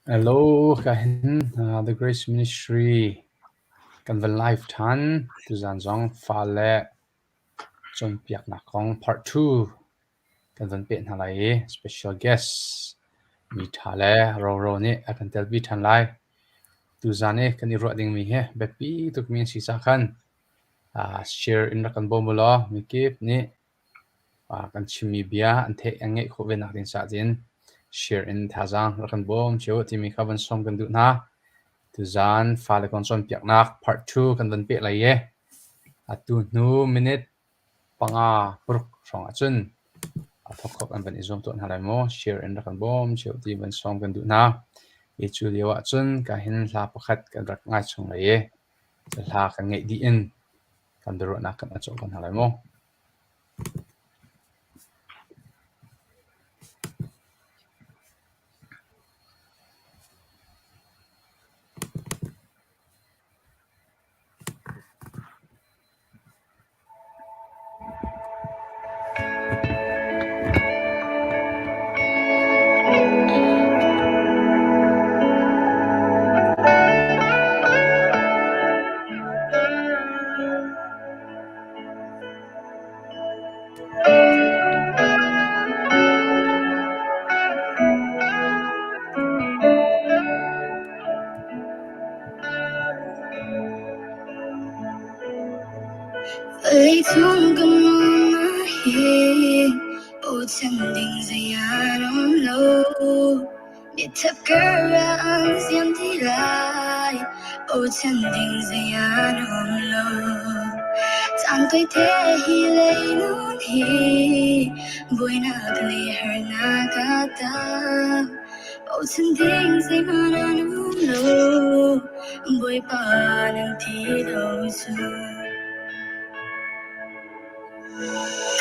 Hello, ka hin The Grace Ministry kan van live ṭhan. Tuzaan zong fale cawnpiaknak kong part 2 kan van peh hna lai i special guest mi ṭha le roro nih a kan telpi ṭhan lai. Tuzaan i kan i ruah dingmi hi biapi tukmi an si caah khan share in rak kan bawm u law mikip nih kan chimmi bia an theih an ngeih khawh ve nak ding caah tiin share in thazaang rak kan bawm cio timi kha van sawm kan duh hna. Tuzaan fale kong cawnpiaknak part 2 kan van peh lai i atu hnu minute 5 paruk hrawng ahcun a thawk khawh kan van i zuam tuah hna lai maw? Share in rak kan bawm cio ti van sawm kan duh hna. Hi cu lio ahcun ka hin hla pakhat kan rak ngai chung lai i hla kan ngeih dih in kan biaruahnak kan cawh ko hna lai maw? Vawleicung kan nun ah hin bochan ding zei an um lo. Biathap kar ah an siam ti lai, bochan ding zei an um lo. Caan tawite hi lei nun hi buainak le harnak a tam. Bochan ding zeihmanh an um lo, Bawipa nang ti lo cu.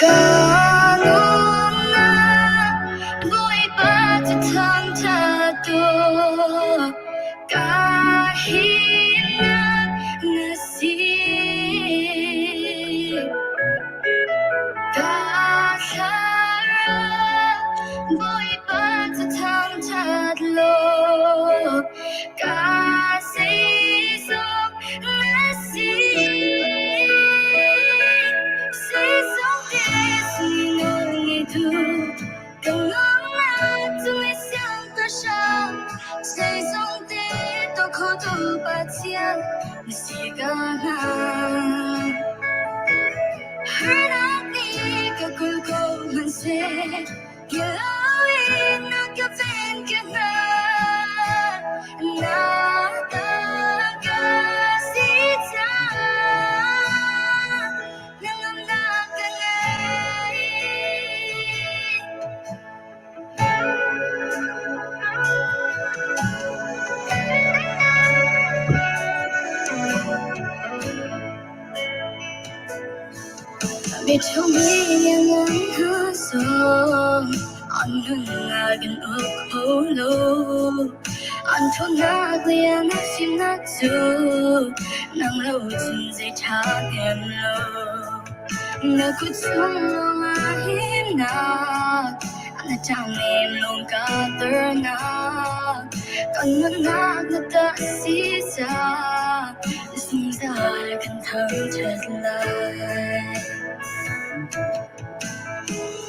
Ka nunnak Bawipa cu thangṭhat tuah, ka himnak na si. Ka thlarau Bawipa cu thangṭhat law, ka zeizong na si. Zeizong te sunglawi ngeitu, ka nunnak cung i siangpahrang, zeizong te tuah khotu Pathian na si ka hngal. Harnak nih ka kulh ko hmanhseh, Kilawin na ka ven ka hna. Na ka si caah hnangamnak ka ngei. Miṭhawng lianngan hna zong an nunnak an uk kho lo. An ṭhawnnak le an fimnak cu nang lo cun zei ṭha hnem lo. Na kut chung lawngah himnak, na ṭangnem lawng kaa ternak. Kan nunnak na tah si caah zungzal kan thangṭhat lai.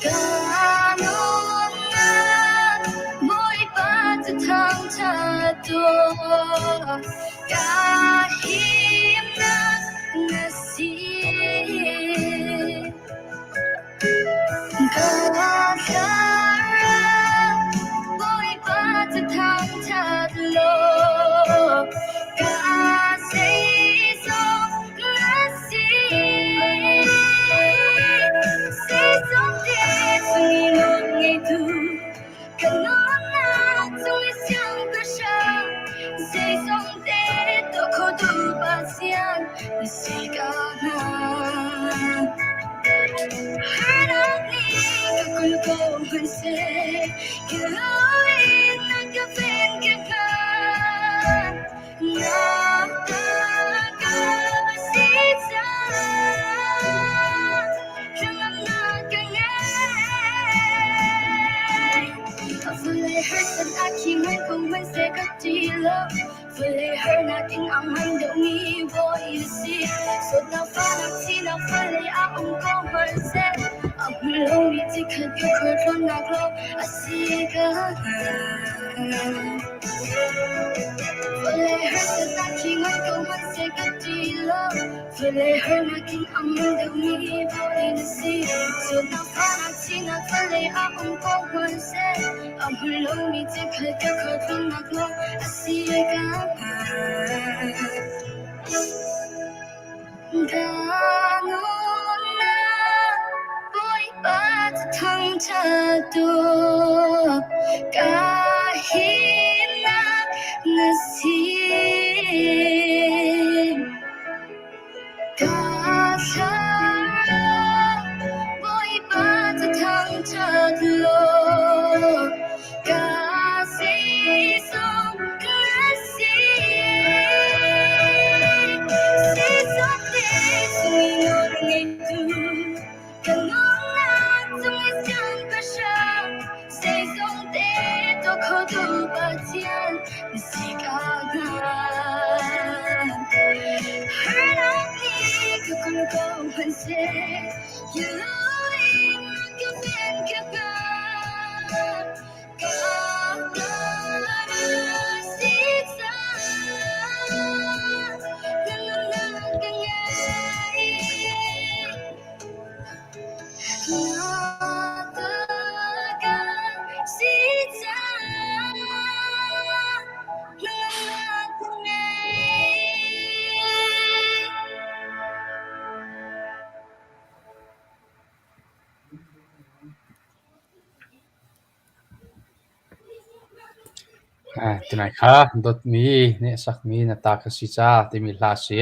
Ka nunnak Bawipa cu thangṭhat tuah, ka himnak na si. Ka thlarau Bawipa cu thangṭhat law, ka zeizong na si. Zeizong te sunglawi ngeitu, ka nunnak cung i siangpahrang, zeizong te tuah khotu Pathian na si ka hngal. Harnak nih ka kulh ko hmanhseh, kilawin na ka ven ka hngal. Na ka si caah thlacamnak ka ngei. Vawlei harsat ah khi ngai ko hmanhseh ka lo. Vawlei harnak in a ngan deuhmi bawi na si. Zawtnak fahnak thihnak vawlei ah um ko hmanhseh, a hmu lomi chikkhat ka khualtlawnnak lawng a si ka hngal. Vawlei harsatnak khi ngan ko hmanhseh ka ṭih lo. Vawlei harnak in a ngan deuhmi bawi na si. Zawtnak fahnak thihnak vawlei ah um ko hmanhseh, a hmu lomi chikkhat ka khualtlawnnak lawng a si ka hngal. Ka nunnak Bawipa cu thangṭhat tuk, ka himnak na si. Ka thlarau Bawipa cu thangṭhat law, ka zeizong na si. Zeizong te sungin nawl ngeitu, ka nunnak cung i siangpahrang, zeizong te tuah khotu Pathian na si ka hngal. Harnak nih ka kulh ko hmanhseh, ka ven ka hngal. Ka si cang, na nunnak ka ngei. Na ka si cang, na nunnak ka ngei. Tunai kha dawtmi nih a sakmi na ta ka si ca timi hla a si.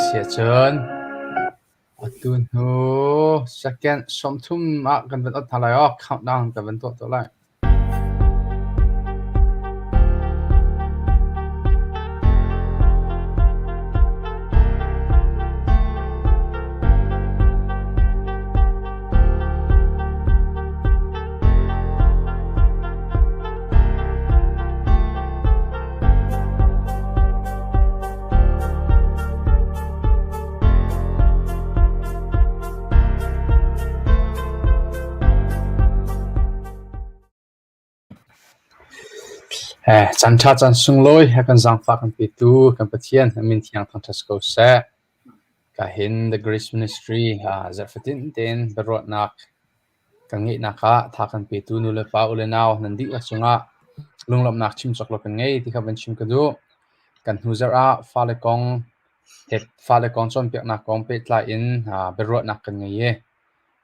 Siahcun atu hnu second 30 ah kan van ot hna lai aw, countdown kan van tuah tuah lai. Caan ṭha caan sunglawi he kan zaangfah kan petu kan Pathian a min thiang thangṭhat si ko seh. Ka hin The Grace Ministry zarh fatin tein biaruahnak kan ngeihnak ah tha kan petu nu le pa u le nau nan dihlak cungah lunglawmhnak chim cawk lo kan ngei ti kha van chim ka duh. Kan hnu zarh ah fale kong fale kong cawnpiaknak kong pehtlai in biaruahnak kan ngei i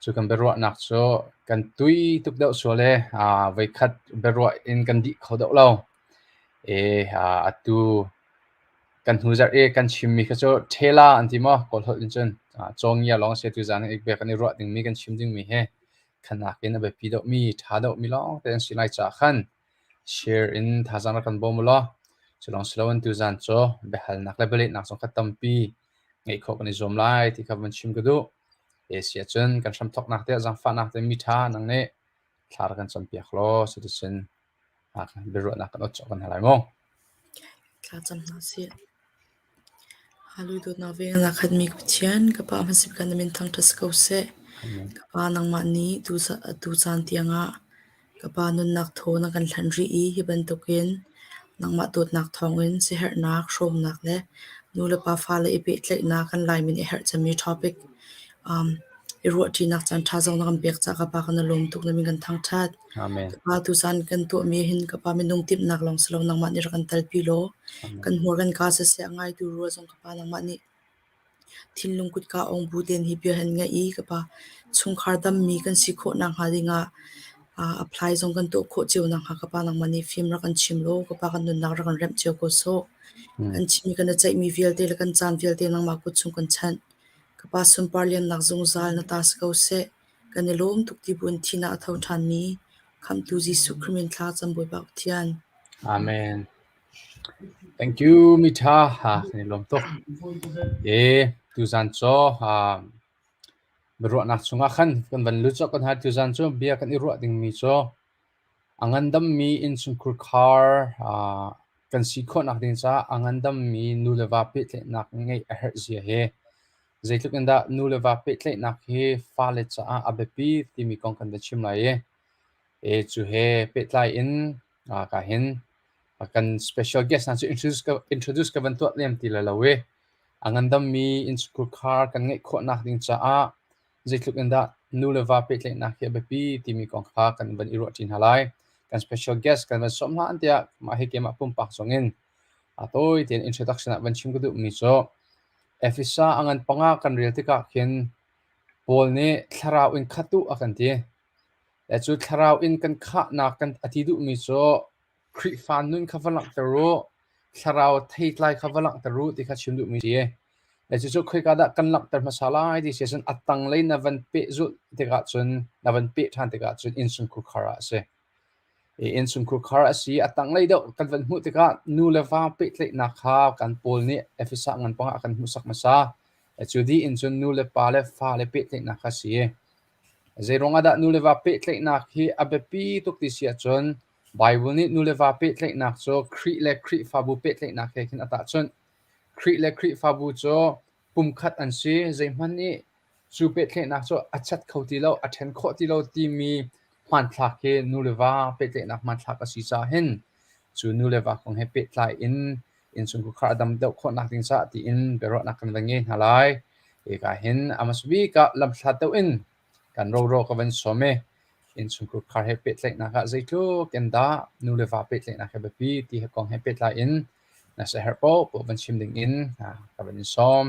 cu kan biaruahnak cu kan tui tuk deuh sual i voikhat biaruah in kan dih kho deuh lo. Atu kan hnu zarh i kan chimmi kha cu ṭhela an ti maw Kawl holh in cun cawngia lawng a si. Tuzaan i bia kan i ruah dingmi kan chim dingmi hi khanak in a biapi deuhmi, ṭha deuhmi lawngte an si lai caah khan share in thazaang rak kan bawm u law cu lawng si loin tuzaan cu biahalnak le bialehnak zong kha tampi ngeih khawh kan i zuam lai ti kha van chim ka duh. Si ahcun kan hramthawknak te ah zaangfahnak te mi ṭha nang nih thla rak kan campiak law cuticun biaruahnak kan ot cawk kan hna lai mu. Thla cam hna sih. Hallelujah dawtnak ve na khatmi ka Pathian, ka Pa hmasik kan na min thangṭhat si ko seh. Ka Pa nangmah nih tu caan tiangah ka Pa nunnak thaw na kan hlanh rih i hi bantukin nangmah dawtnak thawngin siaherhnak, hrawmnak le nu le pa fale i pehtlaihnak kan Laimi nih a herh cemmi topic i ruahṭinak caanṭha zong na kan pek caah ka Pa kan i lawm tuk na min kan thangṭhat. Amen. Ka Pa tuzaan kan tuahmi hin ka Pa minung timhnak lawng si lo nangmah nih rak kan telpi law kan hmur kan kaa siseh a ngaitu rua zong ka Pa nangmah nih thinlung kutka ong bu tein hi bia hin ngaih i ka Pa chungkhar dammi kan si khawh nakhnga dingah apply zong kan tuah khawh cio nakhnga ka Pa nangmah nih fim rak kan chim law ka Pa kan nunnak rak kan remh cio ko sawh. Kan chimmi kan i ceihmi vialte le kan caan vialte nangmah kut chung kan chanh. Ka Pa sunpar liannak zungzal na ta si ko seh. Kan i lawm tuk ti buin thin ah a tho ṭhanmi Khamhtu Jesuh Khrih min thla cam Bawipa Pathian. Amen. Thank you mi ṭha. Ha, kan i lawm tuk. E, tuzan cu biaruahnak chungah khan kan van lut cawk kan hai tuzan cu bia kan i ruah dingmi cu a ngandammi innchungkhar khar. kan si khawhnak ding caah a ngandammi nu le va pehtlaihnak ngeih a herh zia hi zeitluk in dah nu le va pehtlaihnak hi fale caah a biapi timi kong kan va chim lai i e cu he pehtlai in ka hin kan special guest hna cu introduce ka van tuah lem ti lai lo i a ngandammi innchungkhar kan ngeih khawhnak ding caah zeitluk in dah nu le va pehtlaihnak hi a biapi timi kong kha kan van i ruahṭi hna lai. Kan special guest kan van sawm hna tiah mah hi keimah pumpak zong in a tawi tein introduction ah van chim ka duhmi cu Efesa a ngan panga kan rel tikah khin Paul nih thlarau in khat u a kan ti. Le cu thlarau in kan khahnak kan a ti duhmi cu Khrihfa nun kha va langhter u, thlarau theitlai kha va langhter u ti kha chim duhmi a si. Le cucu khoika dah kan langhter hmasa lai ti si ahcun a tanglei na van pehzulh tikah cun na van peh ṭhan tikah cun innchungkhur khar ah a si. I innchungkhur khar a si. A tanglei deuh kan van hmuh tikah nu le va pehtlaihnak kha kan Paul nih Efesa ngan pangah a kan hmuhsak hmasa. Cu dih in cun nu le pa le fa le pehtlaihnak kha a si. Zeiruang ah dah nu le va pehtlaihnak hi a biapi tuk ti si ahcun Baibal nih nu le va pehtlaihnak cu Khrih le Khrihfabu pehtlaihnak he khin a tahchunh. Khrih le Khrihfabu cu pumkhat an si. Zeihmanh nih cu pehtlaihnak cu a chat kho ti lo, a ṭhen khawh ti lo timi hmanthlak hi nu le va pehtlaihnak hmanthlak a si caah hin cu nu le va kong he pehtlai in innchungkhar a dam deuh khawhnak ding caah tiin biaruahnak kan van ngei hna lai. Hika hin a hmasa bik ah lamhlat deuh in kan roro ka van sawm i innchungkhar he pehtlaihnak ah zeitluk in dah nu le va pehtlaihnak hi biapi ti he kong he pehtlai in na siaherh paohpaoh van chim ding in ka van in sawm.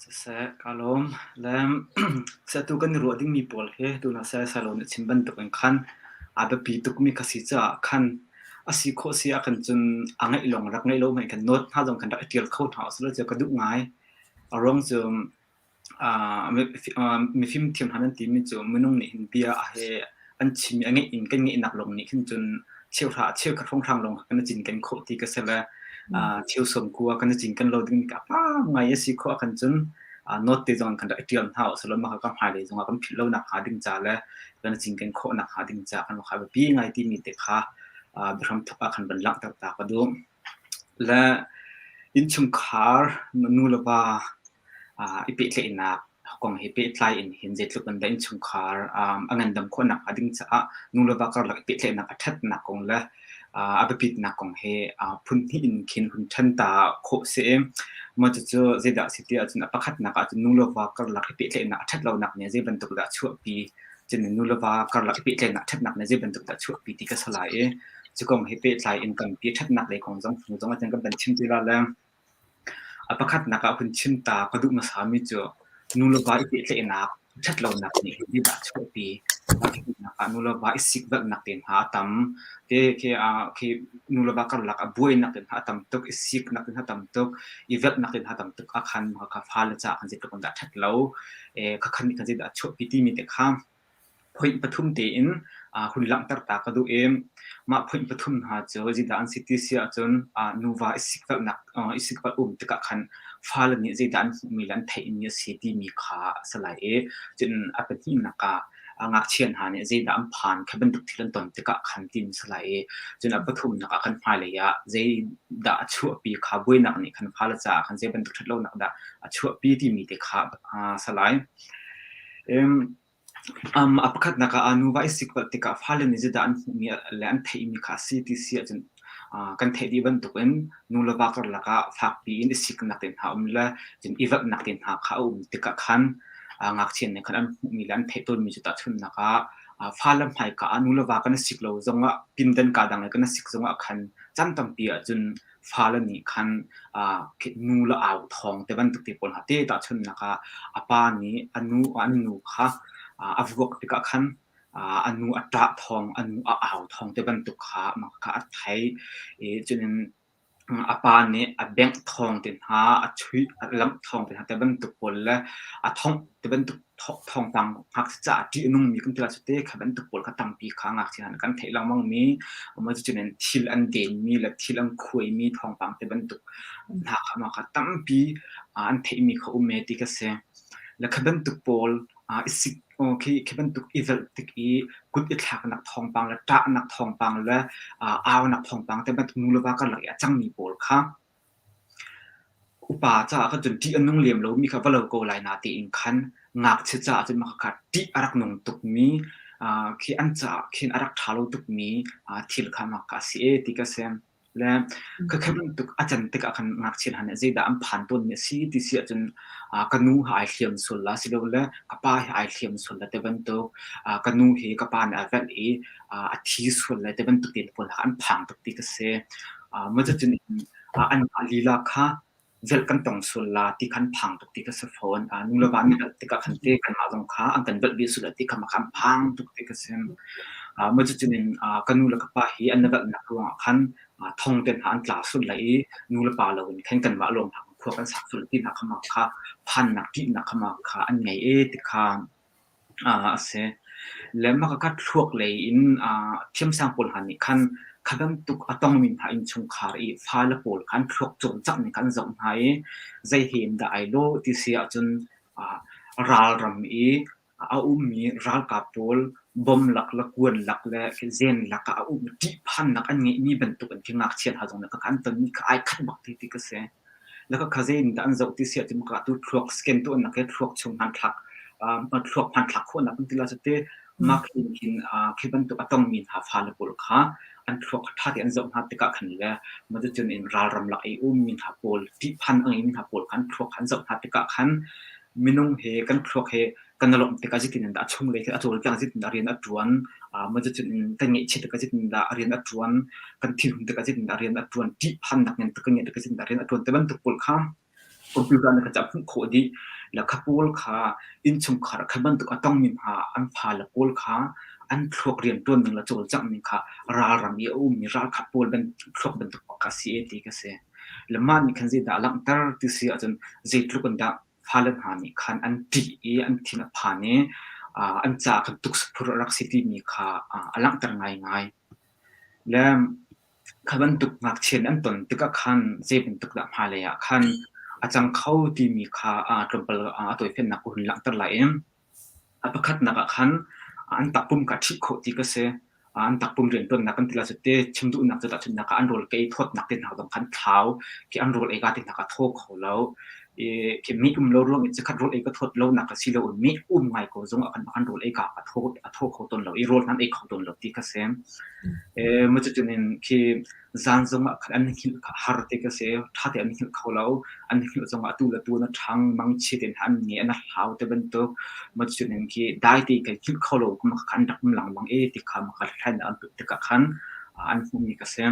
Siseh, kaa lawm. Le atu kan i ruah dingmi pawl hi tuna Salsalo nih a chim bantuk in khan a biapi tukmi kha si caah khan a si khawh si ahkhan cun a ngeih lawng rak ngeih lo hmanh khan note hna zong khan rak i ṭial kho hna usih law cu ka duh ngai. A ruang cu Mifimthiam hna nan timi cu minung nih hin bia he an chim i a ngeih in kan ngeihnak lawng nih khin cun cheuhra cheukhat hrawnghrang lawng kan i cinken khawh ti ka si le cheu sawm kua kan i cinken lo ding ka pa ngai a si khawh ahkhan cun note te zong kan rak i ṭial hna usih law mah kha hmailei zongah kan philh lo nak hnga ding ca le kan i cinken khawh nak hnga ding ca kan kha biapi ngai timi te kha biahram thawk ah khan van langhter ta ka duh. Le innchungkhar nu le va i pehtlaihnak kong he pehtlai in hin zeitluk in dah innchungkhar a ngandam khawhnak hnga ding caah nu le va karlak i pehtlaihnak a ṭhatnak kong le a biapitnak kong he phun hnih in khin hun ṭhen ta khawh si i mah cucu zeidah a si ti ahcun a pakhatnak ahcun nu le va karlak i pehtlaihnak a ṭhat lonak nih zei bantuk dah a chuahpi cun nu le va karlak i pehtlaihnak ṭhatnak nih zei bantuk dah a chuahpi ti ka si lai i cu kong he pehtlai in tampi ṭhatnak lei kong zong hnu zong ah kan van chim ti la le A pakhatnak ah hun chim ta ka duh hmasami cu nu le va i pehtlaihnak ṭhatlonak nih hin zeidah a chuahpi? Tahchunhnak ah nu le va i sikvelhnak te hna a tam. Te khi khi nu le va karlak ah buainak te hna a tam tuk, i siknak te hna a tam tuk, i velhnak te hna a tam tuk ahkhan khakha fale caah khan zeitluk in dah a ṭhat lo, khakhan nih khan zeidah a chuahpi timi te kha Point pathum tein hun langhter ta ka duh i mah point pathum hna cu zeidah an si ti si ahcun nuva i sikvelhnak i sikvelh um tikah khan fale nih zeidah an hmuhmi le an theihmi a si timi kha a si lai i cun a pahnihnak ah ngakchia hna nih zeidah an phan kha bantuk thil an ton tikah khan timi a si lai i cun a pathumnak ah khan hmailei ah zeidah a chuahpi kha buainak nih khan fale caah khan zei bantuk ṭhatlonak dah a chuahpi timi te kha a si lai. A pakhatnak ah nuva i sikvelh tikah fale nih zeidah an hmuhmi le an theihmi kha a si ti si ahcun kan theih dih bantukin nu le va karlak ah fakpi in i siknak te hna um le cun i velhnak te hna kha a um tikah khan ngakchia nih khan an hmuhmi le an theih tawnmi cu tahchunhnak ah fale hmaika ah nu le va kan i sik lo zongah pindan kaa dang i kan i sik zongah khan caan tampi ahcun fale nih khan nu le au thawng te bantuk te pawl hna te tahchunhnak ah a pa nih a nu an nu kha a vuak tikah khan a nu a ṭah thawng a nu a au thawng te bantuk kha mah kha a theih i cunin a pa nih a bengh thawng te hna a chuih a lamh thawng te hna te bantuk pawl le a thongh te bantuk thawngpang ngakchia caah ṭih a nungmi kan ti lai cu te kha bantuk pawl kha tampi kha ngakchia hna kan theih lengmangmi cucun thil an denmi le thil an khuaimi thawngpang te bantuk hna kha mah kha tampi an theihmi kha um e ti ka si. Le kha bantuk pawl i sik. Khi khi bantuk i velh tik i kut i thlaknak thawngpang le ṭahnak thawngpang le aunak thawngpang te bantuk nu le va karlak i a cangmi pawl kha upa caah khan cun ṭih a nung lem lomi kha va lo ko lai na tiin khan ngakchia caah cun mah khakha ṭih a rak nung tukmi khi an caah khin a rak ṭha lo tukmi thil kha mah kha a si ee ti ka si. Le khakha bantuk a can tikah khan ngakchia hna nih zeidah an phan tawnmi a si ti si ahcun ka nu he ai hliam sual la silole ka pa he ai hliam sual la ti bantuk, ka nu hi ka pa nih a velh i a thi sual lai ti bantuk te pawl kha an phang tuk ti ka si. Mah cucun anmah lila kha velh kan tong sual la ti khan phang tuk ti ka si fawn. Nu le va an i velh tikah khan te kanmah zong kha an kan velh ve sual lai ti kha mah kha an phang tuk ti ka si. Mah cucun in ka nu le ka pa hi an i velhnak ruangah khan thong te hna an tla sual lai i nu le pa loin khan kanmah lawng hna khua kan sak sual ti hna kha mah kha phannak ṭihnak kha mah kha an ngei e ti kha a si. Le mah khakha thluak lei in thiamsang pawl hna nih khan kha bantuk a tongmi hna innchungkhar i fale pawl kha an thluak cawlcangh ning kha an zoh hna i zei he in dah ai lawh ti si ahcun ralram i a ummi ralkap pawl bom lak le kuan lak le zen lak ah a ummi ṭihphannak an ngeihmi bantuk in khi ngakchia hna zong nih khakha an tonmi kha ai khat bak ti ti ka si. Le khakha zei in dah an zoh ti si ahcun maka tu thluak scan tuahnak he thluak chung hmanthlak thluak hmanthlak khawhnak an ti la cu te mah khin khin khi bantuk a tongmi hna fale pawl kha an thluak kha ṭha tein an zoh hna tikah khan le cuticun in ralram lak i ummi hna pawl ṭihphan a ngeimi hna pawl kha an thluak kha an zoh hna tikah khan minung he kan thluak he kan i lawmh tikah zeitin in dah a chunglei khi a cawlcang, zeitin dah rian a ṭuan, cuticun in kan ngaihchiat tikah zeitin dah rian a ṭuan, kan thinhun tikah zeitin dah rian a ṭuan, ṭihphannak ngan tuk kan ngeih tikah zeitin dah rian a ṭuan ti bantuk pawl kha computer nih khan a hmuh khawh dih. Le kha pawl kha innchungkhar ah kha bantuk a tongmi hna an fale pawl kha an thluak rianṭuan ning le cawlcangh ning kha ralram i a ummi ralkap pawl thluak bantuk bak kha a si e ti ka si. Le mah nih khan zeidah a langhter ti si ahcun zeitluk in dah fale hna nih khan an ṭih i an thin a phan i an caah khan tuksaphur a rak si timi kha a langhter ngaingai. Le kha bantuk ngakchia nih an ton tikah khan zei bantuk dah hmailei ah khan a cang kho timi kha tlawmpal a tawifiannak ka hun langhter lai i a pakhatnak ah khan an takpum kha a ṭhih khawh ti ka si. An takpum rianṭuannak kan ti lai cu te chim duhnak cu tahchunhnak ah an rawl ka ei thawtnak te hna zong kha an thlau. Khi an rawl ei ka te hna kha a thaw kho lo. I khi mi um lo ruang i cikhat rawl ei ka thawt lonak a si lo i mi um ngai ko zong ah khan an rawl ei ka a thaw a thaw kho tawn lo i rawl hmanh ei kho tawn lo ti kha si. Cucun in khi zan zong ah khan an hngilh kha har ti ka si. Ṭha tein an hngilh kho lo. An hngilh zong ah atu le tu na ṭhang mangchia tein an nge an hlau ti bantuk. Cucun in khi dai tein kan hngilh kho lo kuma kha an rak um lengmang i ti kha maka hlathlainak an tuah tikah khan an hmuhmi ka si.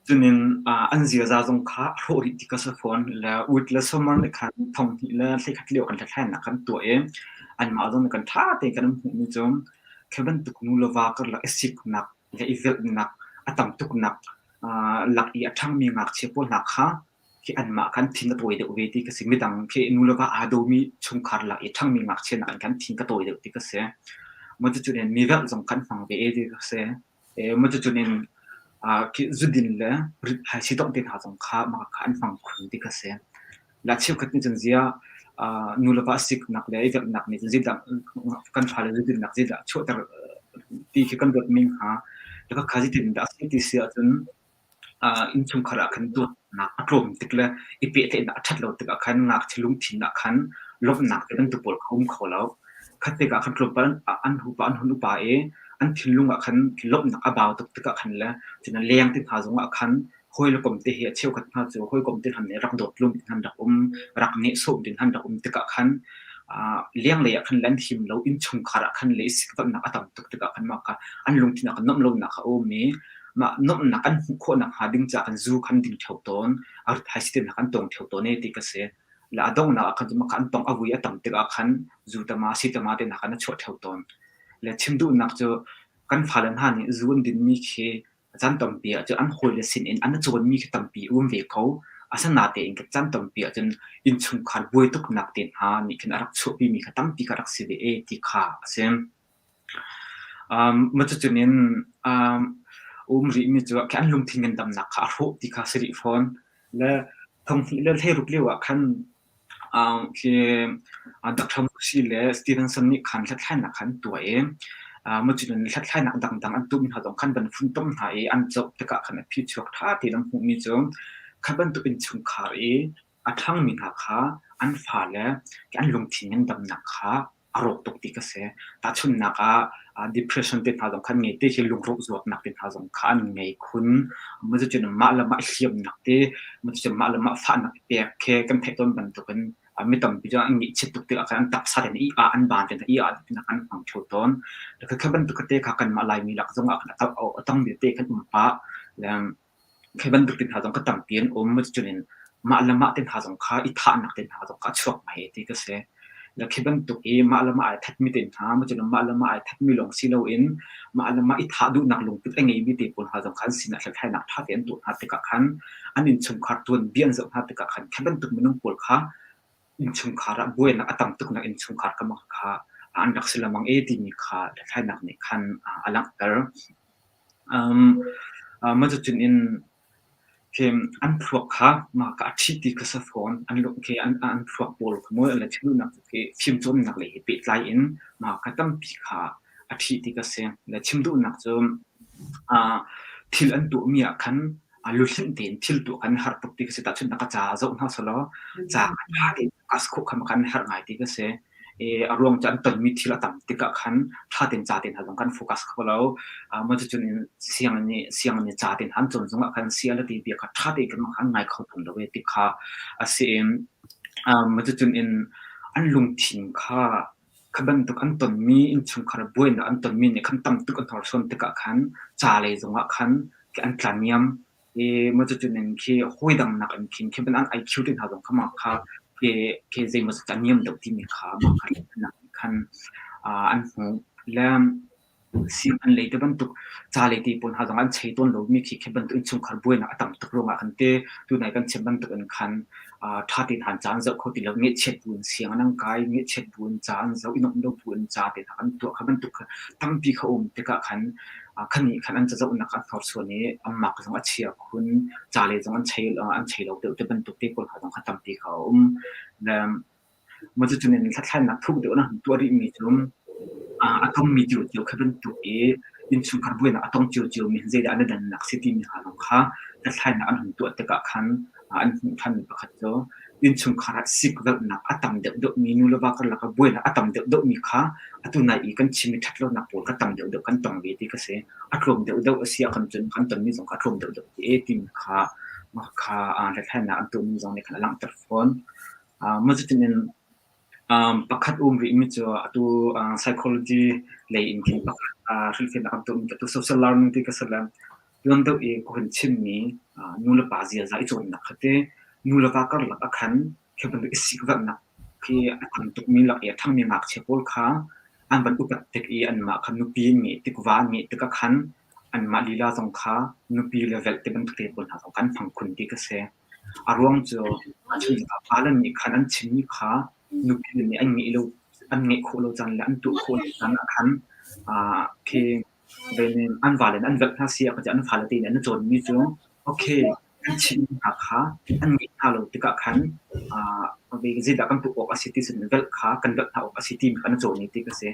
Cunin an ziaza zong kha a hrawh rih ti ka si fawn. Le ut le summer nih khan thonghnih le hleikhat lio kan hlathlainak kan tuah i anmah zong nih kan ṭha tein kan hmuhmi cu khi bantuk nu le va karlak i siknak le i velhnak a tam tuknak lak i a ṭhangmi ngakchia pawl hna kha khi anmah khan thin a tawi deuh ve ti ka si. Midang khi nu le va aa dawmi chungkhar lak i ṭhangmi ngakchia nakin khan thin ka tawi deuh ti ka si. Maw cucu mi velh zong khan hmang ve e ti ka si. Cucun in zudin le rithaisii dongh te hna zong kha mah kha an hmang khun ti kha si. La cheukhat nih cun ziah nu le va siknak le i velhnak nih cun zeidah kan fale zudinnak zeidah chuahter ti khi kan ruat men hnga. Le kha zeitin dah a si ti si ahcun innchungkhar ah khan dawtnak a tlawm tik le i pehtlaihnak a ṭhat lo tikah khan ngakchia lungthin ah khan lawmhnak te bantuk pawl kha um kho lo. Khat tikah khan tlawmpal an upa an hun upa i an thinlung ah khan lawmhnak a bau tuk tikah khan le cun a leng ti hna zongah khan hawi le kom te hi a cheukhat hna cu hawikom te hna nih rak dawt lung in han rak um, rak nehsawh ding han rak um tikah khan lenglei ah khan le an him lo, innchungkhar ah khan le i sikvelhnak a tam tuk tikah khan mah kha an lungthin ah khan nuamh lonak a um i mah nuamhnak an hmuh khawhnak hnga ding caah khan zu khan ding ṭheo tawn, a rithaisii te hna khan tawng ṭheo tawn e ti ka si. Le a donghnak ah khan cu mah kha an tong a vui a tam tikah khan zu tama si tama te hna khan a chuah ṭheo tawn. Le chim duhnak cu kan fale hna nih zu an dinmi khi a caan tampi ah cun an hawile sinin an i cawnmi khi tampi um ve ko. Asinain ka caan tampi ahcun innchungkhar buai tuknak te hna nih khin a rak chuahpimi kha tampi kha rak si ve e ti kha a si. Cucun in um rihmi cu an lungthin ngandamnak kha a hrawh ti kha a si rih fawn. Le thonghnih le hleiruk lio ah khan khi Dr. Hirschi le Stevenson nih khan hlathlainak kha an tuah i cutin hlathlainak dangdang an tuahmi hna zong khan van funtom hna i an zoh tikah khan a phichuak ṭha tein an hmuhmi cu kha bantuk innchungkhar i a ṭhangmi hna kha an fale an lungthin ngandamnak kha a rawk tuk ti ka si. Tahchunhnak ah depression te hna zong kha an ngei te khi lungrawh zawtnak te hna zong kha an ngei khun. Cucun mah le mah i hliamnak te, cucun mah le mah fahnak i pek khi kan theih tawn bantukin mi tampi cu an ngaihchiat tuk tikah khan an taksa tein i ah an baan tein i ah tinak an hmang ṭheo tawn. Kha bantuk te kha kanmah Laimi lak zongah khan a tangmi te kan um pah. Khi bantuk te hna zong kha tampi an um. Cucun in mah le mah te hna zong kha i thahnak te hna zong kha a chuak ngai ti ka si. Le khi bantuk i mah le mah ai thatmi te hna, cucun mah le mah ai thatmi lawng si loin mah le mah i thah duhnak lungput a ngeimi te pawl hna zong kha an sinah hlathlainak ṭha tein an tuah hna tikah khan an innchungkhar tuanbia an zoh hna tikah khan khi bantuk minung pawl kha innchungkhar ah buainak a tam tuknak innchungkhar ka mak kha an rak si lengmang e timi kha hlathlainak nih khan a langhter. Um, cucun in an thluak kha mah ka a ṭhit ti kha si fawn. An lung khi an thluak pawl kha maw le thilduhnak khi fimcawnnak lei he pehtlai in mah kha tampi kha a ṭhih ti ka si. Le chim duhnak cu thil an tuahmi ah khan luhlinh tein thil tuah kan har tuk ti ka si. Tahchunhnak ka ca zoh hna selaw ca ṭha tein focus khawh kha kan herh ngai ti ka si. A ruang cu an tonmi thil a tam tikah khan ṭha tein ca te hna zong kan focus kho lo. Cucun sianginn i sianginn i ca te hna an cawn zongah khan sia le ti bia kha ṭha tein kan an ngai kho tawn lo i ti kha a si i cucun in an lungthin kha kha bantuk an tonmi innchungkhar buainak an tonmi nih khan tam tuk an hnorsuan tikah khan ca lei zongah khan an tla niam i cucun in khi hawi dang nak in khin khi an IQ te hna zong kha mah kha khi khi zeimaw zat a niam deuh timi kha mah kha khan an hmuh. Le sianginn lei te bantuk ca lei te pawl hna zong an chei tawn lomi khi khi bantuk innchungkhar buainak a tam tuk ruangah khan te tunai kan chim bantuk in khan ṭha tein han ca an zoh kho ti lo ngaihchiat bu in sianginn an kai ngaihchiat bu in ca an zoh i nuamh lo bu in ca te hna an tuah kha bantuk kha tampi kha um tikah khan khan nih khan an cazohnak an hnorsuan i anmah zong a chia khun ca lei zong an chei an chei lo deuh te bantuk te pawl hna zong kha tampi kha a um. Le Cucun in hlathlainak thuk deuh na hun tuah rihmi cu a tongmi ciocio kha bantuk i innchungkhar buainak a tong ciociomi zeidah an i dannak si timi hna zong kha hlathlainak an hun tuah tikah khan an hmuh ṭhanmi pakhat cu innchungkhar ah sikvelhnak a tam deuhdeuhmi nu le va karlak ah buainak a tam deuhdeuhmi kha atu nai i kan chimmi ṭhatlonak pawl kha tam deuhdeuh kan tong ve ti ka si. A tlawm deuhdeuh a si ahkhan cun kan tonmi zong kha a tlawm deuhdeuh ti e timi kha kha hlathlainak an tuahmi zong nih khan a langhter fawn. Cutin in pakhat um rihmi cu atu psychology lei in khin pakhat hrilhfiahnak an tuahmi atu social learning ti ka si le tuan deuh i ka hun chimmi nu le pa ziaza i cawnnak kha ti nu le va karlak ah khan khi bantuk i sikvelhnak khi a tam tukmi lak i a ṭhangmi ngakchia pawl kha an van upat tik i anmah kha nupi an ngeih tik va an ngeih tikah khan anmah lila zong kha nupi le velh ti bantuk te pawl hna zong kha an hmang khun ti ka si. A ruang cu pale nih khan an chimmi kha nupi nih an ngeih lo an ngeih khawh lo caan le an tuah khawh lo caan ah khan khi an vale nih an velh hna si ah an fale te nih an cawnmi cu okay an chimmi hna kha an ngeih hna lo tikah khan zeidah kan tuah awk a si ti cun velh kha kan velh hna awk a si timi kha an cawn i ti ka si.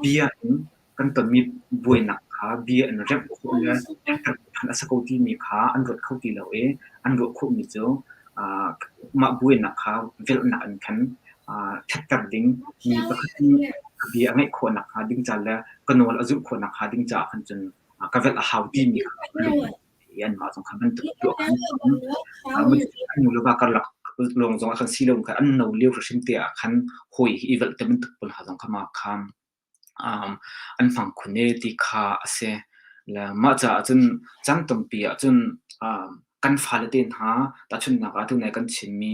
Bia in kan tonmi buainak kha bia in remh khawh le ṭhan a si ko timi kha an ruat kho ti lo i an ruah khawhmi cu mah buainak kha velhnak in khan ṭhatter ding mi pakhat nih ka bia a ngaih khawh nakhnga ding ca le ka nawl a zulh khawh nakhnga ding caah khan cun ka velh a hau timi kha i anmah zong kha bantuk tuah khan an nu le va karlak lawng zong ah khan si lo khan an no lio hrim te ah khan hawi hi i velh te bantuk pawl hna zong kha ma kha an hmang khun e ti kha a si. Le mah caah cun caan tampi ah cun kan fale te hna tahchunhnak ah tunai kan chimmi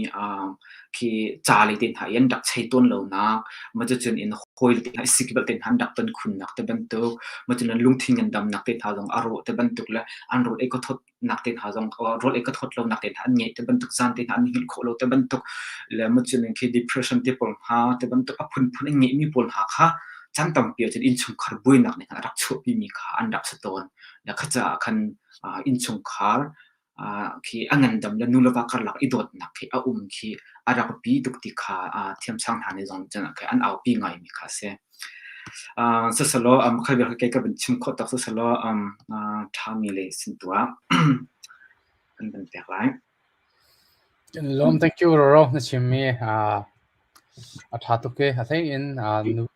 khi ca lei te hna i an rak chei tawn lonak, mah cucun in hawi te hna i sikvelh te hna an rak ton khunnak te bantuk, mah cun lungthin ngandamnak te hna zong a rawh te bantuk le an rawl ei khaw nak te hna zong rawl ei ka thawt lo nak te hna an ngeih te bantuk zan te hna an hngilh khawh lo te bantuk le mucun in khi depression te pawl hna te bantuk a phunphun an ngeihmi pawl hna kha chan tampi ahcun innchungkhar buainak nih khan a rak chuahpi mi kha an rak si tawn le kha caah khan innchungkhar. Khi a ngandam le nu le va karlak i dawtnak khi a um khi a rak bi tuk ti kha thiamsang hna nih zong cun an aupi ngaimi kha a si. Siselaw kha vial kei ka van chim khawh tak siselaw ṭhami le sin tu ah kan van pek lai. Kan lawm thank you Roro na chimmi a ṭha tuk i a hlei in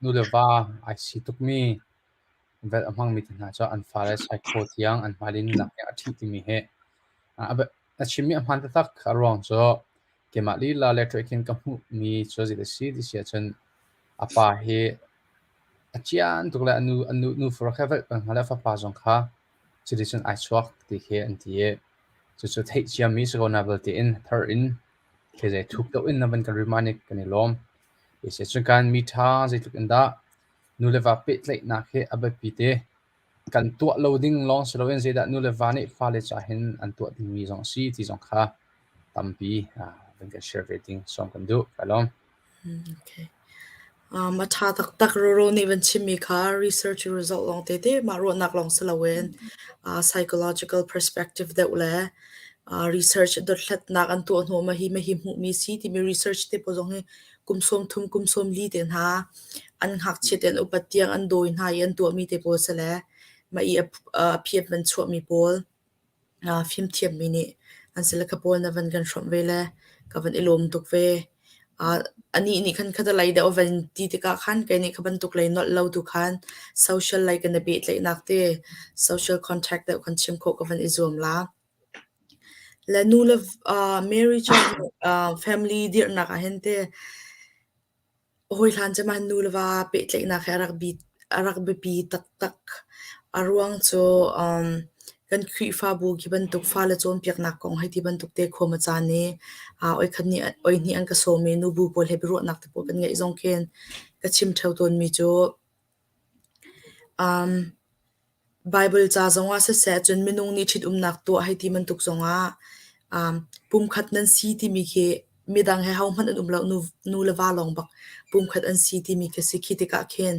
nu le va ai si tukmi velh a hmangmi te hna cu an fale psycho tiang an hmailei nunnak tiang a ṭhih timi hi a chimmi a hmaan taktak. A ruang cu keimah lila le khin ka hmuhmi cu zei a si ti si ahcun a pa hi a cian tuk le a nu a nu nu fur kha velh peng hna le a fapa zong kha cuticun ai chuak ti khi an ti i cucu theih ciami si ko na belte in thar in khi zei thuk deuh in na van kan remind i kan i lawm. Ti si cun kan mi ṭha zeitluk in dah Nu le va pehtlaihnak hi a biapi te. Kan tuah lo ding lawng si loin zeidah nu le va nih fale ca hin an tuah dingmi zong a si ti zong kha tampi van kan share ve ding sawm kan duh. Ka lawm. Okay. Um, a ṭha taktak Roro nih van chimmi kha research result lawng tete mah ruahnak lawng si loin uh, psychological perspective deuh le uh, research dothlatnak an tuah hnu ma hi ma hi hmuhmi si timi research te pawl zong hi kum sawm thum kum sawm li te hna an ngakchiat in upat tiang an dawi hna i an tuahmi te pawl si le mah i a phiat van chuahmi pawl fimthiammi nih an si le kha pawl na van kan hrawmh ve le ka van i lawm tuk ve. Anih nih khan kha lei deuh a van ti tikah khan kei nih kha bantuk lei nolh lo tu khan social lei kan i pehtlaihnak te social contact deuh kan chim khawh ka van i zuam la. Le nu le marriage family dirhnak ah hin te Hawihlan cu mah nu le va pehtlaihnak hi a rak biapi taktak. A ruang cu kan Khrihfabu khi bantuk fale cawnpiaknak kong hei ti bantuk te khuam a caan i oikhat nih oihnih an ka sawm i nubu pawl he biaruahnak te pawl kan ngeih zong khin ka chim ṭheo tawnmi cu Baibal ca zongah siseh cun minung nih ṭhitumnak tuah hei ti bantuk zongah pumkhat nan si timi khi midang he hohmanh an um lo, nu le va lawng bak pumkhat an si timi khi a si. Khi tikah khin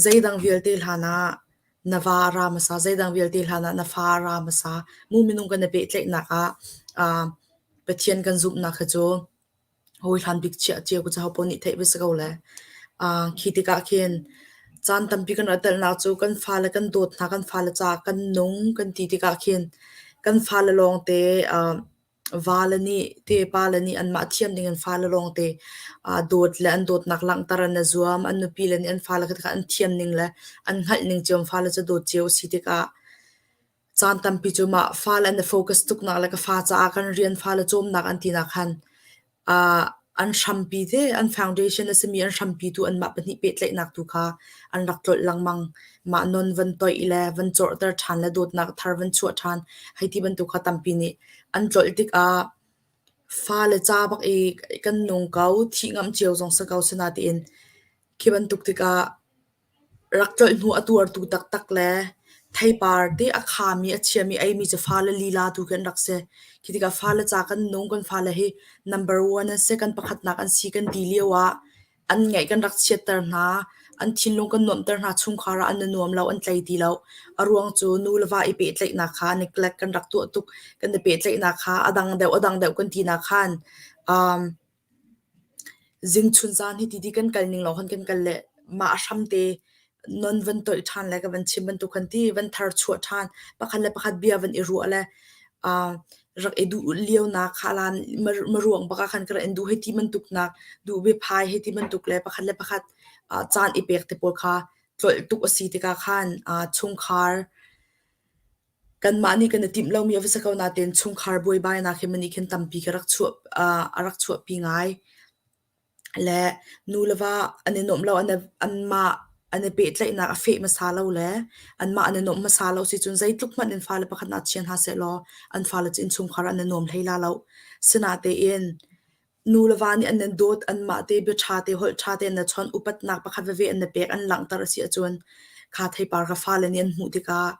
zeidang vialte hlan ah na va a ra hmasa, zeidang vialte hlan ah na fa a ra hmasa. Mu minung kan i pehtlaihnak ah Pathian kan zumhnak hi cu Hawihlan bik chiah cio cu ahopaoh nih theih ve si ko le. Khi tikah khin caan tampi kan rak telnak cu kan fale kan dawt hna, kan fale caah kan nung kan ti tikah khin kan fale lawngte vale nih te pale nih anmah thiam ding in fale lawngte dawt le an dawtnak langhter an i zuam. An nupi le nih an fale kha an thiam ning le an hngalh ning cio in fale cu dawt cio a si tikah Caan tampi cu mah fale an i focus tuknak le ka fa caah kan rian fale cawmnak an tinak khan an hrampi te, an foundation a simi an hrampi tu anmah pahnih pehtlaihnak tu kha an rak tlolh lengmang. Mah non van toih le van corhter ṭhan le dawtnak thar van chuah ṭhan hei ti bantuk kha tampi nih an tlolh tikah fale ca bak i kan nung ko, thih ngamh cio zong si ko sinain khi bantuk tikah Rak tlolh hnu a tuartu taktak le theipar te a khami a chiami eimi cu fale lila tu khi an rak si. Khi tikah fale ca kan nung, kan fale hi number one an si, kan pakhatnak an si kan ti lio ah an ngaih kan rak chiatter hna, an thinlung kan nuamhter hna, chungkhar ah an i nuam lo, an tlei ti lo. A ruang cu nu le va i pehtlaihnak kha neglect kan rak tuah tuk. Kan i pehtlaihnak kha a dang deuh, a dang deuh kan tinak khan um, Zingchun zaan hi ti kan kal ning lawng khan kan kal le mah a hram te non van toih ṭhan le ka van chim bantuk khan ti van thar chuah ṭhan pakhat le pakhat bia van i ruah le uh, rak i duh lio nak kha lan maruang bak ah khan ka rak in duh hei ti bantuk nak duh biaphai hei ti bantuk le pakhat le pakhat uh, caan i pek te pawl kha tlolh tuk a si tikah khan uh, chungkhar Kanmah nih kan i timh lomi a va si ko nain chungkhar buaibainak hi mani khin tampi ka rak chuah a rak chuahpi ngai. Le nu le va an i nuamh lo, an anmah an i pehtlaihnak a feh hmasa lo le anmah an i nuamh hmasa lo si cun zeitluk hmanh in fale pakhat nak chia hna sehlaw an fale cu innchungkhar ah an i nuam hlei la lo. Sinatein Nu le va nih an nan dawt, anmah te bia ṭha te, holh ṭha te an na chawnh, upatnak pakhat veve an na pek, an langhter a si ahcun kha theipar kha fale nih an hmuh tikah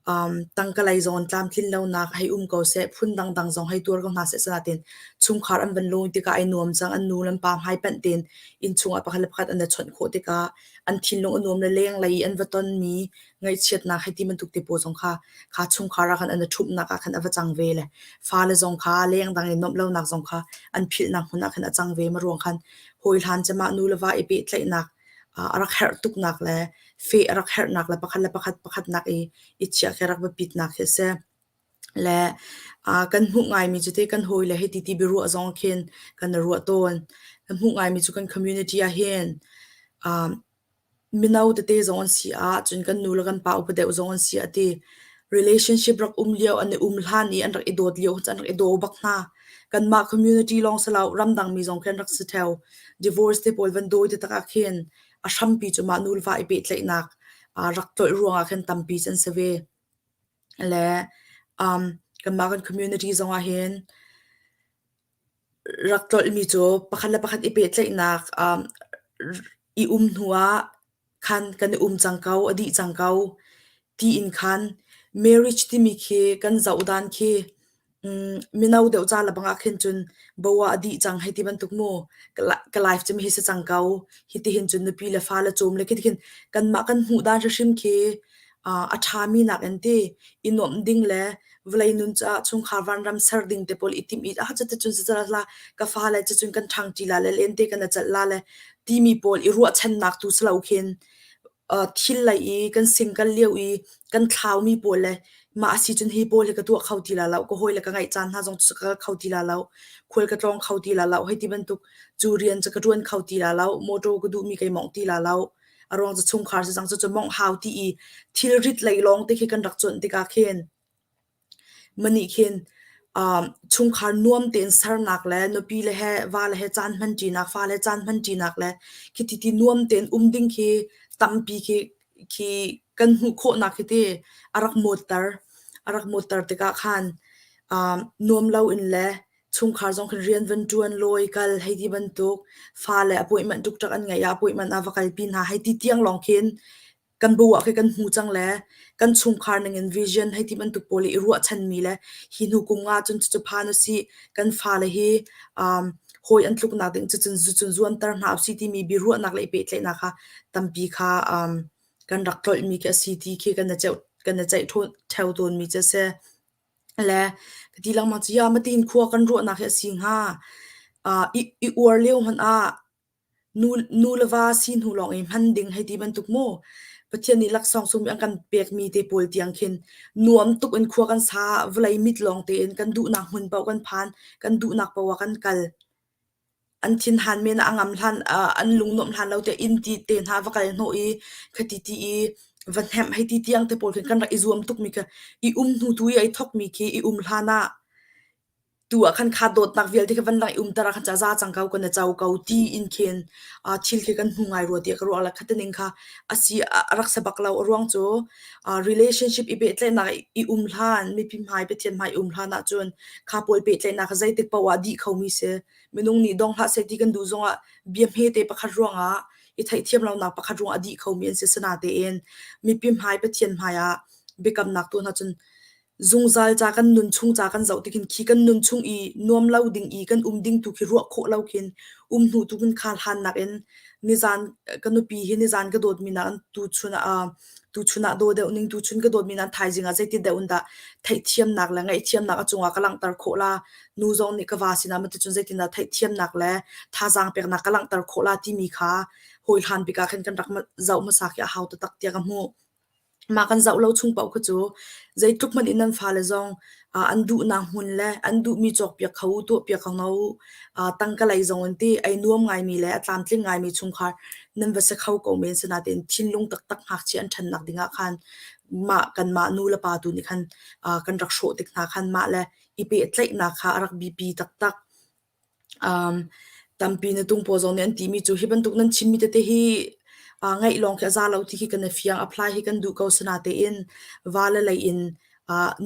Tangka lei zong in tlamtlin lonak hei um ko seh, phun dangdang zong hei tuar ko hna seh sinain chungkhar an van lawi tikah ai nuam cang, an nu le an pa hmaipanh tein innchung ah pakhat le pakhat an i chawnh khawh tikah an thinlung a nuam le lenglei i an va tonmi ngaihchiatnak hei ti bantuk te pawl zong kha kha chungkhar ah khan an i ṭhumhnak ah khan a va cang ve le fale zong kha lengdang i nuamh lonak zong kha an philhnak hmun ah khan a cang ve. Ma ruang khan hawihlan cem ah nu le va i pehtlaihnak a rak herh tuknak le feh a rak herhnak le pakhat le pakhat pakhatnak i i chiah khi a rak biapitnak khi a si. Le kan hmuh ngaimi cu te kan hawile he ti ti biaruah zong khin kan i ruah tawn. Kan hmuh ngaimi cu kan community ah hin mino tete zong an si ah cun kan nu le kan pa upa deuh zong an si ah ti relationship rak um lio an i um hlan i an rak i dawt lio an rak i daw bak hna. Kanmah community lawng si lo ramdang mi zong khi an rak si ṭheo. Divorce te pawl van dawi te tak ah khin a hrampi cu mah nu le va i pehtlaihnak rak tlolh ruangah khin tampi cu an si ve. Le kanmah kan community zong ah hin rak tlolhmi cu pakhat le pakhat i pehtlaihnak i um hnu ah khan kan i um cang ko, a dih cang ko tiin khan marriage timi khi kan zoh dan khi mino deuh ca lebang ah khin cun bo ah a dih cang hei ti bantuk mu. Ka life cu hi si cang ko. Hitihin cun nupi le fale cawm le khitihin kanmah kan hmuh dan hrimhrim khi a ṭhami nakin ti i nuamh ding le vawlei nun caah chungkhar vanram ser ding te pawl i timh i ah cuticun la ka fale cucun kan ṭhangṭi la le lente kan i celh la le timi pawl i ruahchannak tu si lo khin thil lei i kan single lio i kan thlaumi pawl le mah a si cun hi pawl hi ka tuah kho ti la lo ka hawile ka ngaih caan hna zong cu ka kal kho ti la lo khual ka tlawng kho ti la lo hei ti bantuk cu rian cu ka ṭuan kho ti la lo motor ka duhmi kai mongh ti la lo a ruang cu chungkhar si cang cu cu mongh hau ti i thilrit lei lawng te khi kan rak cuanh tikah khin Manih khin chungkhar nuam tein sernak le nupi le he va le he caan hmanṭinak, fale caan hmanṭinak le khiti ti nuam tein um ding khi tampi khi khi kan hmuh khawhnak khi ti a rak mawtter. A rak mawtter tikah khan nuam loin le chungkhar zong khin rian van ṭuan, lawi kal hei ti bantuk, fale appointment ṭukṭak an ngeih ah appointment ah va kalpi hna hei ti tiang lawng khin kan bu ah khi kan hmu cang le kan chungkhar ning in vision hei ti bantuk pawl i ruahchanmi le hi hnu kum nga cun cucu phan usih kan fale hi um, hawi an tluknak ding cucun cucun zuamter hna usih timi biaruahnak le i pehtlaihnak kha tampi kha um, kan rak tlolhmi khi a si ti khi kan i ceuh kan i ceih ṭheo tawnmi cu a si. Le ka ti lengmang cu ya matin khua kan ruahnak hi a si hnga. Uh, i, i uar lio hmanh ah Nu le va si hnu lawng i hman ding hei ti bantuk mu. Pathian nih laksawng sungmi an kan pekmi te pawl tiang khin nuam tuk in khua kan sa, vawlei mit lawng tein kan duhnak hmun paoh kan phan, kan duhnak paoh ah kan kal. An thinhan men ah a ngam hlan, an lung nuamh hlan lo tiah inn ti te hna va kal hnawh i khati ti i va hnemh hei ti tiang te pawl khin kan rak i zuam tukmi kha i um hnu tu i ai thokmi khi i um hlan ah Tu ah khan kha dawtnak vialte kha van lang i umter ah khan ca za cang ko kan i co ko ti in khin thil khi kan hmu ngai rua tiah ka ruah le khataning kha a si a rak si bak lo a ruang cu relationship i pehtlaihnak i um hlan mipi hmai Pathian hmai um hlan ahcun kha pawl pehtlaihnak kha zeitik paoh ah dih khomi si minung nih dong hlah seh ti kan duh zongah bia hmete pakhat ruangah i theihthiam lonak pakhat ruangah a dih khomi an si sinatein mipi hmai Pathian hmai ah biakamnak tu hna cun Zungzal ca kan nun chung ca kan zoh tikhin khi kan nun chung i nuam lo ding i kan um ding tu khi ruah khawh lo khin um hnu tu khin khal han nakin nizan ka nupi hi nizan ka dawtmi nakin tuchun ah tuchun ah daw deuh ning tuchun ka dawtmi nakin thaizing ah zeiti deuh in dah theihthiamnak le ngaihthiamnak a cungah ka langhter khawh la nu zong nih ka va sinah maticun zeitindah theihthiamnak le thazaang peknak ka langhter khawh la timi kha hawi hlan bik ah khin kan rak zoh hmasa khi a hau taktak tiah ka hmuh. Mah kan zoh lo chung paoh kha cu zeitluk hmanh in nan fale zong an duhnak hmun le an duhmi cawkpiak kho u, tuahpiak kho hna u. Tangka lei zong in ti ei nuam ngaimi le a tlamtling ngaimi chungkhar nan va si kho ko men. Sinain thinlung taktak ngakchia an ṭhannak dingah khan mah kanmah nu le pa tu nih khan kan rak hrawh tik hna khan mah le i pehtlaihnak kha a rak biapi taktak. Tampi na tung pawl zong nih an timi cu hi bantuk nan chimmi tete hi ngaih lawng khi a za lo ti khi kan i fiang. Apply hi kan duh ko sinatein va le lei in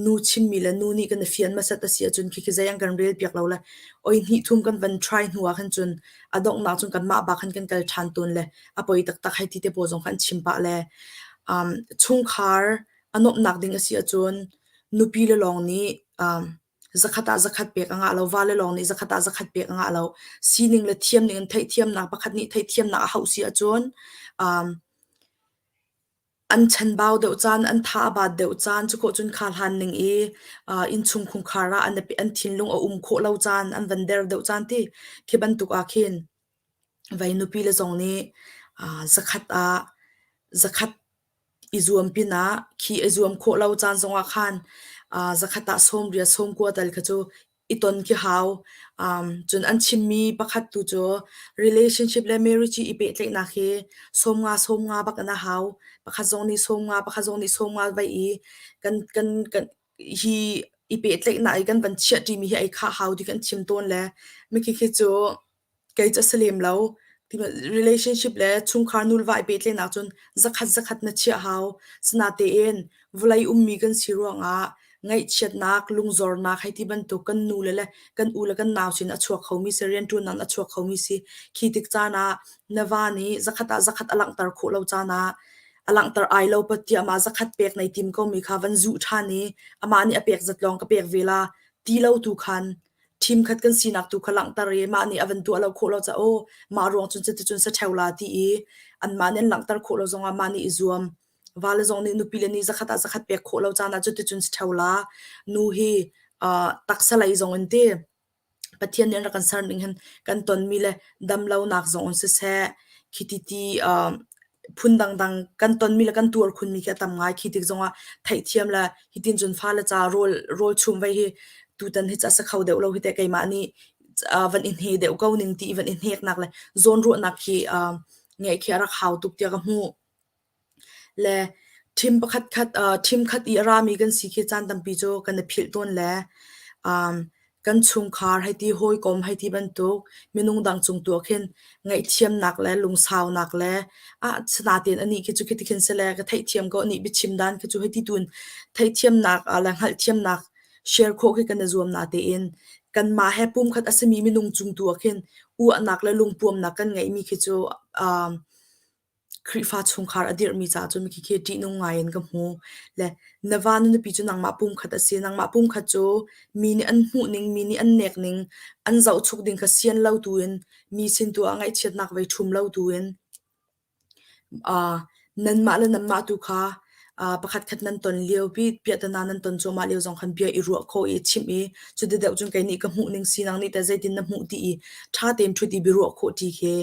nu chimmi le nu nih kan i fian hmasat a si ahcun khikhi zei an kan rel piak lo le oi hnih thum kan van try hnu ah khan cun a donghnak cun kanmah bak khan kan kal ṭhan tawn le a poi taktak hei ti te pawl zong kha an chim pah le chungkhar. A nuamhnak ding a si ahcun nupi le lawng nih zakhat ah zakhat pek a ngah lo, vale lawng nih zakhat ah zakhat pek a ngah lo. Sining le thiamning in theihthiamnak pakhat nih theihthiamnak a hauh si ahcun an chanbau deuh caan, an tha a baat deuh caan, cukhawh cun kha hlan ning i innchung khungkhar ah an thinlung a um khawh lo caan, an van der deuh caan ti khi bantuk ah khin vei nupi le zong nih zakhat ah zakhat i zuam pinah khi i zuam khawh lo caan zongah khan zakhat ah sawmriat sawmkua tal kha cu i ton khi hau. Cun an chimmi pakhat tu cu relationship le marriage i pehtlaihnak hi sawmnga sawmnga bak in a hau. Pakhat zong nih sawmnga, pakhat zong nih sawmnga vai i kan kan kan hi i pehtlaihnak i kan van chiah ṭimi hi ei khah hau ti kan chim tawn le mikhi khi cu Kei cu a si lem lo. Relationship le chungkhar nuleva i pehtlaihnak cun zakhat zakhat na chiah hau. Sinatein vawlei ummi kan si ruangah ngaihchiatnak, lungzornak hei ti bantuk kan nule le kan u le kan nau sin a chuak khomi si, rianṭuannak in a chuak khomi si. Khi tik caan ah na va nih zakhat ah zakhat a langhter khawh lo caan ah a langhter ai lo pat tiah mah zakhat pek nei tim komi kha van zuh ṭhan i amah nih a pek zat lawng ka pek ve la ti lo tu khan Ṭhimkhat kan sinak tu kha langhter i mah nih a van tuah lo khawh lo caah aw mah ruang cun cuticun sa ṭheo la ti i anmah nih an langhter khawh lo zongah mah nih i zuam. Vale zong nih nupile nih zakhat ah zakhat pek khawh lo caan ah cuticun sa ṭheo la. Nu hi taksa lei zong in ti Pathian nih an rak kan ser ning hin kan tonmi le damlonak zong in siseh khiti ti phun dangdang kan tonmi le kan tuar khunmi khi a tam ngai. Khi tik zongah theihthiam le hitin cun fale ca rawl rawl chum vei hi tutan hi ca sa kho deuh lo hi teh keimah nih van i hne deuh ko ning ti van i hneknak le zawnruahnak khi ngeih khi a rak hau tuk tiah ka hmuh. Le ṭhim pakhat khat ṭhim khat i a rami kan si khi caan tampi cu kan i philh tawn le kan chungkhar hei ti, hawikom hei ti bantuk minung dang cung tu ah khin ngaihthiamnak le lungsaunak le ah sinain anih khi cu khiti khin si le ka theihthiam ko anih biachim dan khi cu hei ti tun theihthiamnak le hngalhthiamnak share khawh khi kan i zuam natein kanmah he pumkhat a simi minung cung tu ah khin uahnak le lungpuamnak kan ngeihmi khi cu Khrihfa chungkhar a dirhmi caah cun khikhi ṭihnung ngaiin ka hmu. Le na va na nupi cu nangmah pumkhat a si. Nangmah pumkhat cu mi nih an hmuhning, mi nih an nekning, an zohchuk ding kha sian lo tuin, mi sin tu ah ngaihchiatnak vei ṭhum lo tuin, nanmah le nanmah tu kha pakhatkhat nan ton lio pi piahtana nan ton cuahmah lio zong khan bia i ruah khawh i chimh i cuti deuh cun kei nih ka hmuh ning si nang nih teh zeitin na hmuh ti i ṭha tein ṭhut i biaruah khawh ṭi khi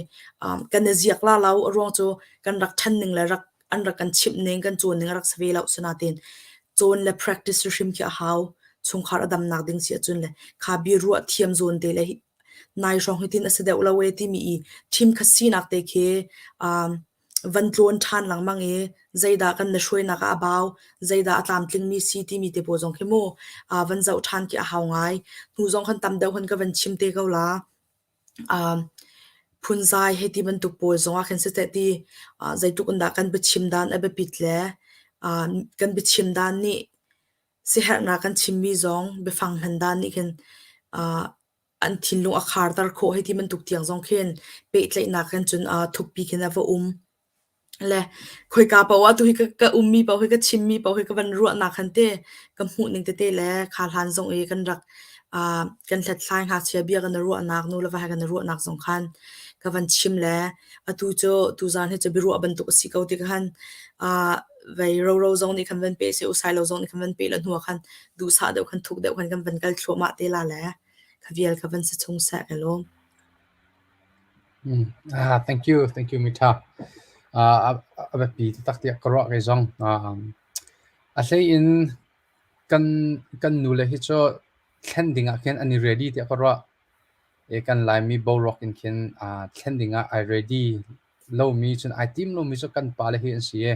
kan i ziak la lo. A ruang cu kan rak ṭhan ning le rak an rak kan chimh ning kan cawn ning a rak si ve lo. Sinain cawn le practice hrim khi a hau. Chungkhar a damnak ding si ahcun le kha biaruah thiam zawn te le nai hrawng hitin a si deuh lo e timi i ṭhim kha sinak te khi van tlawn ṭhan lengmang i zeidah kan na hruainak ah a bau, zeidah a tlamtlingmi si timi te pawl zong khi mu van zoh ṭhan khi a hau ngai. Hnu zong khan tam deuh khan ka van chim te ko la. Phunzai hei ti bantuk pawl zong ah khin siseh ti zeitluk in dah kan biachim dan a biapit le kan biachim dan nih siaherhnak kan chimmi zong biafang hman dan nih khin an thinlung a kharter khawh hei ti bantuk tiang zong khin pehtlaihnak khin cun thukpi khin a va um. Le khoika paoh ah tuhi ka ummi paoh hi ka chimmi paoh hi ka van ruahnak khan te ka hmuhning tete le kha hlan zong i kan rak kan hlathlai ngakchia bia kan i ruahnak nu le va he kan i ruahnak zong khan ka van chim le atu cu tuzaan hi cu biaruah bantuk a si ko ti khan vei roro zong nih khan van pe seh usai lo zong nih khan van pe la hnu ah khan duhsah deuh khan thuk deuh khan kan van kal thluahmah te la le kha vial kha van si chung seh ka lawm. Thank you, thank you Mita. A biapi taktak tiah ka ruah kei zong. A hlei in kan kan nule hi cu thlen ding ah khin an i ready tiah ka ruah. Kan Laimi boruak in khin thlen ding ah ai ready lomi cun ai tim lomi cu kan pale hi an si i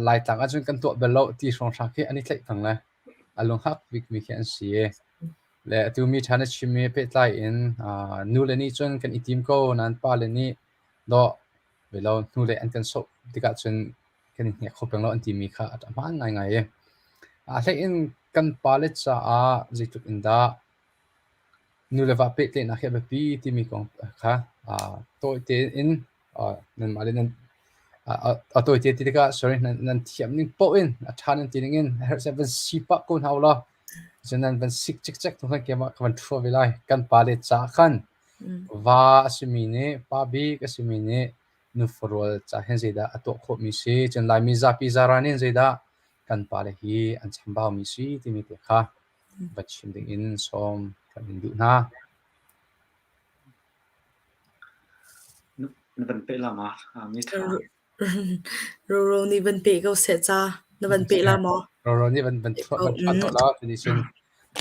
Laitlang ahcun kan tuah bal lo ti hrawnghrang khi an i tlaih peng le a lunghak bikmi khi an si. Le atu mi ṭha na chimmi pehtlai in nule nih cun kan i tim ko nain pale nih dawh velo hnulei an kan sawh tikah cun kan i hnek kho peng lo an timi kha a hmaan ngaingai i a hlei in kan pale caah zeitluk in dah nu le va pehtlaihnak hi a biapi timi kong kha tawi tein nanmah le nan. A tawi te ti tikah sorry nan thiam ning paoh in a ṭha nan ti ning in a herh van si pah ko hna u law cun nan van sik cikcek tu khan keimah ka van ṭhua ve lai. Kan pale ca khan va a simi nih pa bik a simi nih nufarual ca hin zeidah a tuah khawhmi si cun Laimi zapi zaran in zeidah kan pale hi an chambaumi si timi te kha va chim ding in sawm kan in duh hna. Na van peh la ma? Mi ṭha. Roro nih van peh ko seh ca. Na van peh la maw? Roro nih van van thuat van thuat la tuni cun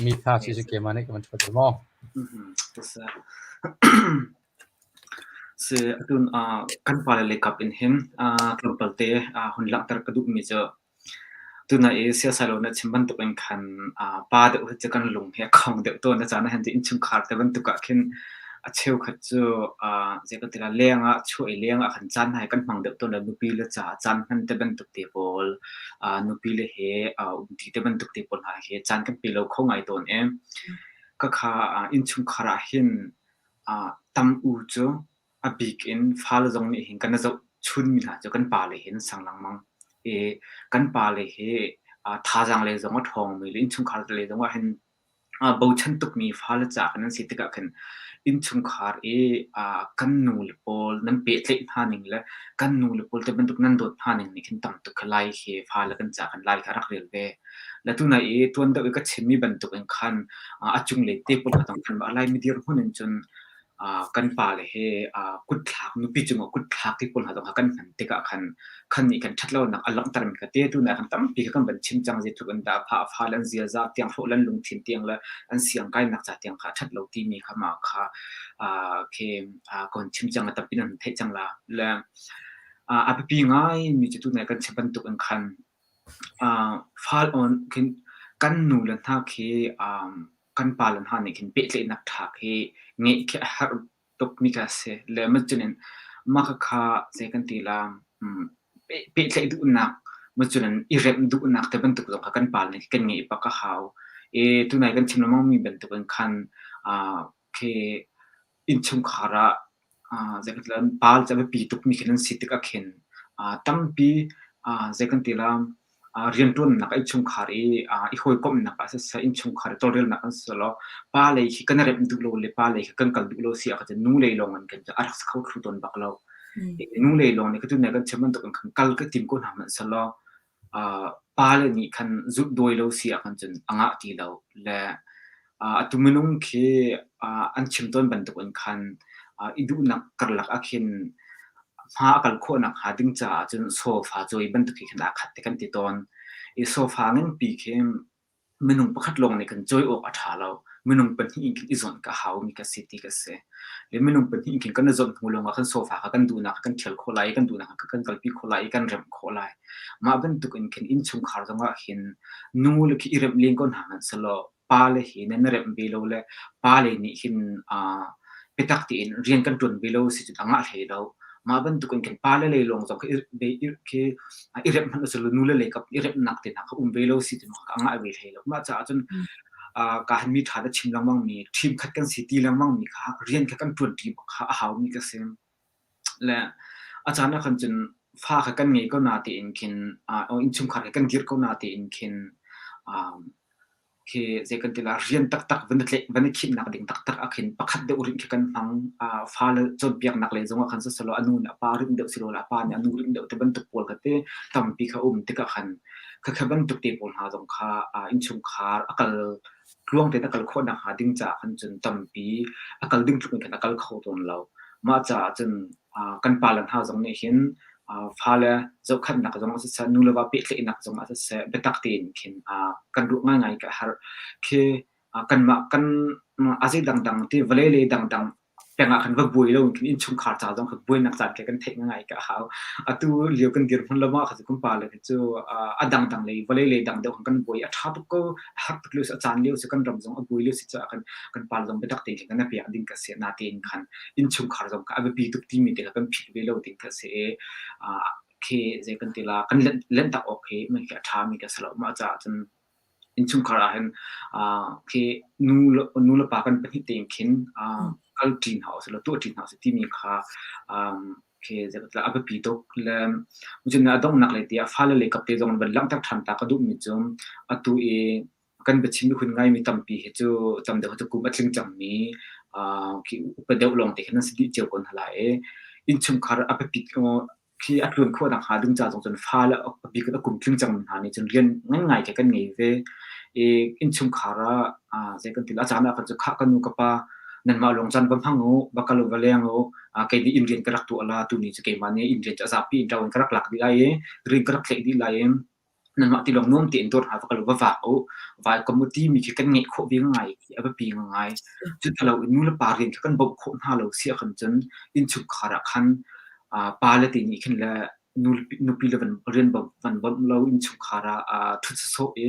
mi tha si si keimah nih ka van thuat maw? Si atun kan pale lei kap in hin tlawmpal te hun langhter ka duhmi cu Tuna i siasai lo na chim bantuk in khan pa deuh hi cu kan lung hi a khong deuh tawn. A caan ah hin innchungkhar te bantuk ah khin a cheukhat cu zei kan ti lai leng ah chuah i leng ah khan caan hna hi kan hmang deuh tawn lo. Nupi le caah caan hman te bantuk te pawl, nupi le he umṭi te bantuk te pawl hna hi caan kan pe lo kho ngai tawn i khakha innchungkhar ah hin tam u cu A bik in fale zong nih hin kan i zohchunmi hna cu kan pale hi an sang lengmang i kan pale hi thazaang lei zong a ṭhawngmi le innchungkhar lei zong ah hin bochan tukmi fale ca kan an si tikah khin innchungkhar i kan nule pawl nan pehtlaih hna ning le kan nule pawl te bantuk nan dawt hna ning nih khin tam tuk kha lai hi fale kan ca kan lai kha a rak rel ve. Le tunai i tuan deuh i ka chimmi bantuk in khan a cunglei te pawl kha tong khan Laimi dirhmun in cun kan pale he kutthlak nupi cungah kutthlak ti pawl hna zong kha kan hman tikah khan khan nih kan ṭhatlonak a langhtermi kha te tu khan tampi kha kan van chim cang zeitluk in dah pha fa le an ziaza tiang hrawh le an lungthin tiang le an siang kainak ca tiang kha a ṭhat lo timi kha mah kha khi kan chim cang a tampi nan theih cang la le a biapi ngai mi cu tu nai kan chim bantuk in khan fal on khin kan nu le hna khi kan pale hna nih khin pehtlaihnak ṭha khi ngeih khi a herh tukmi kha a si. Le macun in mah khakha zei kan ti la pehtlaih duhnak macun in i remh duhnak te bantuk zong kha kan pale nih kan ngeih bak a hau. I tunai kan chim lengmang mi bantuk in khan khi innchungkhar ah zei kan ti la pa cu a biapi tukmi khi nan si tikah khin tampi zei kan ti la rianṭuannak innchungkhar i i hawikomhnak ah siseh innchungkhar i tawlrelnak an si law pa lei khi kan remh duh lo le pa lei khi kan kal duh lo si ahcun nu lei lawng in kan a rak si kho thlu tawn bak lo. Nu lei lawng nih ka tu kan chim bantuk in khan kal ka tim ko hna hmanh selaw pale nih khan zulh dawi lo si ahkhan cun a ngah ti lo le atu minung khi an chim tawn bantukin khan i duhnak karlak ah khin hma a kal khawhnak hnga ding caah cun sofa cawi bantuk khi khan aa khat te kan ti tawn. I sofa nganpi khi Minung pakhat lawng nih kan cawi awk a ṭha lo. Minung pahnih in khin i zawnh ka haumi ka si ti ka si. Le minung pahnih in khin kan i zawnh hnu lawngah khan sofa kha kan duhnak kha kan ṭhial khawh lai i kan duhnak kha kan kalpi khawh lai i kan remh khawh lai. Mah bantuk in khin innchungkhar zongah hin nu le khi i remh len ko hna hmanh sehlaw pa le hi nan i remh ve lo le pa le nih hin biatak tein rian kan ṭuan ve lo si cun a ngah hlei lo. Mah bantuk in khin pale lei lawng zong khi i i remh hmanh usih law nule lei kap i remhnak te hna kha um ve lo si cu a ngah ve hlei lo. Mah caah cun ka han mi ṭha na chim lengmang mi ṭhim khat kan si ti lengmang mi kha rian kha kan ṭuan ṭi bak kha a hau mi ka si. Le a caan ah khan cun fa kha kan ngei ko na tiin khin innchungkhar kha kan dirh ko na tiin khin Khi zei kan ti la rian taktak van i tlaih van i khimnak ding taktak ah khin pakhat deuh rinh khi kan hmang. Fale cawnpiaknak lei zongah khan siselaw a nu nih a pa rinh deuh silo le a pa nih a nu rinh deuh ti bantuk pawl kha te tampi kha um tikah khan khakha bantuk te pawl hna zong kha innchungkhar a kal tluang tein a kal khawh nakhnga ding caah khan cun tampi a kal ding tluk in khan a kal kho tawn lo. Mah caah cun kan pale hna zong nih hin fale zohkhenhnak zong ah siseh, nu le va pehtlaihnak zong ah siseh, biatak tein khin kan ruah ngaingai ka herh. Khi kanmah kan a zei dangdang ti vawlei lei dangdang peng ah khan va buai lo in khin innchungkhar ca zong kha buainak caan khi kan theih ngaingai ka hau. Atu lio kan dirhmun lo ma kha cu kan pale khi cu a dangdang lei vawlei lei dang deuh khan kan buai a ṭha tuk ko a har tuk lio si a caan lio si kan ram zong a buai lio si caah kan kan pale zong biatak tein khin kan i pek ding ka si natein khan innchungkhar zong kha a biapi tuk timi te kha kan philh ve lo ding kha a si i khi zei kan ti la kan lentak awk khi mah khi a ṭhami ka si lo mah caah cun innchungkhar ah hin khi nu le nu le pa kan pahnih tein khin kal ṭi hna usih law tuah ṭi hna usih timi kha. Khi a biapi tuk. Le cun a donghnak lei tiah fale lei kap te zong van langhter ṭhan ta ka duhmi cu atu i kan biachim i hun ngaimi tampi hi cu tam deuh cu kum a tling cangmi khi upa deuh lawng te khin an si dih cio ko hna lai i innchungkhar a biapit khi a tluan khawh nakhnga ding ca zong cun fale a bik in a kum tling cangmi hna nih cun rian ngan ngai khi kan ngei ve. I innchungkhar ah zei kan ti a caan ah kan cu khah ka nu ka pa nanmah lawng caan va hmang u, va kal u, va leng u, kei nih inn rian ka rak tuah la, tuni cu keimah nih inn rian cu a zapi in ṭo in ka rak lak dih lai i rian ka rak tlaih dih lai i nanmah ti lawng nuam tein dawr hna va kal u, va vak u, vai kom u timi khi kan ngeih khawh ve ngai khi a biapi ngai. Cu ti lo in nu le pa rian khi kan bawmh khawh hna lo si ahkhan cun innchungkhar ah khan pa le te nih khin le nupi le van rian van bawmh lo innchungkhar ah ṭhut sawsawh i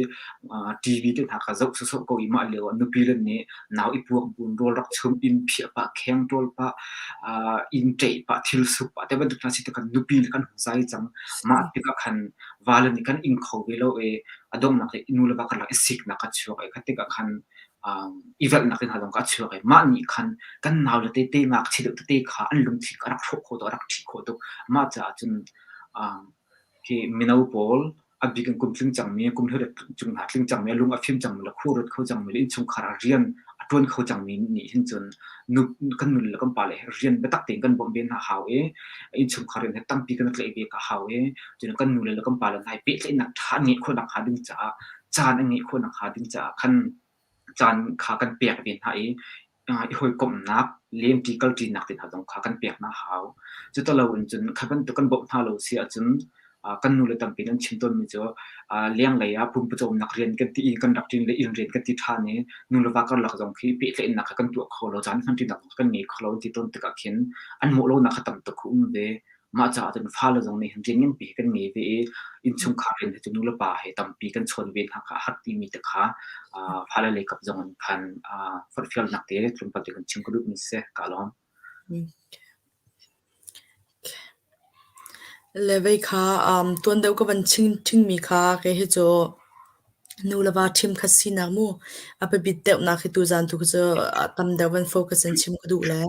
TV te hna kha zoh sawsawh ko i mah lio ah nupi le nih nau i puak buin rawl rak chum, inn phiah pah, kheng ṭawl pah, inn ṭeih pah, thil suk pah te bantuk hna si tikah nupi le kan hung zai cang. Mah tikah khan vale nih kan ing kho ve lo i a donghnak i nu le va karlak i siknak a chuak i kha tikah khan i velhnak te hna zong kha a chuak i mah nih khan kan naule tete ngakchia deuh tete kha an lungthin kha a rak hrawh khawh tuk, a rak ṭhih khawh tuk. Mah caah cun khi mino pawl a bik in kum tling cangmi, kum hleiriat cung hna tling cangmi, a lung a fim cangmi le khuaruat kho cangmi le innchungkhar ah rian a ṭuan kho cangmi nih hin cun nu kan nu le kan pale he rian biatak tein kan bawmh ve hna hau i innchungkhar rian he tampi kan tlaih ve ka hau i cun kan nu le kan pale hna hi pehtlaihnak ṭha an ngeih khawh nakhnga ding caah caan an ngeih khawh nakhnga ding caah khan caan kha kan pek ve hna i i hawikomhnak, lemṭi kalṭinak te hna zong kha kan pek hna a hau. Cuti in cun kha bantuk kan bawmh hna lo si ahcun kan nule tampi nih an chim tawnmi cu lenglei ah pumpawcawmnak rian kan ti i kan rak ṭin le inn rian kan ti ṭhan i nu le va karlak zong khi pehtlaihnak kha kan tuah kho lo, caan hmanṭinak zong kan ngei kho lo an ti tawn tikah khin an mawh lonak kha tam tuk a um ve. Mah caah cun fale zong nih hin rian nganpi hi kan ngei ve i innchungkhar rian hi cu nu le pa he tampi kan chawn ve hna kha a har timi te kha fale lei kap zong in khan forhfialnak te tlawmpal te kan chim ka duhmi si. Ka lawm. Le vei kha tuan deuh ka van chim ṭhingmi kha kei hi cu nu le va ṭhim khat sinak mu a biapit deuhnak hi tuzaan tu cu tam deuh van focus in chim ka duh le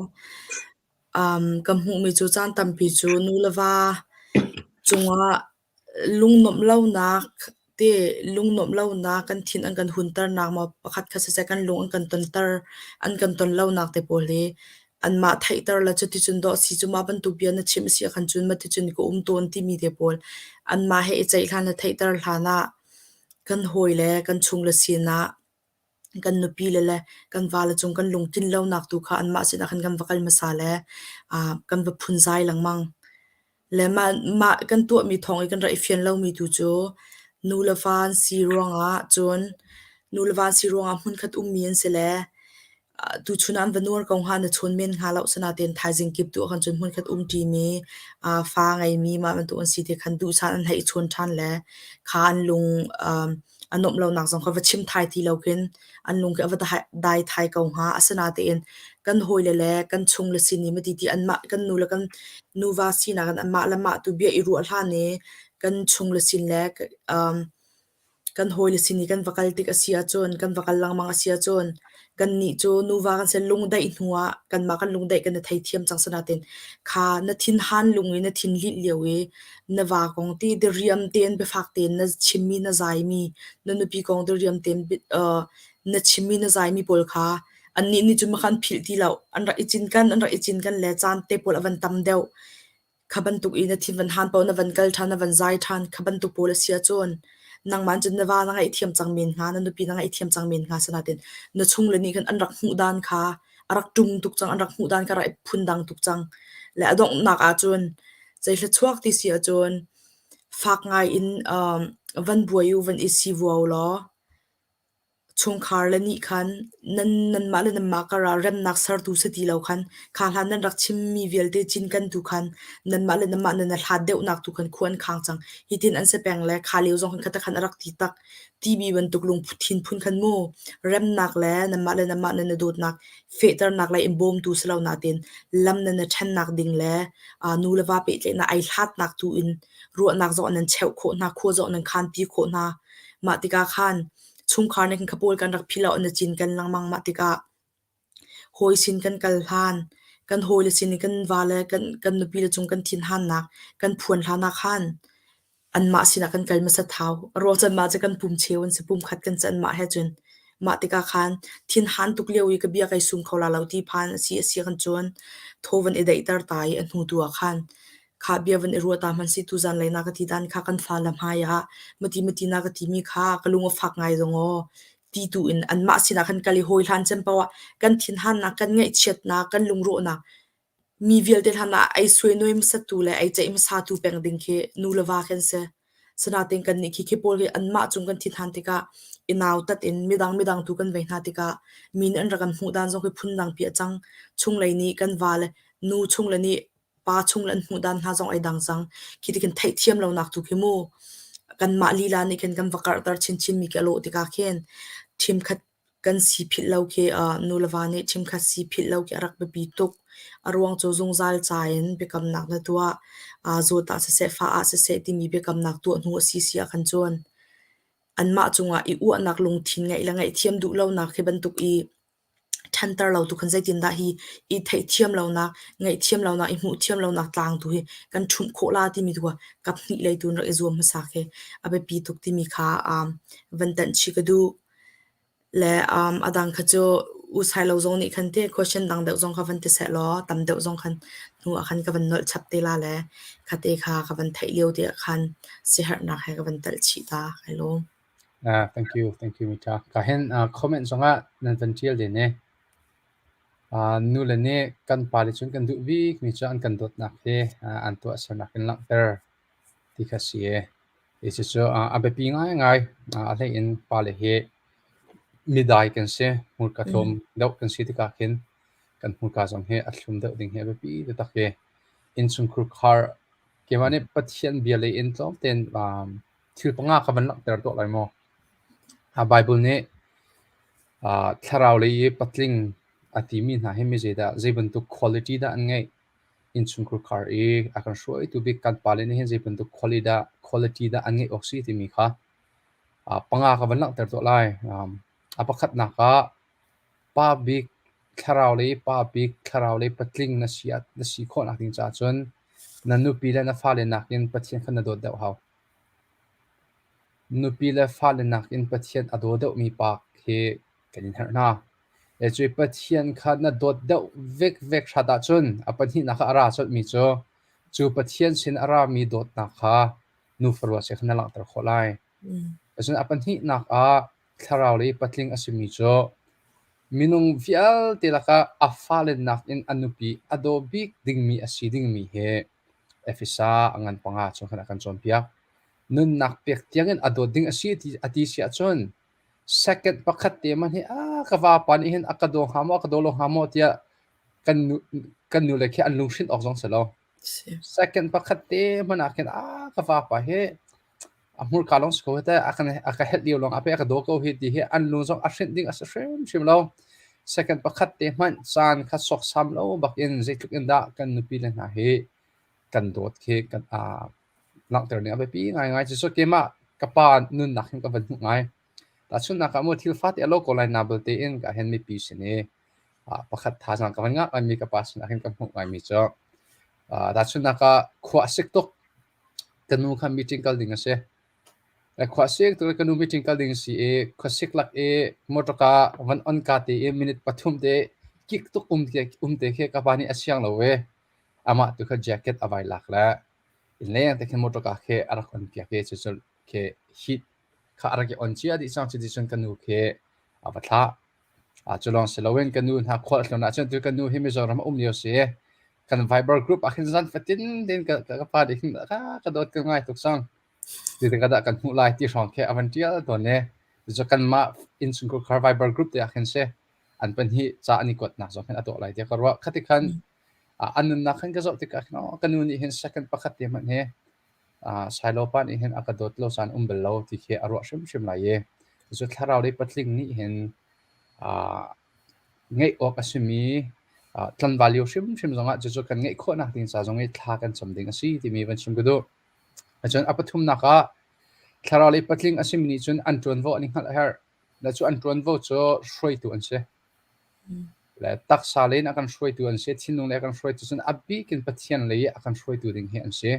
ka hmuhmi cu caan tampi cu nu le va cungah lungnuamh lonak te lungnuamh lonak kan thin an kan hunternak maw pakhatkhat siseh kan lung an kan tonter an kan ton lonak te pawl hi anmah theihter le cuticun dawh si cu mah bantuk bia na chim a si ahkhan cun maticun ka um tawn timi te pawl anmah he i ceih hlan le theihter hlan ah kan hawile kan chungle sinah kan nupi le le kan vale cung kan lungtlin lonak tu kha anmah sinah khan kan va kal hmasa le kan va phunzai lengmang. Le mah, mah kan tuahmi thawng i kan rak i fian lomi tu cu nu le va an si ruangah cun nu le va an si ruangah hmunkhat ummi an si le tuchun ah an va nuar ko hnga na chawn men hnga lo sinain thaizing kip tu ah khan cun hmunkhat umṭimi fa ngeimi mah bantuk an si ti khan duhsah an hei i chawn ṭhan le kha an lung a nuamh lonak zong kha va chim thai ti lo khin an lung khi a va dai thai ko hnga. Asinain kan hawile le kan chung le sin i mati ti anmah kan nu le kan nuva sinak in anmah le mah tu bia i ruah hlan i kan chung le sin le um, kan hawile sin i kan va kal tik a si ahcun kan va kal lengmang a si ahcun kannih cu nuva kan si lungdaih hnu ah kanmah kan lungdaih kan i theithiam cang sinain kha na thinhan lung i na thin lih lio i na va kong ti diriam tein biafak tein na chimmi na zaimi na nupi kong diriam tein na chimmi na zaimi pawl kha annih nih cun makha an philh ti lo an rak i cinken an rak i cinken le caan te pawl a van tam deuh Kha bantuk i na thin van han paoh na van kal ṭhan, na van zai ṭhan, kha bantuk pawl a si ahcun nangmah cun na va na ngaihthiam cang men hnga, na nupi na ngaihthiam cang men hnga sinain na chungle nih khan an rak hmuh dan kha a rak ṭum tuk cang, an rak hmuh dan kha a rak i phundang tuk cang. Le a donghnak ahcun zeihla chuak ti si ahcun fak ngai in um, van buai u, van i sivuau law Chungkhar le nih khan nan nanmah le nanmah karah remnak sertu si ti lo khan kha hlan nan rak chimmi vialte cinkentu khan nanmah le nanmah nan i hlat deuhnak tu khan khua an khang cang. Hitin an si peng le kha lio zong khan kha khan a rak ti tak timi bantuk lungthin phun khan mu remnak le nanmah le nanmah nan i dawtnak fehternak le in bawmtu si lo nain lam nan i ṭhennak ding le nu le va pehtlaihnak ai hlatnak tu in ruahnak zong nan cheuh khawh hna, khua zong nan khanpi khawh hna. Mah tikah khan chungkhar nih khan pawl kan rak philh lo an i cinken lengmang. Mah tikah hawi sin kan kal hlan. Kan hawile sin i kan vale kan kan nupile cung kan thinhannak kan phuan hlan ah khan anmah sinah kan kal hmasat hau. A ruang cu anmah cu kan pum cheu an si, pumkhat kan si anmah he cun. Mah tikah khan thinhan tuk lio i ka bia kai sum kho la lo ti phan a si a si kan cun thaw van i daihter ta i a hnu tu ah khan kha bia van i ruah ta hmanh sih tuzan lei na ka ti dan kha kan fale hmai ah mati mati na ka timi kha ka lung a fak ngai zong aw ti tu in anmah sinah khan kal i hawi hlan cem paoh ah kan thinhannak kan ngaihchiatnak kan lungrawhnak Mi vialte hlan ah ei suainawi hmasattu le ei ceih hmasatu peng ding khi nu le va khi an si. Sinain kannih khi khi pawl hi anmah cung kan thinhan tikah i nautat in midang midang tu kan vei hna tikah mi nih an rak kan hmuh dan zong khi phundang pi a cang. Chunglei nih kan va le nu chungle nih pa chungle an hmuh dan hna zong ai dang cang. Khi ti khin theihthiam lonak tu khi mu kanmah lila nih khin kan va karhter chinchin mi khi a lawh tikah khin ṭhimkhat Kan si philh lo khi nu le va nih ṭhimkhat si philh lo khi a rak biapi tuk. A ruang cu zungzal ca in biakamnak na tuah. Zawt ah siseh, fah ah siseh timi biakamnak tuah hnu a si si ahkhan cun anmah cungah i uahnak lungthin ngeih le ngaihthiam duh lonak hi bantuk i ṭhanter lo tu khan zeitindah hi i theihthiam lonak, ngaihthiam lonak, i hmuhthiam lonak tlang tu hi kan ṭhumh khawh la timi tu kha kaphnih lei tu in rak i zuam hmasa khi a biapi tuk timi kha van tanh chih ka duh. Le a dang kha cu usailo zong nih khan ti question dang deuh zong kha van ti sehlaw tam deuh zong khan hnu ah khan ka van nolh chap te la le khate kha ka van theih lio te ah khan siaherhnak he ka van telh chih ta. Kai lawm. Thank you, thank you Mita. Ka hin comment zongah nan van ṭial den e. Nu le nih kan pale cun kan duh bik mi cu an kan dawtnak hi an tuahsernak in langhter ti kha si e. Hi cucu a biapi ngaingai. A hlei in pale hi midai kan si. Hmurka tlawm deuh kan si tikah khin kan hmurka zong hi a thlum deuh ding hi a biapi taktak i innchungkhur khar keimah nih Pathian bia lei in tlawm tein thil panga ka van langhter tuah lai maw? Bible nih thlarau lei i patling a timi hna hi mi zeidah zei bantuk quality dah an ngeih? Innchungkhur khar i a kan hruaitu bik kan pale nih hin zei bantuk quality dah quality dah an ngeih awk si timi kha panga ka van langhter tuah lai. A pakhatnak ah pa bik thlarau lei pa bik thlarau lei patling na si na si khawhnak ding caah cun na nupi le na fale nakin Pathian kha na dawt deuh hau. Nupi le fale nakin Pathian a daw deuhmi pa khi kan in herh hna. Le cu Pathian kha na dawt deuh vekvek hrat ahcun a pahnihnak ah a ra colhmi cu cu Pathian sin a rami dawtnak kha nufarua si kha na langhter khawh lai. Cun a pahnihnak ah thlarau lei patling a simi cu minung vialte lakah a fale nakin a nupi a daw bik dingmi a si dingmi hi Efesa a ngan panga chung khan a kan cawnpiak. Nunnak pek tiangin a dawt ding a si ti a ti si ahcun Second pakhat te hmanh hi ah ka vapa nih hin a ka daw hnga maw a ka daw lo hnga maw tiah kan nu kan nule khi an lunghrinh awk zong si lo. Second pakhat te hmanh ah khin ah ka vapa hi a hmurka lawng si ko hi teh a kan a ka helh lio lawng ah pei a ka daw ko hi ti hi an lung zong a hrinh ding a si hrimhrim lo. Second pakhat te hmanh caan kha sawksam lo bak in zeitluk in dah kan nupi le hna hi kan dawt khi kan langhter ning a biapi ngaingai. Cucu keimah ka pa nunnak hin ka van hmuh ngai. Tahchunhnak ah maw thil fate a lo ko lai na belte in ka hen mipi sin i pakhat thazaang ka van ngah ngaimi ka pa sinah hin ka hmuh ngaimi cu tahchunhnak ah khua a sik tuk. Ka nu kha meeting kal ding a si. Khua sik tuk ka nu meeting kal ding si i khuasik lak i motor ka van on ka te i minute pathum te kik tuk um te um te khi ka pa nih a siang lo ve. Amah tu kha jacket a vai lak le Innleng te khin motor ka khi a rak on piak i cucu khi heat kha a rak i on cia dih cang. Cuticun ka nu khi a va thlah. Cu lawng si loin ka nu hna khual a tlun ahcun tu ka nu hi Mizoram a um lio si. Kan Viber group ah khin zan fatin tein ka, ka pa nih hin ka, ka dawt ka ngai tuk cang. Zeitik ah dah kan hmuh lai ti hrawng khi a van ṭial tawn i cucu kanmah innchungkhar khar Viber group te ah khin si an pahnih ca an i kuatnak zong khin a tuah lai tiah ka ruah. Khati khan An nunnak khan ka zoh tikah khin ka nu nih hin second pakhat te hmanh hi Sailo pa nih hin a ka dawt lo caan um bal lo ti khi a ruah hrimhrim lai i cu thlarau lei patling nih hin ngeih awk a simi tlanval lio hrimhrim zongah cucu kan ngeih khawhnak ding ca zong i thla kan cam ding a si timi van chim ka duh. Cun a pathumnak ah thlarau lei patling a simi nih cun an ṭuanvo an i hngalh a herh. Le cu an ṭuanvo cu hruaitu an si. Le taksa lei in a kan hruaitu an si, thinlung lei a kan hruaitu cun a bik in Pathian lei i a kan hruaitu ding hi an si.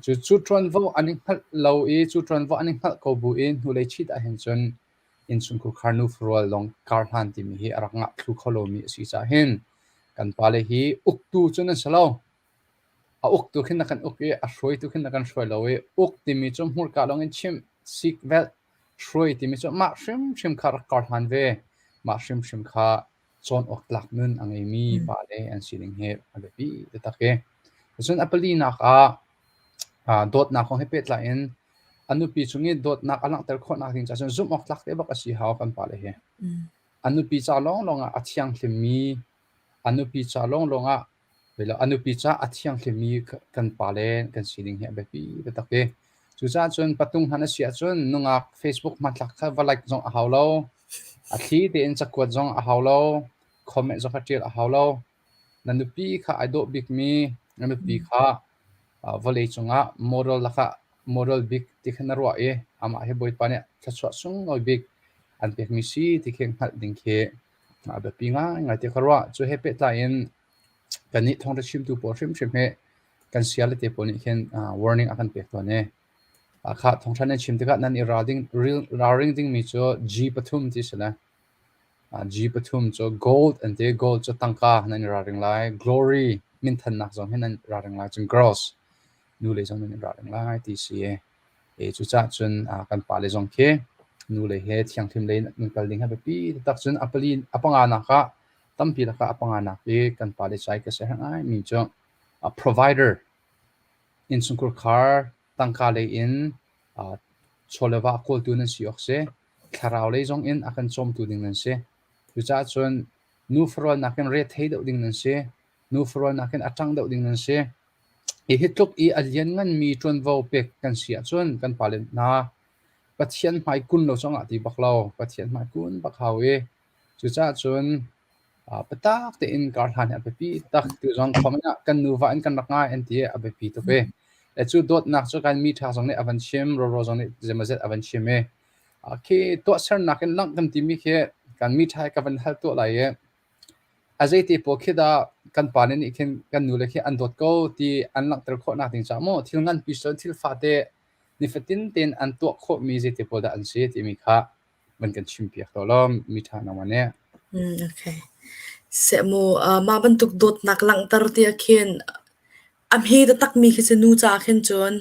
Cu cu ṭuanvo an i hngalh lo i cu ṭuanvo an i hngalh ko bu in hnulei chit ahhin cun innchungkhar khar nufarual lawng karhlan timi hi a rak ngah thlu kho lomi a si caah hin kan pale hi uktu cu nan si lo. A uktu khin na kan uk i a hruaitu khin na kan hruai lo i uk timi cu hmurka lawng in chimh, sikvelh, hruai timi cu mah hrimhrim kha rak karhlan ve. Mah hrimhrim kha cawn awk tlak nun a ngeimi pale an si ding hi a biapi taktak i. Cun a palinak ah dawtnak kong he pehtlai in a nupi cung i dawtnak a langhter khawhnak ding caah cun zumh awk tlak te bak a si hau kan pale hi. A nupi ca lawnglawng ah a thianghlimmi, a nupi ca lawnglawng ah a nupi caah a thianghlimmi kan pale kan si ding hi a biapi taktak i. Cucaah cun patung hna na si ahcun nungak Facebook hmanthlak kha va like zong a hau lo. A thli tein cakuat zong a hau lo. Comment zong kha ṭial a hau lo. Na nupi kha ai dawh bikmi, na nupi kha vawlei cungah model lakah model bik ti kha na ruah i amah hi Bawipa nih thluachuah sunglawi bik an pekmi si ti khi hngalh ding khi a biapi ngaingai ti ka ruah. Cu he pehtlai in kannih thawngṭha chimtu pawl hrimhrim hi kan siale te pawl nih khin warning a kan pek tawn i khah thawngṭha nan chim tikah nan i ralring dingmi cu G pathum ti si le G pathum cu gold an ti. Gold cu tangka nan i ralring lai. Glory minthannak zong hi nan ralring lai. Cun girls nu le zong nan i ralring lai ti si. E cucaah cun kan pale zong khi nu le he thianghlim lei nan kal ding hi a biapi taktak. Cun a pali a panganak ah tampi lakah a panganak i kan pale cai ka siaherh ngaimi cu a provider innchungkhar khar tangka lei in chawleva a kawltu nan si awk si. Thlarau lei zong in a kan cawmtu ding nan si. Cucaah cun nu farual nakin rethei deuh ding nan si. Nu farual nakin a ṭang deuh ding nan si. Hi hi tluk i a liannganmi ṭuanvo pek kan si ahcun kan pale hna Pathian hmai kun lo zongah ti bak lo. Pathian hmai kun bak hau i cucaah cun biatak tein karhlan hi a biapi tak. Tu zong comment ah kan nuva in kan rak ngai an ti i a biapi tuk i. Le cu dawtnak cu kan mi ṭha zong nih a van chim, Roro zong nih zeimawzet a van chim i khi tuahsernak in langh kan timi khi kan mi ṭha ka van hal tuah lai i A zeite pawl khi dah kan pale nih khin kan nule khi an dawt ko ti an langhter khawhnak ding caah maw thil nganpi si loin thil fate nifatin tein an tuah khawhmi zeite pawl dah an si timi kha van kan chimpiak tuah law mi ṭha nangmah nih. Okay. Seh mu, mah bantuk dawtnak langhter ti ah khin a hme taktakmi khi cu nu caah khin cun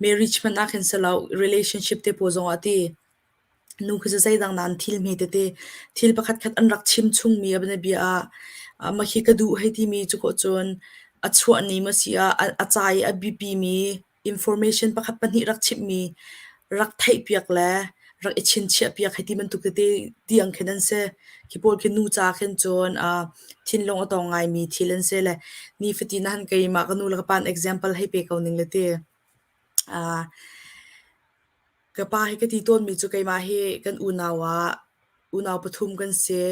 marriage hmanh ah khin si lo relationship te pawl zong ah ti Nu khi cu zeidang dah an thil hme tete thil pakhatkhat an rak chim chungmi a bianabia ah mah khi ka duh hei timi cu khawh cun a chuah ni maw si ah a ca i a biapimi information pakhat pahnih rak chimhmi rak theihpiak le rak i chinchiahpiak hei ti bantuk tete tiang khin an si. Khi pawl khi nu ca khin cun thinlung a tawng ngaimi thil an si le nifatin ah han keimah ka nu le ka pa in example hei pe ko ning le ti. Ka pa hi ka ti tawnmi cu keimah hi kan unau ah unau pathum kan si.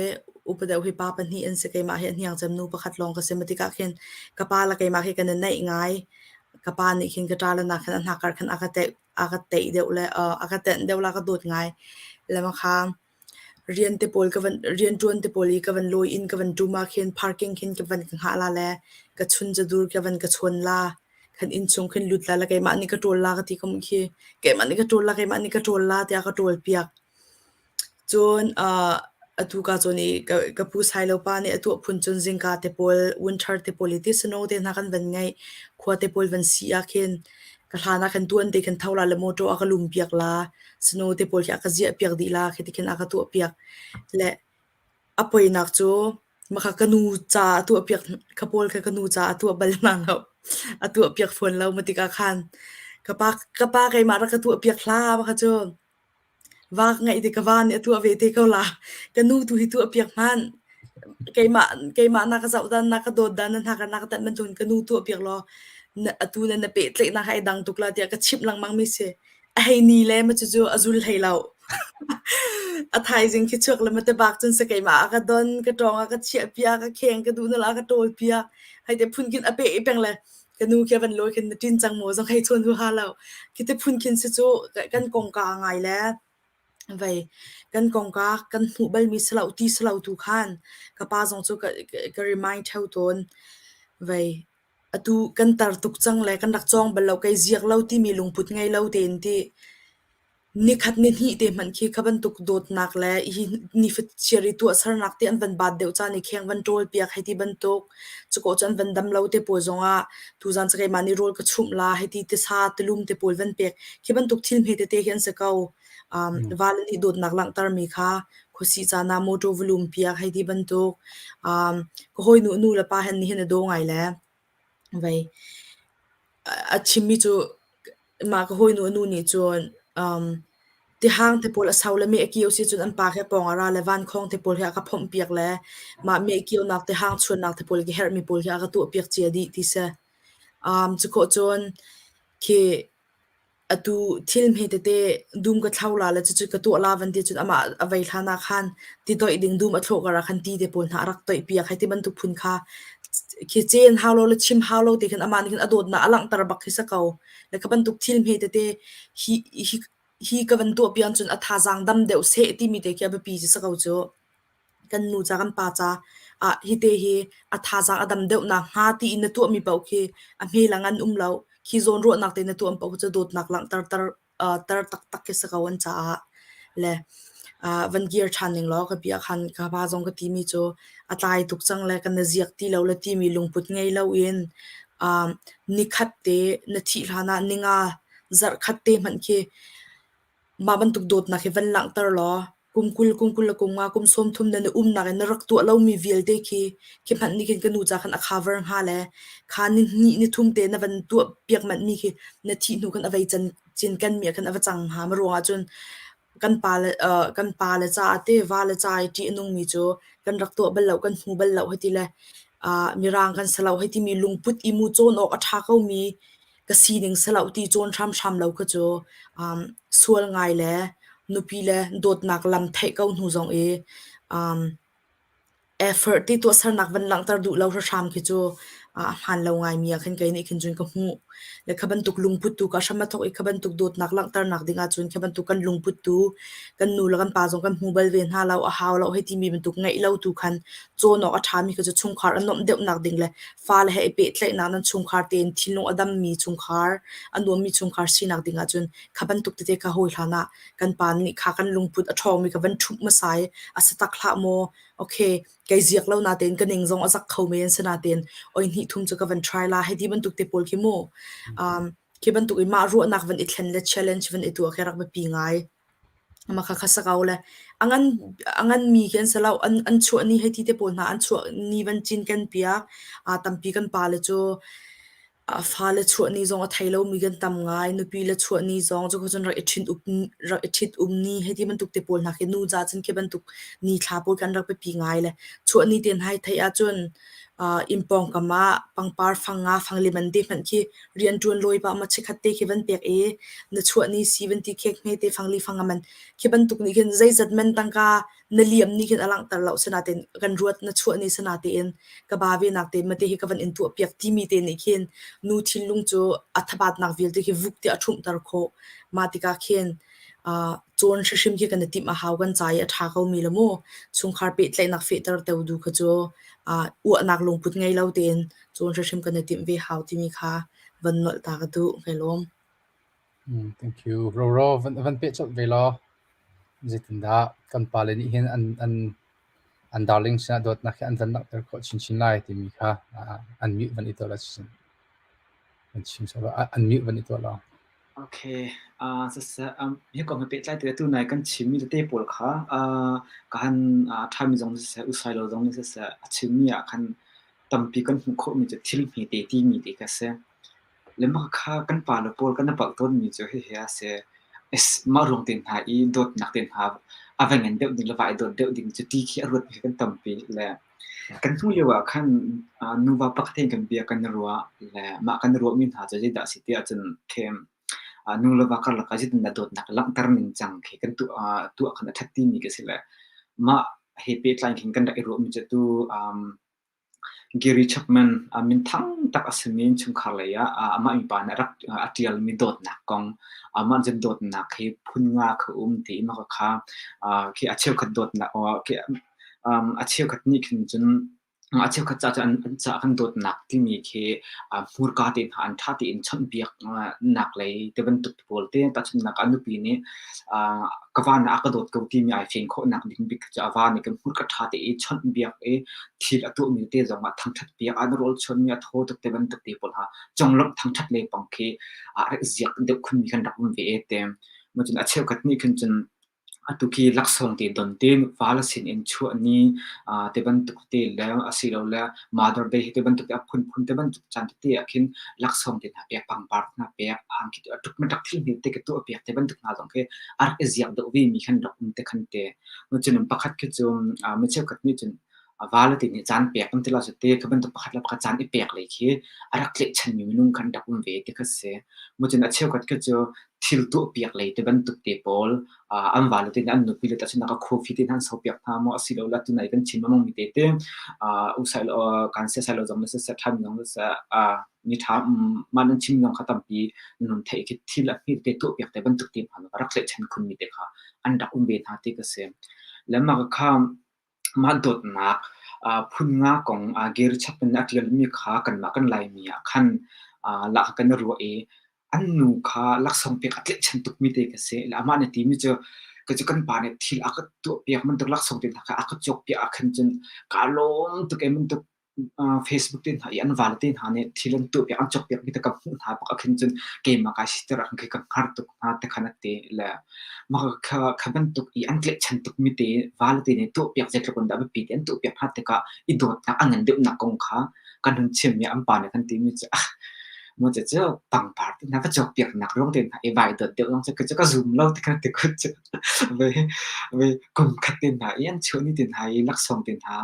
Upa deuh hi pa pahnih an si. Keimah hi a hniang cem nu pakhat lawng ka si. Mah tikah khin ka pa le keimah hi kan i naih ngai. Ka pa nih khin ka ṭa le nak khin a hnakar khin a ka teih a ka teih deuh le a ka tenh deuh la ka dawt ngai. Le makha rian te pawl ka van rianṭuan te pawl i ka van lawi inn ka van ṭum ah khin parking khin ka van ka hngah la le ka chun cadur ka van ka chawn la. Kan innchung khin lut la le keimah nih ka ṭawl la ka ti ko khi. Keimah nih ka ṭawl la, keimah nih ka ṭawl la tiah ka ṭawl piak. Cun atu ka cawn i ka pu Sailo pa nih a tuah phun cun zingka te pawl, winter te pawl i ti snow te hna kan van ngeih, khua te pawl van si ah khin ka hlan ah khan tuan te khin tho la le motor a ka lum piak la, snow te pawl khi a ka ziah piak dih la, khi ti khin a ka tuah piak. Le A poinak cu maka ka nu ca a tuahpiak ka pawl kha ka nu ca a tuah bal hna lo. A tuahpiak fawn lo ma tikah khan ka pa ka pa keimah rak ka tuahpiak hlah maka cu va ka ngeih te ka va nih a tuah ve te ko la. Ka nu tu hi tuahpiak hmanh. Keimah keimah na ka zoh dan na ka dawt dan na hna ka na ka tanh bantukin ka nu tuahpiak law na atu na na pehtlaihnak hai dang tuk la tiah ka chimh lengmang mi si. A hei ni le ma cucu a zul hlei lo. A thaizing khi chuak le mate bak cun si keimah a ka don, ka ṭawng a ka chiah piak, ka kheng ka duh na la ka ṭawl piak. Hei te phun khin a peh i peng le ka nu khi a van lawi khin na ṭin cang maw zong hei chawn huaha lo. Khi te phun khin si cu kan kongka ngai le. Vei kan kongka kan hmuh balmi si lo ti si lo tu khan ka pa zong cu ka remind ṭheo tawn. Vei atu kan tar tuk cang le kan rak cawng bal lo kei ziak lo timi lungput ngei lo tein ti Nikhat nihnih te hmanh khi kha bantuk dawtnak le hi nifachiar i tuahsernak te an van baat deuh caan i kheng van ṭawlpiak hei ti bantuk, cukaw cu an van dam lo te pawl zongah tuzaan cu keimah nih rawl ka chumh la hei ti tisa tulum te pawl van pek khi bantuk thil hme tete khi an si ko. Vale nih dawtnak langhtermi kha khuasih caan ah mawṭaw va lum piak hei ti bantuk. Ka hawinu nu le pa hen nihin a daw ngai le vei a chimmi cu mah ka hawinu a nu nih cun tihang te pawl a so le meh a kio si cun an pa he pawng a ra le vankhawng te pawl he a ka phomhpiak le mah meh kionak tihang chuannak te pawl ka herhmi pawl hi a ka tuahpiak cia dih ti si. Cukhawh cun khi Atu thil hme tete dum ka thlo la le cucu ka tuah la van ti cun amah a vei hlan ah khan ti toih ding dum a thlawh kar ah khan ti te pawl hna a rak toih piak hei ti bantuk phun kha khi cen hau lo le chim hau lo te khin amah nih khin a dawtnak a langhter bak khi si ko. Le kha bantuk thil hme tete hi hi hi ka van tuah piak cun a thazaang dam deuh seh timi te khi a biapi cu si ko cu. Kan nu ca kan pa ca ah hite hi a thazaang a dam deuh nakhnga tiin na tuahmi paoh khi a hme lang an um lo. Khi zawnruahnak te na tuah paoh cu dawtnak langhter ter, ter taktak khi si ko an caah. Le van kir ṭhan ning law ka bia khan ka pa zong ka timi cu a tlai tuk cang le kan na ziak ti lo le timi lungput ngei loin nikhat te na thih hlan ah ninga zarh khat te hmanh khi mah bantuk dawtnak hi van langhter law kum 20, kum 20 le kum nga, kum 30 na na umnak in na rak tuah lomi vialte khi khi hmanh nih khin ka nu ca khan a cover hnga le kha ni hnih ni thum te na van tuah piak manh mi khi na thih hnu khan a vei can cinken mi ah khan a va cang hnga. Ma ruangah cun kan pa le kan pa le caah te va le ca i ṭih a nungmi cu kan rak tuah bal lo kan hmu bal lo hei ti le mirang kan si lo hei timi lungput i mu cawn awk a ṭha komi ka sining si lo ti cawn hramhram lo kha cu sual ngai le nupi le dawtnak lam theih ko hnu zong i effort ti tuahsernak van langhter duh lo hram khi cu a hmaan lo ngaimi ah khin kei nih khin cun ka hmuh. Le kha bantuk lungput tu ka hram a thawk i kha bantuk dawtnak langhternak ding ahcun kha bantuk kan lungput tu kan nu le kan pa zong kan hmu bal ve hna lo, a hau lo hei timi bantuk ngeih lo tu khan cawn awk a ṭhami kha cu chungkhar a nuamh deuhnak ding le fale he i pehtlaihnak nan chungkhar tein thinlung a dammi chungkhar, a nuammi chungkhar sinak ding ahcun kha bantuk tete kha hawi hlan ah kan pa nih kha kan lungput a ṭhawngmi kha van ṭhumh hmasa i a si tak hlah maw, okay, kei ziak lo natein ka ning zong a zak kho men si natein oi hnih thum cu ka van try la hei ti bantuk te pawl khi mu. Khi bantuk i mah ruahnak van i thlen le challenge van i tuah khi rak biapi ngai. Mah kha kha si ko le a nganmi khi an si lo. An chuah ni hei ti te pawl hna an chuah ni van cinken piak. Tampi kan pale cu fale chuah ni zong a thei lomi kan tam ngai. Nupi le chuah ni zong cu cun rak i rak i ṭhit um ni hei ti bantuk te pawl hna khi nu ca cun khi bantuk ni thla pawl kan rak biapi ngai le chuah ni te hna hi theih ahcun inn pawngkam ah pangpar fang nga fang liman te hmanh khi rianṭuan lawi pah maw chikkhat te khi van pek i na chuah ni si van ti khek hme te fang li fang nga man khi bantuk nih khin zeizat man tangka na liam nih khin a langhter lo sinain kan ruat na chuah ni sinain ka ba ve nak te mate hi ka van in tuah piak timi te nih khin nu thinlung cu a thabatnak vialte khi vuk tiah a ṭhumhter khawh. Mah tikah khin cawn hrimhrim khi kan i timh a hau kan ca i a ṭha ko mi le mu chungkhar pehtlaihnak fehter teu du kha cu uahnak lungput ngei lo tein cawn hrimhrim kan i timh ve hau timi kha van nolh ta ka duh. Kai lawm. Thank you. Roro van van peh colh ve law. Zeitindah kan pale nih hin an an an darling sinah dawtnak hi an van langhter khawh chinchin lai timi kha an mute van i tuah la van chim an mute van i tuah law. Okay, siseh, hi kong he pehtlai te tu nai kan chimmi tete pawl kha ka han ṭhami zong siseh, usailo zong nih siseh, a chimmi ah khan tampi kan hmuh khawhmi cu thil hmete timi te kha si. Le mah kha kan pale pawl kan i palh tawnmi cu hihi a si. Mah ruang te hna i dawtnak te hna a va ngan deuh ding le va i dawt deuh ding cu ti khi a ruatmi khi kan tampi le kan hnu lio ah khan nuva pakhat he kan bia kan i ruah le mah kan i ruahmi hna cu zeidah a si ti ahcun khem nu le va karlak ah zeitindah dawtnak langhter ning cang khi kan tuah khan a ṭhat timi khi a si le mah he pehtlai khin kan rak i ruahmi cu tu. Gary Chapman minthang tak a simi innchungkhar lei ah amah mipa nih a rak a ṭialmi dawtnak kong, amah cun dawtnak hi phun nga kha um ti i mah kha khi a cheukhat dawtnak a cheukhat nih khin cun A cheukhat ca cu an caah kan dawtnak timi khi hmurka te hna an ṭha tein chawnhbiaknak lei ti bantuk pawl te tahchunhnak ah nupi nih ka va nih a ka dawt ko timi ai fian khawhnak ding bik cu a va nih kan hmurka ṭha te i chawnhbiak i thil a tuahmi te zong ah thangṭhat piak ah na rawl chuanmi a thaw tuk ti bantuk te pawl ha conglawmh thangṭhat lei pang khi a rak ziak deuh khunmi kan rak um ve e te. Cun a cheukhat nih khin cun Atu khi laksawng te don te fale sin in chuah ni te bantuk te le asilole Mother Day hi te bantuk te a phunphun te bantuk caan tete ah khin laksawng te hna pek, pangpar hna pek, angki a tuk tuk thil hme te ka tuah piak te bantuk hna zong khi a rak i ziak deuh ve mi khan rak um te khan te. Cun pakhat khi cu mi cheukhat nih cun a vale te nih caan pek kan ti lo te kha bantuk pakhat le pakhat caan i pek lei khi a rak tlaihchan mi minung khan rak um ve ti kha si. Mucun a cheukhat khi cu thil tuah piak lei te bantuk te pawl an vale te nih an nupi le tahchunhnak ah coffee te hna an so piak hna maw asilo la tunai kan chim lengmang mi te te usai lo kan se sai lo zong na se than zong se ni tha man an chim zong kha tampi nun thei khi thil a hmi te tuah piak te bantuk te hna rak tlaihchan khun mi te kha an rak um ve hna ti ka si. Le mah kha Mah dawtnak phun nga kong Gary Chapman nih a ṭialmi kha kanmah kan Laimi ah khan lak kan i ruah i an nu kha laksawng pek a tlaihchan tukmi te ka si. Amah nih a timi cu kei cu kan pa nih thil a ka tuahpiak bantuk laksawng te hna kha a ka cawkpiak ahkhan cun kaa lawm tuk ee bantuk Facebook te hna i an vale te hna nih thil an tuahpiak an cawkpiakmi te ka hmuh hna bak ahkhin cun keimah kai siter ahkhin kei ka hngar tuk hna ti khan a ti le mah kha kha bantuk i an tlaihchan tukmi te vale te nih tuahpiak zeitluk in dah a biapi ti an tuahpiak hna tikah i dawtnak a ngan deuhnak kong kha kan hun chimmi an pa nih kan timi cu ah maw cu pangpar te hna va cawkpiaknak ruang te hna i vai dawt deuh zong cu ka cu ka zum lo ti khan ti khut cu ve ve kum khat te hna i an chuah ni te hna i laksawng te hna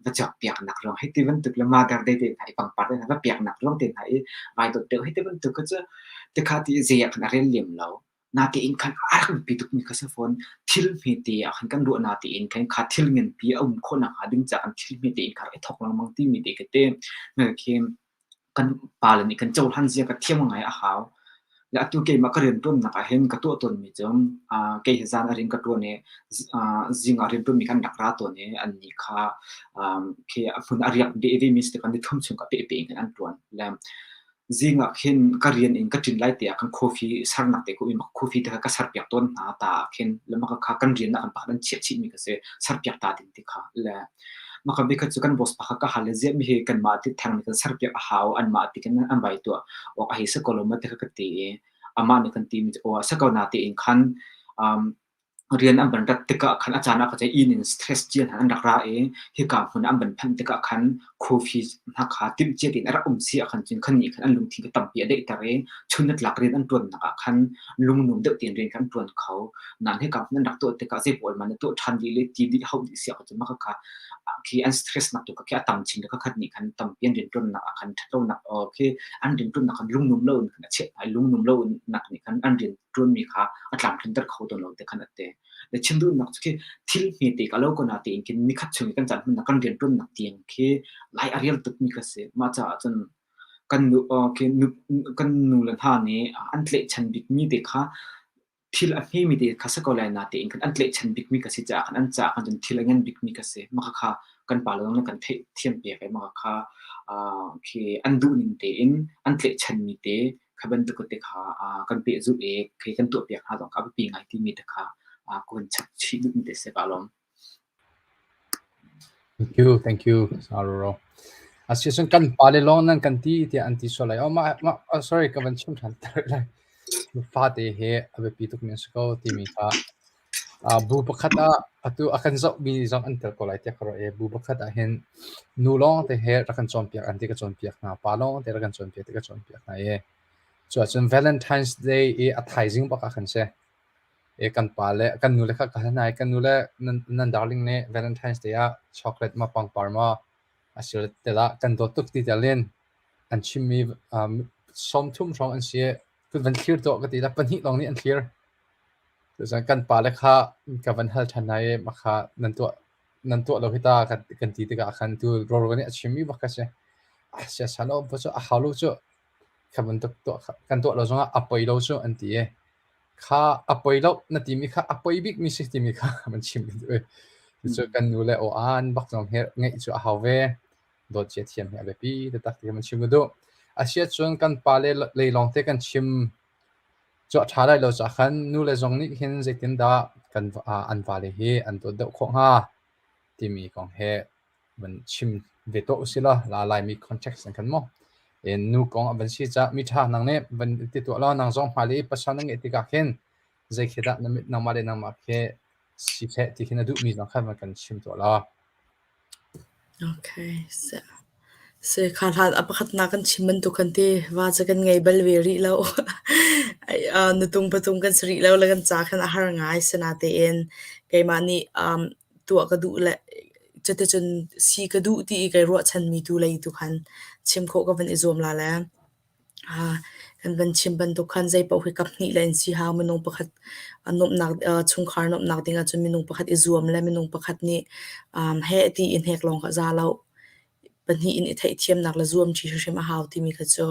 va cawkpiaknak ruang hei ti bantuk le Mother Day te hna i pangpar te hna va piaknak ruang te hna i vai dawt deuh hei ti bantuk kha cu tikha ti zei ah khan a rel lem lo. Natein khan a rak biapi tukmi kha si fawn. Thil hmete ah khan kan ruah natein khan kha thil nganpi a um khawh nakhnga ding caah kan thil hmete in kha rak i thawk lengmang timi te khi te khi kan pale nih kan cohlan zia ka thiam ngai a hau. Le atu keimah ka rianṭuannak ah hin ka tuah tawnmi cu kei hi zan a rian ka ṭuan i zing ah rianṭuanmi kha an rak ra tawn i annih kha khi a hmun a riak deh vemi si tikah nithum chung ka pehpeh in khan an ṭuan. Le zing ah khin ka rian in ka ṭin lai tiah khan coffee sernak te ku in coffee te kha ka serpiak tawn hna ta ah khin le mah kha kan rian ah kan pakhat an chiah chihmi ka si serpiak ta ding ti kha le mah kha bikhat cu kan boss pa kha ka hal le ziah mi hi kanmah ti theng nih kan serpiak a hau anmah ti kan an vai tuah awk a hei si ko lo ma ti kha ka ti i amah nih kan ti mi cu aw a si ko na tiin khan um, Rian an van rat tikah khan a caan ah ka ceih inn in stress cia hna an rak ra i hika hmun ah an van phanh tikah khan coffee hna kha timhcia tein a rak um si ahkhan cun khan nih khan an lungthin kha tampi a daihter i chun nitlak rian an ṭuannak ah khan lungnum deuh tein rian kha an ṭuan kho. Nain hika hmun an rak tuah tikah zei pawl man na tuah ṭhan dih le ti dih hauh dih si ahcun mah khakha khi an stress nak tu khi a tam chin le khakhat nih khan tampi an rianṭuannak ah khan ṭhatlonak khi an rianṭuannak khan lungnum lo in khan a chiah hna i lungnum lo nak nih khan an rian ṭuanmi kha a tlamtlinter kho tawn lo ti khan a ti. Le chim duhnak cu khi thil hmete ka lo ko na tiin khin nikhat chung i kan caan hmannak kan rianṭuannak tiang khi lai a rial tukmi kha si. Mah caah cun kan nu khi nu kan nu le hna nih an tlaihchan bikmi te kha thil a hmemi te kha si ko lai na tiin khan an tlaihchan bikmi ka si caah khan an caah khan cun thil a ngan bikmi ka si. Mah kha kan pa le zong nih kan theih thiam piak i mah kha khi an duhning tein an tlaihchanmi te kha bantuk te kha kan pehzulh i khi kan tuahpiak hna zong kha a biapi ngai timi te kha ka hun chap chih duhmi te si ka lawm. Thank you, thank you, Saruro. Asiahcun kan pale lawng nan kan ti tiah an ti sual lai. Oh, mah, mah, oh, sorry, ka van chim ṭhan ter lai. Fate he a biapi tukmi an si ko timi kha Bu pakhat ah atu a kan zohmi zong an tel ko lai tiah ka ruah i bu pakhat ah hin nu lawngte he rak kan cawnpiak an ti ka cawnpiak hna, pa lawngte rak kan cawnpiak ti ka cawnpiak hna i cuahcun Valentine's Day i a thaizing bak ah khan si. I kan pa le kan nu le kha ka hal hna i kan nu le nan, nan darling nih Valentine's Day ah chocolate maw pangpar maw asilo tel ah kan dawt tuk ti tel in an chimmi um, 30 hrawng an si i kan van thlir tuah ka ti la pahnih lawng nih an thlir. Cucaah kan pale kha ka van hal ṭhan hna i mah kha nan tuah. nan tuah lo hi ta kan ti tikah khan tu Roro nih a chimmi bak kha si. A siasal lo cu a hau lo cu kha bantuk tuah kan tuah lo zongah a poi lo cu an ti i kha a poi lo na timi kha a poi bikmi si timi kha van chim duh i cucu kan nu le aw an bak zong hi ngeih cu a hau ve. Dawt cia thiam hi a biapi taktak ti kan chim ka duh. Asiahcun kan pa le lei lawng te kan chim cu a ṭha lai lo caah khan nu le zong nih hin zeitindah kan an vale hi an dawt deuh khawh hnga timi kong he van chim ve tuah usih law la Laimi context in khan mu. In nu kong a van si caah mi ṭha nang nih van ti tuah law nang zong hmailei pasal na ngeih tikah khin zei khi dah na mit nangmah le nangmah khi si seh ti khi na duhmi zong khan van kan chim tuah law. Okay. Se kha hlan a pakhatnak kan chim bantuk khan ti va cu kan ngei bal ve rih lo. Ai, nutung patung kan si rih lo le kan ca khan a har ngai sinatein keimah nih um, tuah ka duh le cuticun si ka duh ti i kai ruahchanmi tu lei tu khan chim khawh ka van i zuam la le. Kan van chim bantuk khan zeipaoh hi kaphnih le in si hau. Minung pakhat nuamhnak chungkhar nuamhnak ding ahcun minung pakhat i zuam le minung pakhat nih heh ti i hnek lawng kha a za lo. Pahnih in i theihthiamnak le zuamṭi hrimhrim a hau timi kha cu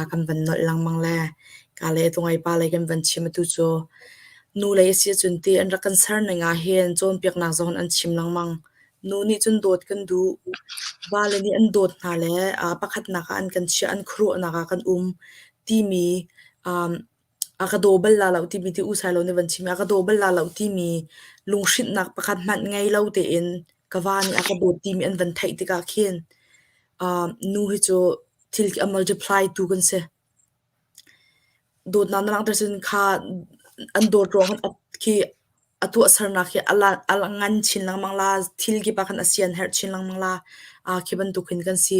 kan van nolh lengmang le ka le tungei pa lei kan van chim atu cu nu lei a si ahcun ti an rak kan ser ning ah hin cawnpiaknak zong in an chim lengmang. Nu nih cun dawt kan duh. Vale nih an dawt hna le pakhatnak ah an kan chiah, an khuaruahnak ah kan um timi a ka daw bal la lo timi ti u Sai Lo nih van chim i a ka daw bal la lo timi lunghrinhnak pakhat hmanh ngei lo tein ka va nih a ka dawt timi an van theih tikah khin nu hi cu thil a multiply tu kan si. Dawtnak na langhter cun kha an dawt ruang khi a tuahsernak hi a ngan chin lengmang la, thil kip ah khan a sian herh chin lengmang la. Khi bantuk hin kan si.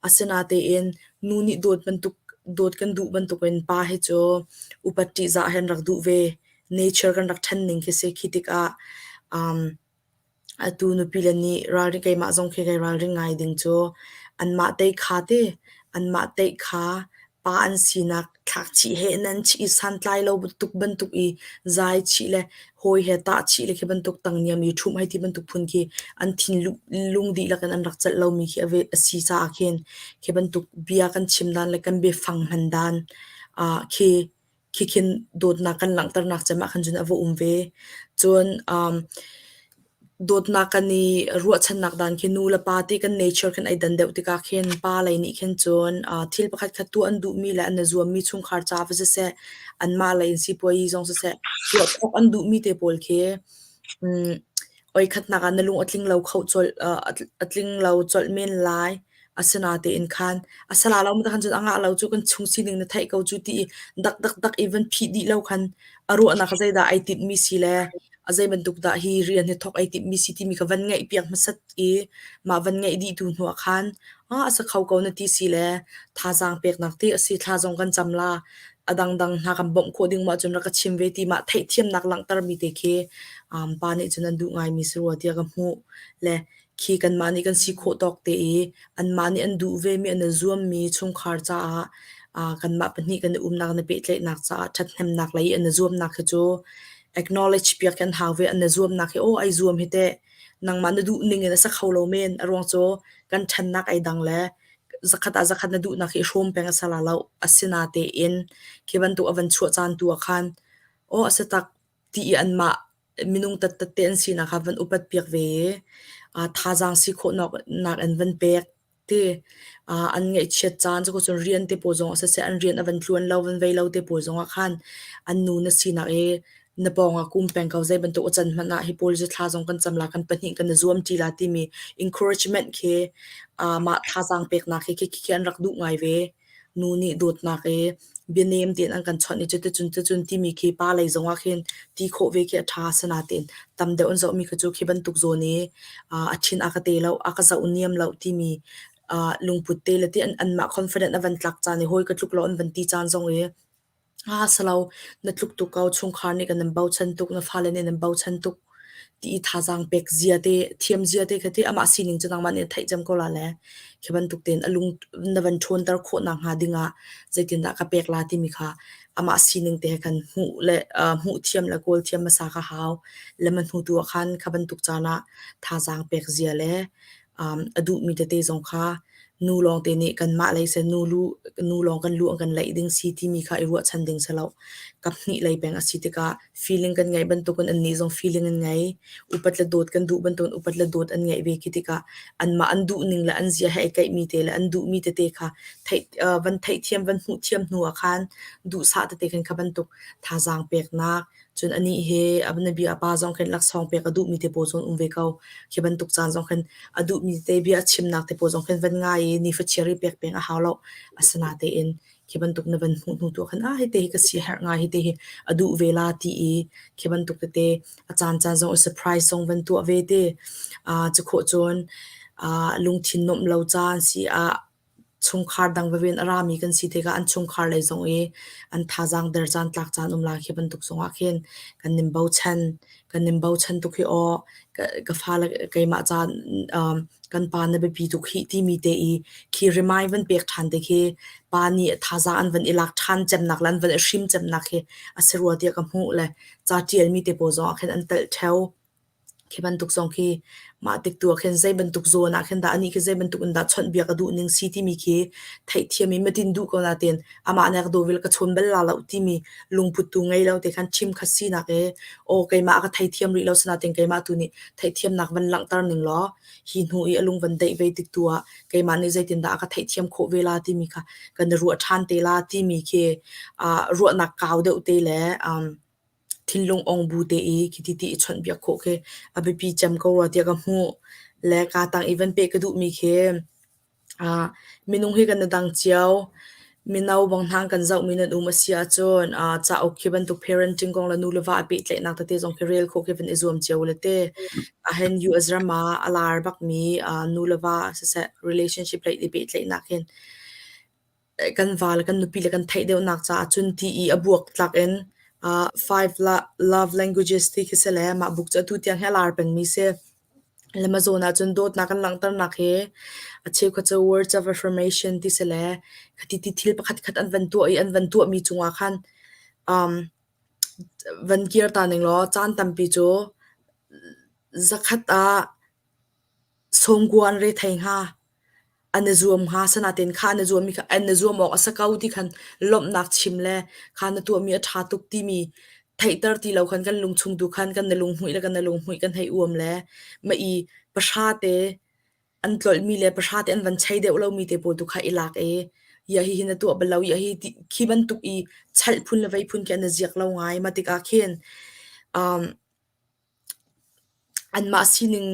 Asinatein nu nih dawt bantuk dawt kan duh bantukin pa hi cu upat ṭihzah he an rak duh ve. Nature kan rak ṭhen ning khi si. Khi tikah um, Atu nupile nih ralring keimah zong khi kai ralring ngai ding cu anmah tei kha ti anmah teih kha pa an sinak thlak chih he nan chih i santlai lo tuk bantuk i zai chih le hawi he tah chih le khi bantuk tangniam i ṭhumh hei ti bantuk phun khi an thinlung dihlak in an rak celh lomi khi a si caah khin khi bantuk bia kan chim dan le kan biafang hman dan khi khikhin dawtnak kan langhternak cem ah khan cun a va um ve. Cun um, dawtnak kan i ruahchannak dan khi nu le pa ti kan nature khin ai dan deuh tikah khin pa lei nih khin cun uh, thil pakhat khat tuah an duhmi le an i zuammi chungkhar ca va siseh, anmah lei in sipuayi zong siseh, tuah thawk an duhmi te pawl khi um, oi khatnak ah na lung a tling lo kho colh uh, a tling lo colh men lai. Asinatein khan a sala lo khan cun a ngah lo cu kan chung sining na theih ko cu ti i dak dak dak i van phih dih lo khan a ruahnak zeidah ai tinhmi si le a zei bantuk dah hi rian hi thawk ai timhmi si timi kha van ngaih piak hmasat i mah van ngaih dih tu hnu ah khan ah a sa kho ko na ti si le thazaang peknak ti a si thla zong kan cam la a dangdang hna kan bawmh khawh ding ma cun rak ka chim ve ti mah theihthiamnak langhtermi te khi um, pa nih cun an duh ngaimi si rua tiah ka hmuh le Khi kanmah nih kan si khawh tawk te i anmah nih an duh vemi an i zuammi chungkhar caah kanmah pahnih kan i umnak le pehtlaihnak caah ṭhathnemnak lei i an i zuamnak hi cu acknowledge piak hi an hau ve. An i zuamnak hi aw ai zuam hi teh nangmah na duh ning in a si kho lo men. A ruang cu kan ṭhannak ai dang le zakhat ah zakhat na duhnak hi i hrawm peng a si la lo. Asinatein khi bantuk a van chuah caan tu ah khan aw a si tak ti i anmah minung tattat te an sinak kha van upat piak ve i thazaang si khawhnak in van pek ti an ngaihchiat caan cu cun rian te pawl zong ah siseh an rian a van tluan lo van vei lo te pawl zong ah khan an nu na sinak i na pawng ah kum peng ko zei bantuk a can hmanh ah hi pawl cu thla zong kan cam la kan pahnih kan i zuam ṭi la timi encouragement khi mah thazaang peknak khi khi an rak duh ngai ve. Nu nih dawtnak i bianem tein an kan chawnh i cuticun cucun timi khi pa lei zongah khin ti khawh ve khi a ṭha. Asinain tam deuh an zohmi kha cu khi bantuk zawn i a thin a ka te lo, a ka zoh niam lo timi lungput te le ti anmah confident a van tlak caan i hawi ka tluk lo an van ti caan zong i Ah salo, na tluk tuk ko, chungkhar nih kan in bochan tuk, na fale nih an in bochan tuk ti i thazaang pek zia te, thiam zia te kha ti amah sining cu nangmah nih na theih cem ko la le khi bantuk tein a lung na van ṭhawnter khawh nakhnga dingah zeitindah ka pek la timi kha amah sining te he khan hmuh le hmuh thiam le kawl thiam hmasa kha hau. Le ma hnu tu ah khan kha bantuk caan ah thazaang pek zia le a duhmi tete zong kha nu lawngte nih kanmah lei seh nu lu nu lawng kan lu an kan laih ding si timi kha i ruahchan ding si lo. Kaphnih lei peng a si tikah feeling kan ngeih bantukin annih zong feeling an ngei. Upat le dawt kan duh bantukin upat le dawt an ngeih ve khi tikah anmah an duhning le an zia he ai kaihmi te le an duhmi tete kha theih van theihthiam van hmuhthiam hnu ah khan duhsah tete khan kha bantuk thazaang peknak Cun anih he a bia a pa zong khin laksawng pek a duhmi te pawl zong um ve ko. Khi bantuk caan zong khin a duhmi te bia a chimnak te pawl zong khin van ngai i nifachiar i pek peng a hau lo. Asinatein khi bantuk na van hmuh hnu tu ah khan ah hite hi ka si herh ngai hite hi a duh ve la ti i khi bantuk tete a caan caan zong i surprise zong van tuah ve te. Uh, cu khawh cun uh, lungthin nuamh lo caan si ah Chungkhar dang veve in a rami kan si tikah an chungkhar lei zong i an thazaang der caan tlak caan um lai khi bantuk zongah khin kan nin bochan. Kan nin bochan tuk hi aw ka fale keimah ca um, kan pa na biapi tuk hih timi te i khi remind van pek ṭhan te khi pa nih thazaang an van i lak ṭhan cemnak le an van i hrim cemnak hi a si rua tiah ka hmuh le ca ṭialmi te pawl zong ah khin an telh ṭheo. Khi bantuk zong khi mah tik tu ah khin zei bantuk zawn ah khin dah anih khi zei bantuk in dah chawnhbiak a duh ning si timi khi theihthiam in matin duh ko nain amah nih a ka daw ve le ka chawn bal la lo timi lungput tu ngei lo te khan chim kha sinak ee aw keimah a ka theithiam rih lo sinain keimah tu nih theihthiamnak van langhter ning law hi hnu i a lung van deih ve tik tu ah keimah nih zeitindah a ka theihthiam khawh ve la timi kha kan i ruah ṭhan te la timi khi uh, ruahnak kau deuh te le um, Thinlung ong bu te i khiti ti i chawnhbiak khawh khi a biapi cem ko rua tiah ka hmuh. Le kaa tang i van peh ka duhmi khi uh, minung hi kan i dang cio. Mino bang hnang kan zohmi nan um a si ahcun uh, cauk khi bantuk parenting kong le nu le va a pehtlaihnak tete zong khi rel khawh khi van i zuam cio le te. Ahin US ram ah a lar bakmi uh, nu le va siseh relationship lei i pehtlaihnak hin kan va le kan nupi le kan theih deuhnak caah cun ti i a buaktlak in uh, five love languages ti khi si le mah book cu atu tiang hi a lar pengmi si. Le mah zawn ah cun dawtnak kan langhternak hi a cheukhat cu words of affirmation ti si le khati ti thil pakhat khat an van tuah i an van tuahmi cungah khan um, van kir ta ning law caan tampi cu zakhat ah sawmkua an re thei hnga. An i zuam hnga. Asinain kha an i zuammi kha an i zuam awk a si ko ti khan lawmhnak chim le kha na tuahmi a ṭha tuk timi theihter ti lo khan kan lungchung tu khan kan i lunghmuih le kan i lunghmuih kan hei uam le mah i pahra te an tlolhmi le pahra te an van chei deuh lomi te pawl tu kha i lak i ia hihi na tuah bal lo ia hi ti khi bantuk i chalh phun le vei phun khi an i ziak lo ngai. Mah tikah khin um, Anmah sining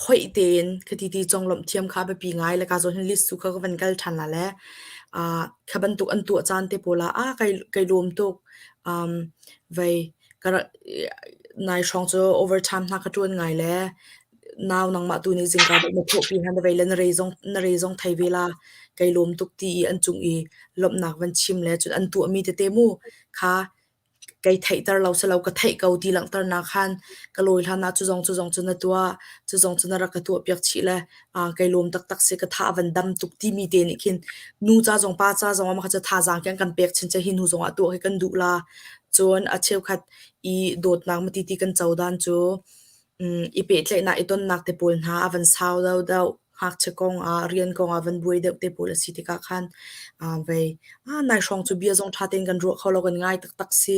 hoih tein khati ti conglawmh thiam kha a biapi ngai le ka zawn hin list cu kha ka van kal ṭhan la le uh, kha bantuk an tuah caan te pawl ah ah kai, kai lawm tuk. Um, vei ka nai hrawng cu overtime hna ka ṭuan ngai le nau nangmah tu nih zingka deuh na thawhpi hna na vei le na re zong na re zong thei ve la kai lawm tuk ti i an cung i lawmhnak van chim le cun an tuahmi tete mu kha Kei theihter lo silo ka theih ko ti langhternak khan ka lawi hlan ah cu zong cu zong cu na tuah, cu zong cu na rak ka tuahpiak chih le kai lawm taktak si ka tha a van dam tuk timi te nih khin nu ca zong pa ca zong ah mah kha cu thazaang khi an kan pek chinchin hi nu zong ah tuah hi kan duh la. Cun a cheukhat i dawtnak mati ti kan codan cu i pehtlaihnak i tonnak te pawl hna a van sau deuhdeuh. Ngakchia kong ah rian kong ah van buai deuh te pawl a si tikah khan vei nai hrawng cu bia zong ṭha tein kan ruah kho lo kan ngai taktak si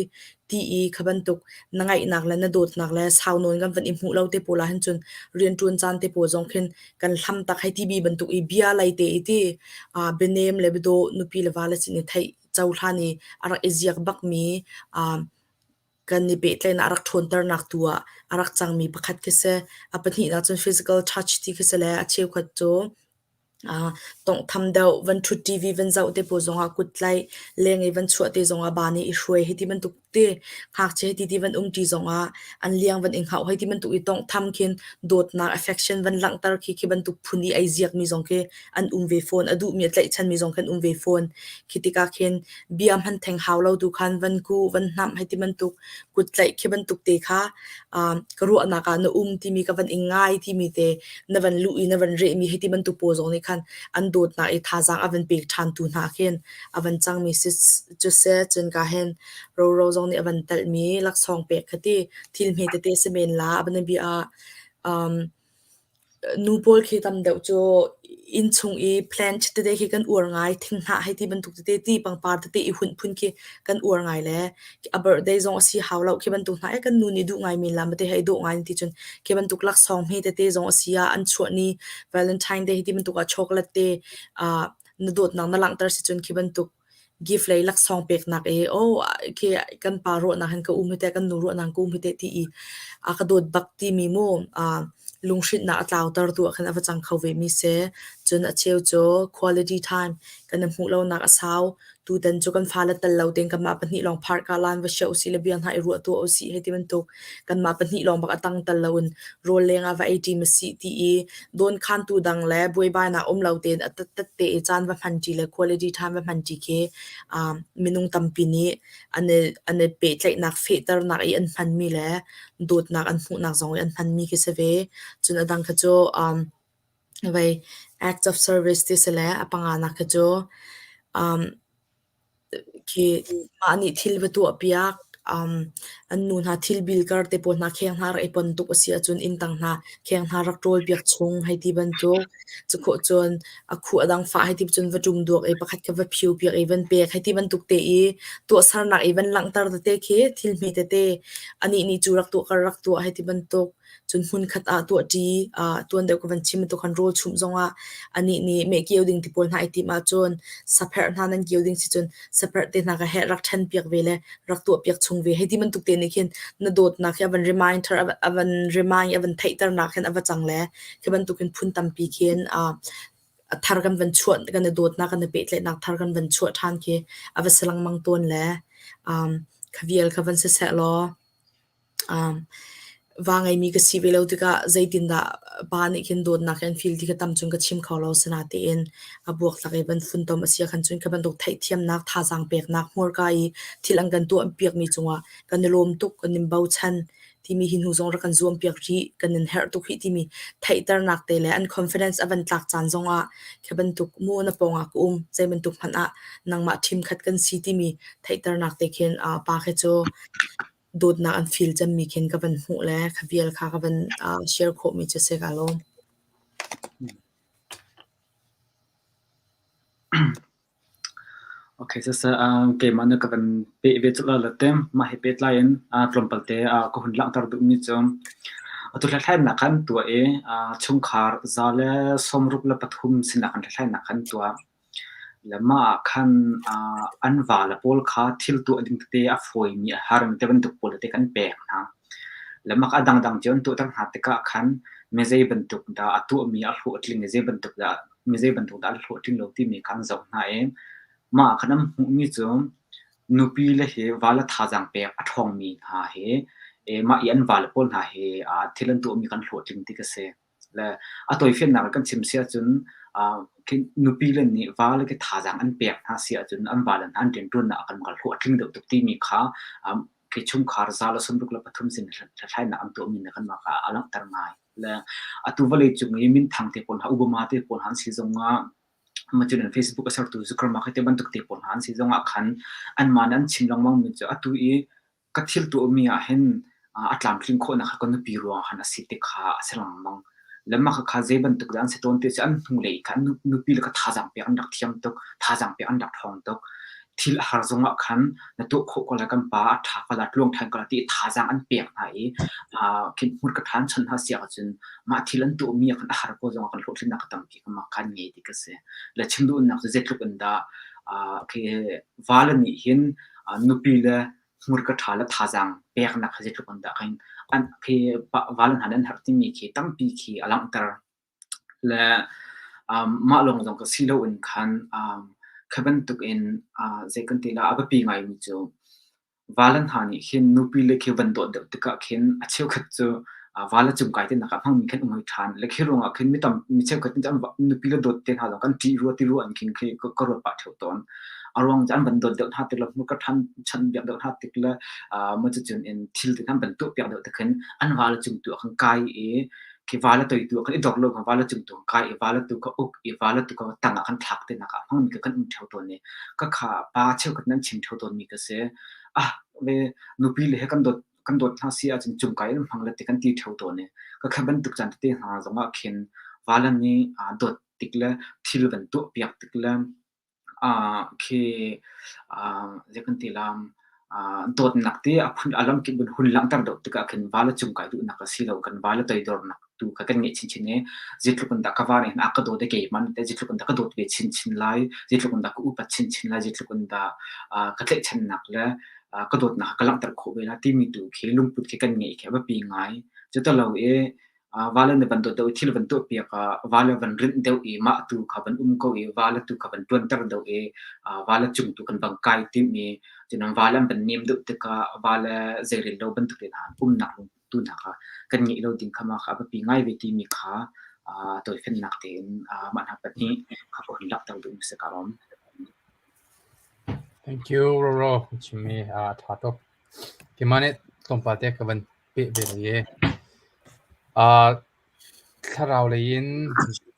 ti i kha bantuk na ngaihnak le na dawtnak le sau nawn kan van i hmuh lo te pawl ah hin cun rianṭuan caan te pawl zong khin kan hlam tak hei ti bi bantuk i bia lei te i ti bianem le biadawh nupi le va le sin i theih cohlan i a rak i ziak bakmi kan i pehtlaihnak a rak ṭhawnternak tu ah a rak cangmi pakhat khi si. A pahnihnak cun physical touch ti khi si le a cheukhat cu tawnghtham deuh, van ṭhut TV van zoh te pawl zongah kut tlaih, leng i van chuah te zongah ba nih i hruai hei ti bantuk. te ngakchia hei ti ti van um ṭi zongah an liang van i hngauh hei ti bantuk i tawnghtham khin dawtnak affection van langhter khi khi bantuk phun i ai ziakmi zong khi an um ve fawn. A duhmi a tlaihchanmi zong khi an um ve fawn. Khi tikah khin bia hman theng hau lo tu khan van kuh, van hnamh hei ti bantuk kut tlaih khi bantuk te kha ka ruahnak ah na um timi ka van i ngai timi te na van luh i na van rehmi hei ti bantuk pawl zong nih khan an dawtnak i thazaang a van pek ṭhan tu hna khin a van cangmi si cu seh cun ka hin roro zong nih a van telhmi laksawng pek kha ti thil hme tete si men la a bianabia ah Nu pawl khi tam deuh cu innchung i plant tete khi kan uar ngai. Thinghnah hei ti bantuk tete, ti pangpar tete i hunh phun khi kan uar ngai le a birthday zong a si hau lo khi bantuk hna. Ee kan nu nih duh ngai men la mate hei dawh ngai ti cun khi bantuk laksawng hme tete zong a si ah an chuah ni Valentine Day hei ti bantuk ah chocolate te na dawtnak na langhter si cun khi bantuk gift lei laksawng peknak i aw khi kan pa ruahnak hin ka um hi teh kan nu ruahnak ka um hi teh ti i a ka dawt bak timi mu lunghrinhnak a tlauter tu ah khan a va cang kho ve mi si. Cun a cheu cu quality time kan i hmuh lonak a sau. Tutan cu kan fale tel lo tein kanmah pahnih lawng park ah lan va sia usih le bia hna i ruah tuah usih hei ti bantuk kanmah pahnih lawng bak a tang tel loin rawl leng ah va ei ṭi ma sih ti i dawnkhantu dang le buaibainak um lo tein a tattat te i caan va hmanṭi le quality time va hmanṭi khi minung tampi nih an i an i pehtlaihnak fehternak i an hmanmi le dawtnak an hmuhnak zong i an hmanmi khi si ve. Cun a dang kha cu vei act of service ti si le a panganak khi cu Khi mah nih thil va tuahpiak, an nu hna thil bilkar te pawl hna kheng hna rak i pon tuk a si ahcun inntang hna kheng hna rak ṭawlpiak chung hei ti bantuk. Cukhuh cun a khuh a dang fah hei ti cun va ṭum duak i pakhat kha va phiu piak i van pek hei ti bantuk te i tuahsernak i van langhter tete khi thil hme tete anih nih cu rak tuah kar rak tuah hei ti bantuk. Cun hmunkhat ah tuahṭi, tuan deuh ka van chim bantuk khan rawl chumh zongah anih nih meh kio ding ti pawl hna i timh ahcun sapherh hna nan kio ding si cun sapherh te hna kha heh rak ṭhen piak ve le rak tuah piak chung ve. Hei ti bantuk te nih khin na dawtnak hi a van reminder, a van remind, a van theihternak hin a va cang le khi bantukin phun tampi khin a thar kan van chuah, kan i dawtnak, kan i pehtlaihnak thar kan van chuah ṭhan khi a va si lengmang tawn le kha vial kha van siseh law Va ngeimi ka si ve lo tikah zeitindah pa nih khin dawtnak hi an feel ti kha tam cun ka chim kho lo. Sinain a buaktlak i van funtom a si ahkhan cun kha bantuk theihthiamnak, thazaang peknak, hmurka i thil an kan tuahpiakmi cungah kan i lawm tuk, kan in bochan timi hi hnu zong rak kan zuampiak rih, kan in herh tuk rih timi theihternak te le an confidence a van tlak caan zongah khi bantuk mu na pawngah ka um, zei bantuk hmanh ah nangmah ṭhimkhat kan si timi theihternak te khin pa khi cu dawtnak an feel cemmi khin ka van hmuh le kha vial kha ka van share khawhmi cu si ka lawm. Okay, sasa keimah na ka van peh ve cu la te mah he pehtlai in tlawmpal te ka hun langhter duhmi cu atu hlathlainak khan tuah i chungkhar za le 63 sinak kan hlathlainak khan tuah. Le mah ah khan an vale pawl kha thil tuah ding tete a fawimi a harmi te bantuk pawl tete kan pek hna. Le mah kha a dangdang cio an tuahter hna tikah khan mi zei bantuk dah a tuahmi a hlawhtling i zei bantuk dah mi zei bantuk dah a hlawhtling lo timi kha an zoh hna i mah ah khan an hmuhmi cu nupi le hi vale thazaang pek a ṭhawngmi hna hi mah i an vale pawl hna hi thil an tuahmi kan hlawhtling ti ka si. Le a tawifiannak kan chim si ahcun nupi le nih vale khi thazaang an pek hna si ahcun an vale hna an rianṭuannak ah kan hlawh a tling deuh tuk timi kha khi chungkhar 163 sin hlathlainak an tuahmi nih kanmah kha a langhter ngai. Le atu vawlei cung i minthang te pawl hna Obama te pawl hna an si zongah Macun an Facebook a sertu Zuckerberg te bantuk te pawl hna an si zongah khan anmah nih an chim lengmang mi cu atu i ka thil tuahmi ah hin a tlamtling khawhnak kha ka nupi ruangah khan a si ti kha a si lengmang. Le mah khakha zei bantuk dah an si tawn ti cu an hnulei kha an nupi le kha thazaang pek an rak thiam tuk, thazaang pek an rak ṭhawng tuk. Thil a har zongah khan na tuah khawh ko lai kan pa a ṭha ko lai, tluang ṭhan ko lai ti thazaang an pek hna i khin hmurka ṭha an chawnh hna si ahcun mah thil an tuahmi ah khan a har ko zongah kan hlawhtlinnak a tampi kha mah kha an ngei ti ka si. Le chim duhnak cu zeitluk in dah khi vale nih hin nupi le hmurka ṭha le thazaang peknak kha zeitluk in dah khin an khi vale hna nih an herh timi khi tampi khi a langhter. Le mah lawng zong ka si loin khan kha bantukin zei kan ti la a biapi ngaimi cu. Vale hna nih khin nupi le khi van dawt deuh tikah khin a cheukhat cu vale cung kai tenak ah hmangmi khin um hoi ṭhan. Le khi ruangah khin mi tam mi cheukhat nih cun nupi le dawt te hna zong kan ṭih rua ti rua in khin khi ka ruat pah ṭheo tawn. A ruang cu an van dawt deuh hna tik le hmurka ṭhan chanh biak deuh hna tik le maw cucun in thil te hna an van tuah piak deuh tik khin an vale cung tu ah khan kai i khi vale toi tu ah khan i dor lo khan vale cung tu kai i vale tu kha uk i vale tu kha tang ah khan thlak te nak ah hmangmi kha kan um ṭheo tawn i ka kha pa cheukhat nan chim ṭheo tawnmi ka si. Ah ve nupi le he kan dawt hna si ahcun cungkai in hmang le ti kan ti ṭheo tawn i ka kha bantuk caan tete hna zongah khin vale nih dawt tik le thil van tuah piak tik le Khi zei kan ti lai, dawtnak ti a phun a lamkip in hun langhter deuh tikah khin va le cung kai duhnak a si lo. Kan va le toidornak tu kha kan ngeih chinchin i zeitluk in dah ka va nih hin a ka dawt i keimah nih zeitluk in dah ka dawt ve chinchin lai, zeitluk in dah ka upat chinchin lai, zeitluk in dah ka tlaihchannak le ka dawtnak kha ka langhter khawh ve lai timi tu khi lungput khi kan ngeih khi a biapi ngai. Cuti lo i Vale na van dawt deuh i thil van tuahpiak ah vale van rinh deuh i mah tu kha van um ko i vale tu kha van ṭuanter deuh i vale cung tu kan van kai timh i cunan vale an van nem deuh tikah vale zeirel lo bantuk te hna umnak lungput tu hna kha kan ngeih lo ding kha mah kha a biapi ngai ve timi kha tawifennak tein mah hna pahnih kha ka hun langhter duhmi si ka lawm. Thank you Roro chimmi a ṭha tuk. Keimah nih tlawmpal te ka van peh ve lai i thlarau lei in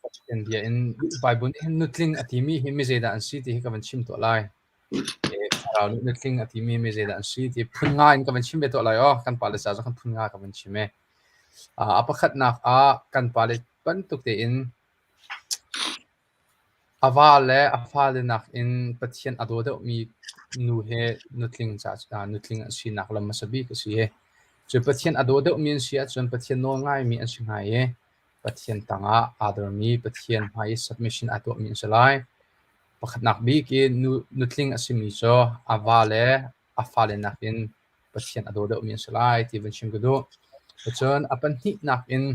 Pathian bia in Bible nih hin nutling a timi hi mi zeidah an si ti hi ka van chim tuah lai. Thlarau nih nutling a timi mi zeidah an si ti phun nga in ka van chim ve tuah lai aw. Kan pale ca cu kan phun nga ka van chim e. A pakhatnak ah kan pale bantuk tein A va le a fale nakin Pathian a daw deuhmi nu he nutling an sinak lam hmasa bik a si. Cu Pathian a daw deuhmi an si ahcun Pathian nawl ngaimi an si hnga i Pathian tangah aa dormi, Pathian hmai i submission aa tuahmi an si lai. Pakhatnak bik i nutling a simi cu a va le a fale nakin Pathian a daw deuhmi an si lai ti van chim ka duh. Cun a pahnihnak in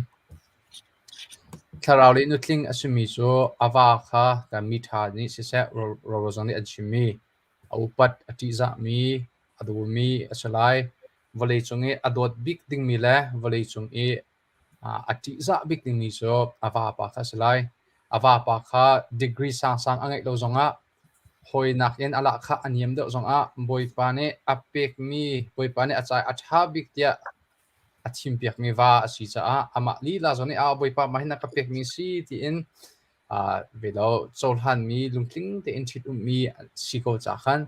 Thlarau le nutling a simi cu a va kha mi ṭha nih siseh roro zong nih an chimmi, a upat, a ṭihzahmi, a dawmi a si lai. Vawleicung i a dawt bik dingmi le vawleicung i a ṭihzah bik dingmi cu a vapa kha a si lai. A vapa kha degree sangsang a ngeih lo zongah hawi nakin a lahkhah a niam deuh zongah Bawipa nih a pekmi, Bawipa nih a ca i a ṭha bik tiah a thimpiakmi va a si caah amah lila zong nih a Bawipa mah hin a ka pekmi si tiin ve lo cohlanmi lungtling tein ṭhit-ummi si ko caah khan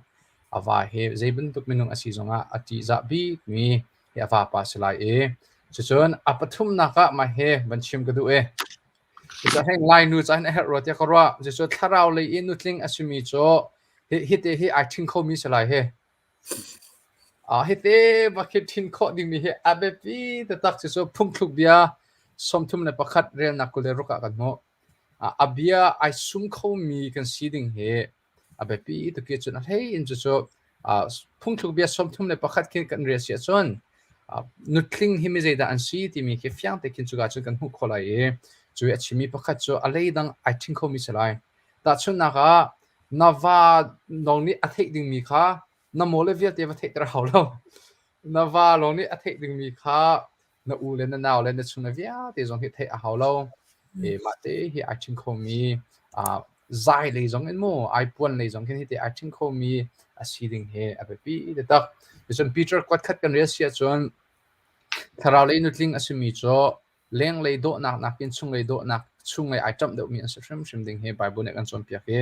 a va hi zei bantuk minung a si zongah a ṭihzah bikmi hi a vapa a si lai i cucun a pathumnak ah mah hi van chim ka duh i cucaah hei Lainu caah hin a herh rua tiah ka ruah. Cucu thlarau lei i nutling a simi cu hi te hi ai ṭhing khomi si lai hi. Hite va khi ṭhin khawh dingmi hi a biapi taktak cucu phungthluk bia 31 relnak 26 ah kan hmuh. A bia ai sum khomi kan si ding hi a biapi tuk i cun a hlei in cucu phungthluk bia 31 khi kan rel si ahcun nutling hi mi zeidah an si timi khi fiang te khin cuka cun kan hmuh khawh lai i cu i a chimmi pakhat cu a leidang ai ṭhing khomi si lai. Tahchunhnak ah na va lawng nih a theih dingmi kha na maw le vialte va theihter hau lo. Na va lawng nih a theih dingmi kha na u le na nau le na chung le vialte zong hi theih a hau lo. Mah te hi ai ṭhing khomi zai lei zong in mu ai puan lei zong khin hi te ai ṭhing khomi a si ding hi a biapi taktak. Cun Peter kuat khat kan rel si ahcun thlarau lei nutling a simi cu Lenglei dawhnak nakin chunglei dawhnak chunglei ai ṭamh deuhmi an si hrimhrim ding hi Bible nih a kan cawnpiak i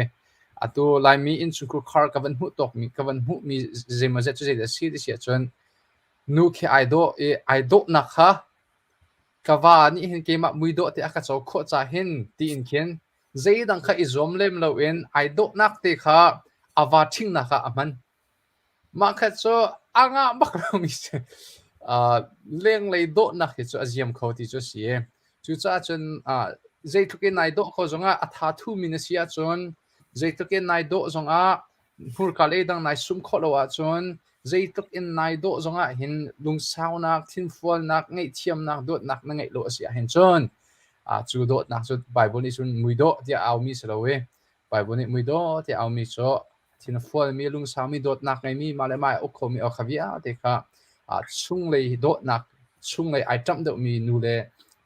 atu Laimi innchungkhur khar ka van hmuh tawkmi ka van hmuhmi zeimawzet cu zeidah a si ti si ahcun nu khi ai dawh i ai dawhnak kha ka va nih hin keimah muidawh te a ka co khawh ca hin tiin khin zeidang kha i zuam lem loin ai dawhnak te kha a va ṭhingnak ah a hman. Mah kha cu a ngah bak lomi si. Lenglei dawhnak hi cu a ziam kho ti cu a si i cucaah cun zeitluk in nai dawh ko zongah a tha thumi na si ahcun zeitluk in nai dawh zongah hmurka lei dang nai sum khawh lo ahcun zeitluk in nai dawh zongah hin lungsaunak, thinfualnak, ngaihthiamnak, dawtnak na ngeih lo a si ahhin cun cu dawtnak cu Bible nih cun muidawh tiah a aumi si lo i Bible nih muidawh tiah a aumi cu Thin a fualmi, lungsaumi, dawtnak ngeimi, mah le mah ai uk khomi aw kha vialte kha chunglei dawtnak, chunglei ai ṭamh deuhmi nu le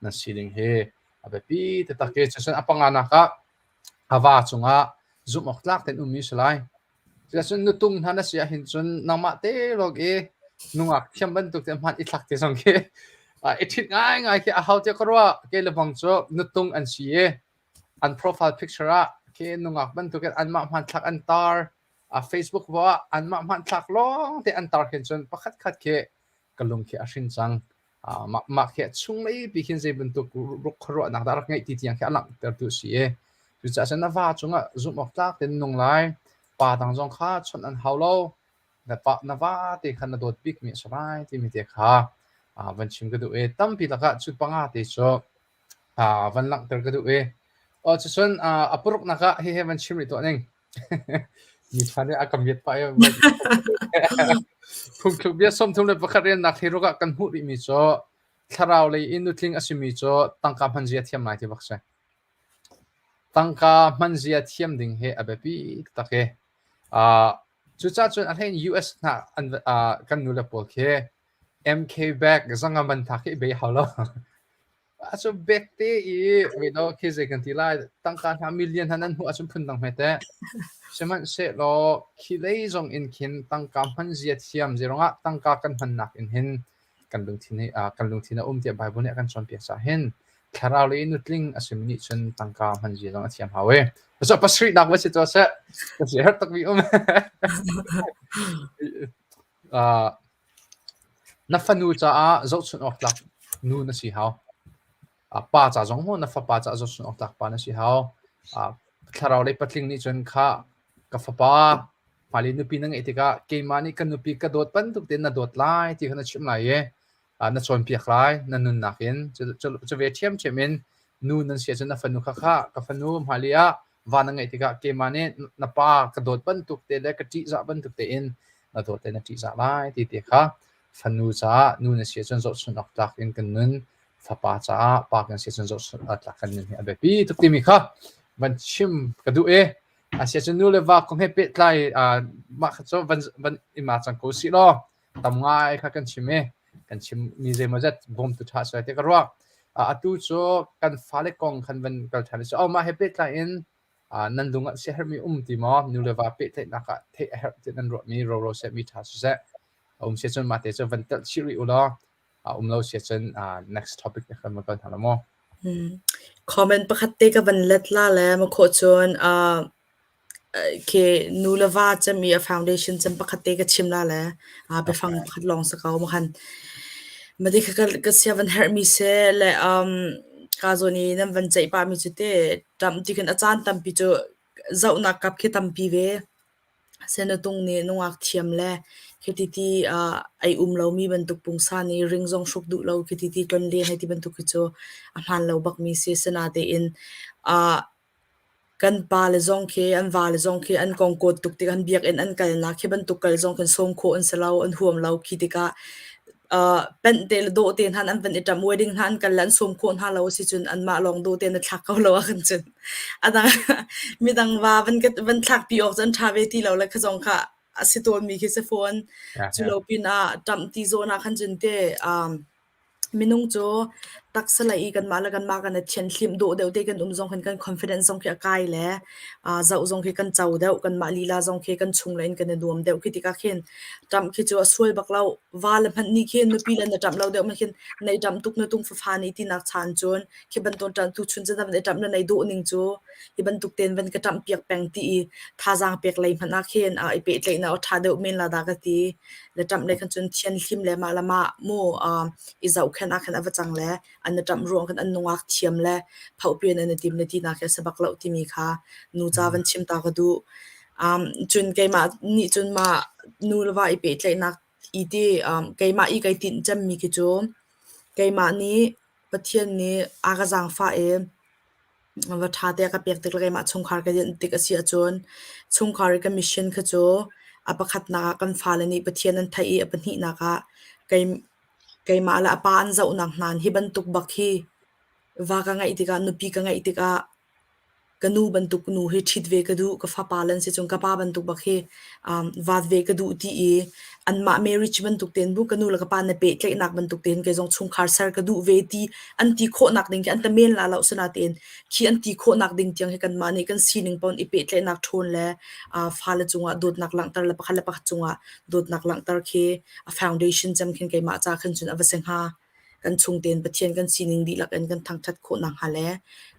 nan si ding hi a biapi taktak i cucun a panganak ah a va cungah zumh awk tlak tein ummi si lai. Cuticun nutung hna na si ahhin cun nangmah te lawng i nungak thiam bantuk te hman i thlak te zong khi i ṭhit ngaingai khi a hau tiah ka ruah. Kei le bang cu nutung an si i an profile picture ah khi nungak bantukin anmah hmanthlak an tar. A Facebook va ah anmah hmanthlak lawng te an tar khin cun pakhat khat khi ka lung khi a hrin cang. Mah khi chunglei pi khin zei bantuk khuaruahnak dah rak ngeih ti tiang khi a langhtertu a si i cucaah cun na va cungah zumh awk tlak tein nung lai. Pa dang zong kha chawnh an hau lo. Na pa na va te kha na dawt bikmi a si lai timi te kha van chim ka duh i tampi lakah cu panga te cu van langhter ka duh i cucun a paruknak ah hihi van chim rih tuah ning. Mi nih a ka miat pah i phungthluk bia 31 relnak hi ruk ah kan hmuh rihmi cu thlarau lei in nutling a simi cu tangka hman zia thiam lai ti bak si. Tangka hman zia thiam ding hi a biapi tak i cucaah cun a hlein US hna an kan nule pawl khi MK bag zanga man tha khi bei hau lo. Acu bek te i wei khi zei kan ti lai tangka hna million hna nan hmuh ahcun phundang hme teh. Sihmanhsehlaw khi lei zong in khin tangka hman zia thiam zeiruangah tangka kan hmannak in hin kan lungthin hi kan lungthin a um tiah Bible nih a kan cawnpiak caah hin thlarau lei nutling a simi nih cun tangka hman zia zong a thiam hau e. So pasarihnak va si tuah seh. Ka si her takmi um. Uh, Na fanu caah zohchunh awk tlak nu na si hau. Pa ca zong maw na fapa caah zohchunh awk tlak pa na si hau. Thlarau lei patling nih cun kha ka fapa hmailei nupi na ngeih tikah keimah nih ka nupi ka dawt bantuk tein na dawt lai ti kha na chimh lai i na cawnpiak lai na nunnak in. Cu ve ṭhiamṭhiam in nu nan si ahcun na fanu kha khah ka fanu hmailei ah va na ngeih tikah keimah nih na pa ka dawt bantuk te le ka ṭihzah bantuk tein na dawt le na ṭihzah lai ti te kha fanu caah nu na si ahcun zohchunh awk tlak in kan nun fapa caah pa kan si ahcun zohchunh awk tlak kan nun hi a biapi tuk timi kha van chim ka duh i a si ahcun nu le va kong he pehtlai mah kha cu van van ima cang ko sih law tam ngai kha kan chim i kan chim mi zeimawzat bawmtu ṭha a si lai ti ka ruah. Atu cu kan fale kong khan van kal ṭhan i oh mah he pehtlai in nan lung ah siaherhmi um ti maw nu le va pehtlaihnak ah theih a herh ti nan ruahmi roro seh mi ṭha siseh a um si cun mah te cu van telh chih rih u law a um lo si cun next topic te khan van kal hna la maw. Comment pakhat te ka van let la le ma khawh cun Khi nu le va cem i a foundation cem pakhat te ka chim la le biafang pakhat lawng si ko ma khan. Mati kha ka sia van herhmi si le um, ka zawn i nan van ceih pahmi cu te ṭamh ti khin a caan tampi cu zohnak kap khi tampi ve. Senatung nih nungak thiam le khiti ti ai um lomi bantuk pungsan i ring zong hruk duh lo khiti ti tlonlen hei ti bantuk khi cu a hmaan lo bakmi si. Sinatein Kan pale zong khi an vale zong khi an kong kawt tuk tikah an biakinn an kalnak khi bantuk kal zong khin sawm khawh an si lo, an huam lo khi tikah uh, penh te le dawh te hna an van i ṭamh wedding hna an kal le an sawm khawh hna lo a si cun anmah lawng dawh tein na thlak ko lo ahkhan cun a dang midang va van van thlakpi awk cu an ṭha ve ti lo le kha zong kha a si tawnmi khi si fawn. Cu lo pinah ṭamh ti zawn ah khan cun te um, Minung cu taksa lei i kanmah le kanmah kan i thianhhlimh dawh deuh te kan um zong khin kan confidence zong khi a kai le zoh zong khi kan co deuh. Kanmah lila zong khi kan chung le in kan i nuam deuh khi tikah khin ṭamh khi cu a sual bak lo. Va le hmanh nih khin nupi le na ṭamh lo deuh ma khin nei ṭamh tuk na tung fafa nih tinak chan cun khi bantuk ṭamh tuchun cu na van i ṭamh na nei dawh ning cu hi bantuk tein van ka ṭamh piak peng ti i thazaang pek lei hmanh ah khin i pehtlaihnak a ṭha deuh men la dah ka ti. Le ṭamh le khan cun thianhlim le mah le mah mu i zohkhenh ah khan a va cang le an i ṭamh ruang khan an nungak thiam le phohpian an i tim le tinak hi a si bak lo timi kha nu ca van chim ta ka duh. Um, cun keimah nih cun mah nu le va i pehtlaihnak i ti um, keimah i kai tinh cemmi khi cu keimah nih Pathian nih a ka zaangfah i Va ṭha te a ka pek tik le keimah chungkhar ka dinh tik a si ahcun chungkhar i ka mission kha cu a pakhatnak ah kan fale nih Pathian an theih i a pahnihnak ah kei, keimah le a pa an zohnak hna hi bantuk bak hi va ka ngeih tikah nupi ka ngeih tikah Ka nu bantuk nu hi ṭhit ve ka duh, ka fapa lan si cun ka pa bantuk bak hi vat ve ka duh ti i anmah marriage bantuk tein bu ka nu le ka pa na pehtlaihnak bantuk tein kei zong chungkhar ser ka duh ve ti an ti khawhnak ding khi an ta men la lo sinain khi an ti khawhnak ding tiang hi kanmah nih kan sining paoh i pehtlaihnak ṭhawn le fale cungah dawtnak langhter le pakhat le pakhat cungah dawtnak langhter khi a foundation cem khin keimah ca khin cun a va si hnga. Kan chung tein Pathian kan sining dihlak in kan thangṭhat khawh nakhnga le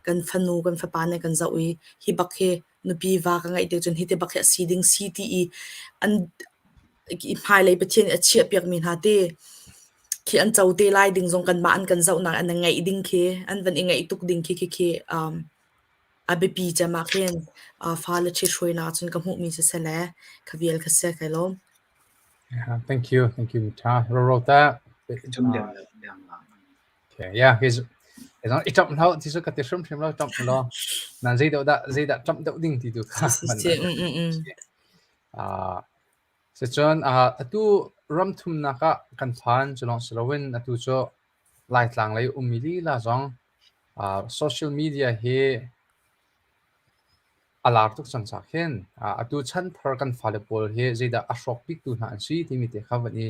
kan fanu kan fapa nih kan zoh i hi bak hi nupi va ka ngeih te cun hi te bak hi a si ding si ti i an hmailei Pathian nih a chiahpiakmi hna te khi an co te lai ding zong kanmah an kan zohnak an i ngaih ding khi an van i ngaih tuk ding khi khi a biapi cem ah khin fale ṭhithruainak cun ka hmuhmi siseh le kha vial kha si kai lawm. Yeah, thank you, thank you, Mita. Rorota. Okay, yeah, he's i ṭamh hlah ti cu ka ti hrimhrim lo ṭamh law nan zei deuh dah zei dah ṭamh deuh ding ti tu kha Sicun atu ram thumnak ah kan phan cu lawng si loin atu cu Laitlang lei ummi lila zong social media hi a lar tuk cang caah khin atu chanthar kan fale pawl hi zeidah a hrawk biktu hna an si timi te kha van i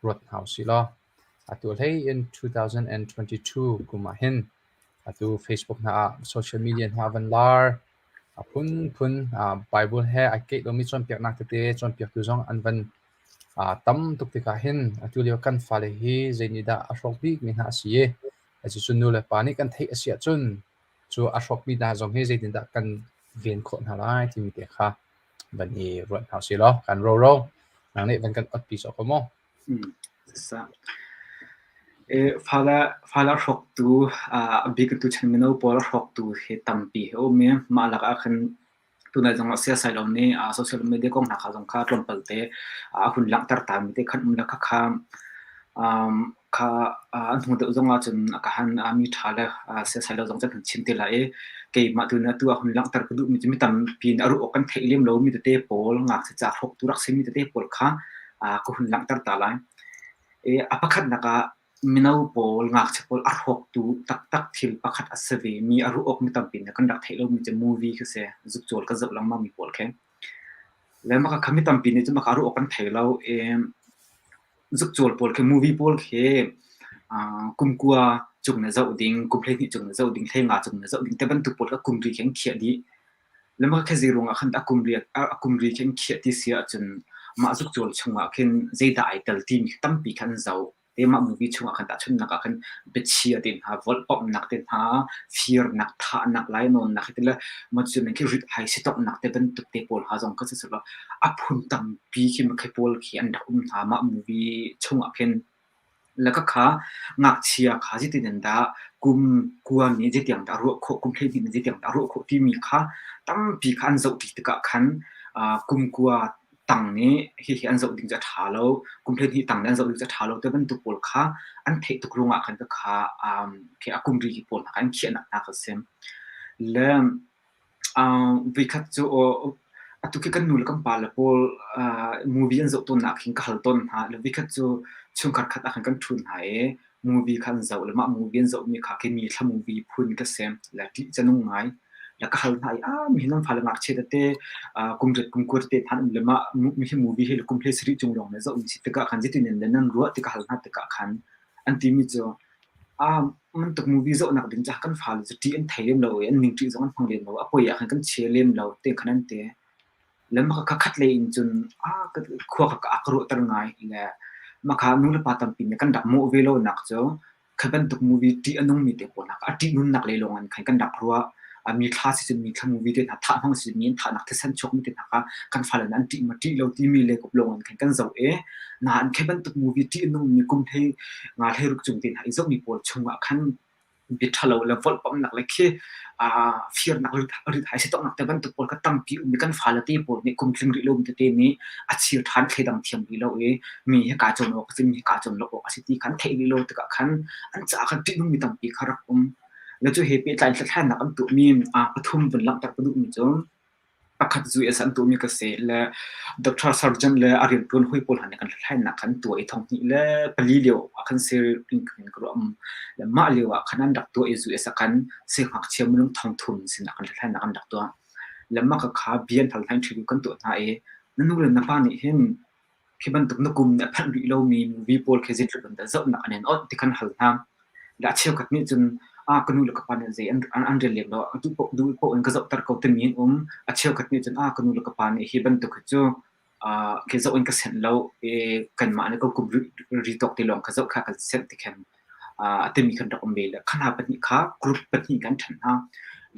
ruat hna usih law atu hlei in 2022 kum ah hin atu Facebook hna ah social media hna van lar a phunphun Bible he ai keih lomi cawnpiaknak tete cawnpiaktu zong an van tam tuk tikah hin atu lio kan fale hi zei nih dah a hrawk bikmi hna a si i cucu nu le pa nih kan theih a si ahcun cu a hrawkmi hna zong hi zeitindah kan ven khawh hna lai timi te kha van i ruat hna usih law kan roro nang nih van kan otpi sawh ko mu. Fale a hrawktu, a bik in tuchan mino pawl a hrawktu hi tampi a um i mah lakah khin tunai zong ah siasai lo nih social media kong hna kha zong kha tlawmpal te a hun langhter tami te khan um le khakha kha an hnu deuh zong ahcun a ka han mi ṭha le siasai lo zong cu an hun chim te lai i keimah tu nih atu a hun langhter ka duhmi cu mi tampi nih a ruah awk kan theih lem lomi tete pawl, ngakchia ca hrawktu rak simi tete pawl kha ka hun langhter ta lai. A pakhatnak ah mino pawl, ngakchia pawl a hrawktu taktak thil pakhat a si ve mi a ruah awk mi tampi nih kan rak theih lomi cu movie khi si. Zukcawl kan zoh lengmang mi pawl khi. Le mah kha mi tampi nih cun mah kha a ruah awk kan thei lo. I zukcawl pawl khi movie pawl khi kum kua cung na zoh ding, kum 12 cung na zoh ding, 15 cung na zoh ding te bantuk pawl kha kum ri khi an khiah dih. Le mah kha zei ruangah khan a kum ri a kum ri khi an khiah ti si ahcun mah zukcawl chungah khin zeidah ai tel timi khi tampi kha an zoh. Te mah movie chungah khan tahchunhnak ah khan biachia te hna, volhpomhnak te hna, firnak, thahnak, lainawnnak hi ti le macun khi rit hai sitoknak te bantuk te pawl ha zong kha si selaw a phun tampi khi makhei pawl khi an rak um hna mah movie chungah khin. Le khakha ngakchia kha zeitin in dah kum kua nih zeitiang dah a ruah khawh, kum 12 nih zeitiang dah a ruah khawh timi kha tampi kha an zohṭi tikah khan kum kua tang nih hihi an zoh ding cu a ṭha lo, kum 12 tang nih an zoh ding cu a ṭha lo ti bantuk pawl kha an theih tuk ruangah khan khakha khi a kum ri pawl hna kha an khiahnak hna kha a si. Le Voikhat cu atu khi kan nu le kan pale pawl movie an zoh tawnnak hin ka hal tawn hna. Voikhat cu chungkhar khat ah khan kan ṭhu hna i movie kha an zoh le mah movie an zohmi kha khi mi thla movie phun ka si. Le ṭih cu a nung ngai. Le ka hal hna i ah mihin nan fale ngakchia tete kum riat kum kua tete hna an um le mah hi movie hi kum 17 cung lawng nih zohmi si tikah khan zeitin in nan ruah ti ka hal hna tikah khan an timi cu bantuk movie zohnak ding caah kan fale cu ṭih an thei lem lo i an ningṭih zong an hmang lem lo. A poi ah khan kan chia lem lo ti khan an ti. Le mah kha khatlei in cun khua kha a ka ruahter ngai. Le mah kha nu le pa tampi nih kan rak mawh ve lonak cu kha bantuk movie ṭih a nungmi te pawl hna kha a ṭihnunnak lei lawng in khan kan rak ruah. Mi thla si cun mi thla movie te hna, thah hmang si cun mi an thahnak thisen chuakmi te hna kha kan fale nih an ṭih maw ṭih lo timi le kop lawng in khan kan zoh i nain khi bantuk movie ṭih a nungmi kum hlei nga hlei ruk cung te hna i zohmi pawl chungah khan bia ṭhalo le volhpamhnak le khi firnak rit-hai sitawknak te bantuk pawl kha tampi um i kan fale te pawl nih kum tling rih lomi tete nih a chir ṭhan thleidang thiam rih lo i mi hi kaa cawn awk a si mi hi kaa cawn lo awk a si ti kha an theih rih lo tikah khan an caah khan ṭihnungmi tampi kha rak um. Le cu he pehtlai in hlathlainak an tuahmi pathum vun langhter ka duhmi cu pakhat. Pakhat US an tuahmi ka si le Doctor Surgeon le a rianṭuan hawi pawl hna nih kan hlathlainak khan tuah i 2004 lio ah khan si in ka ruah. Le mah lio ah khan an rak tuah i US ah khan siangngakchia minung 3000 sinah kan hlathlainak an rak tuah. Le mah kha bia an hal hna interview kan tuah hna i na nu le na pa nih hin Khi bantuk na kum nih a phanh rih lomi movie pawl khi zeitluk in dah zohnak an in awnh ti khan hal hna. Le a cheukhat nih cun ah ka nu le ka pa nih zei an, an rel lem lo, duh paoh duh paoh in ka zohter ko timi an um. A cheukhat nih cun ah ka nu le ka pa nih hi bantuk hi cu uh, khi zoh in ka senh lo i kanmah nih ka kum ri, ri tawk te lawng kha zoh kha kan senh ti khan a timi kan rak um ve le kha hna pahnih kha group pahnih kan ṭhen hna.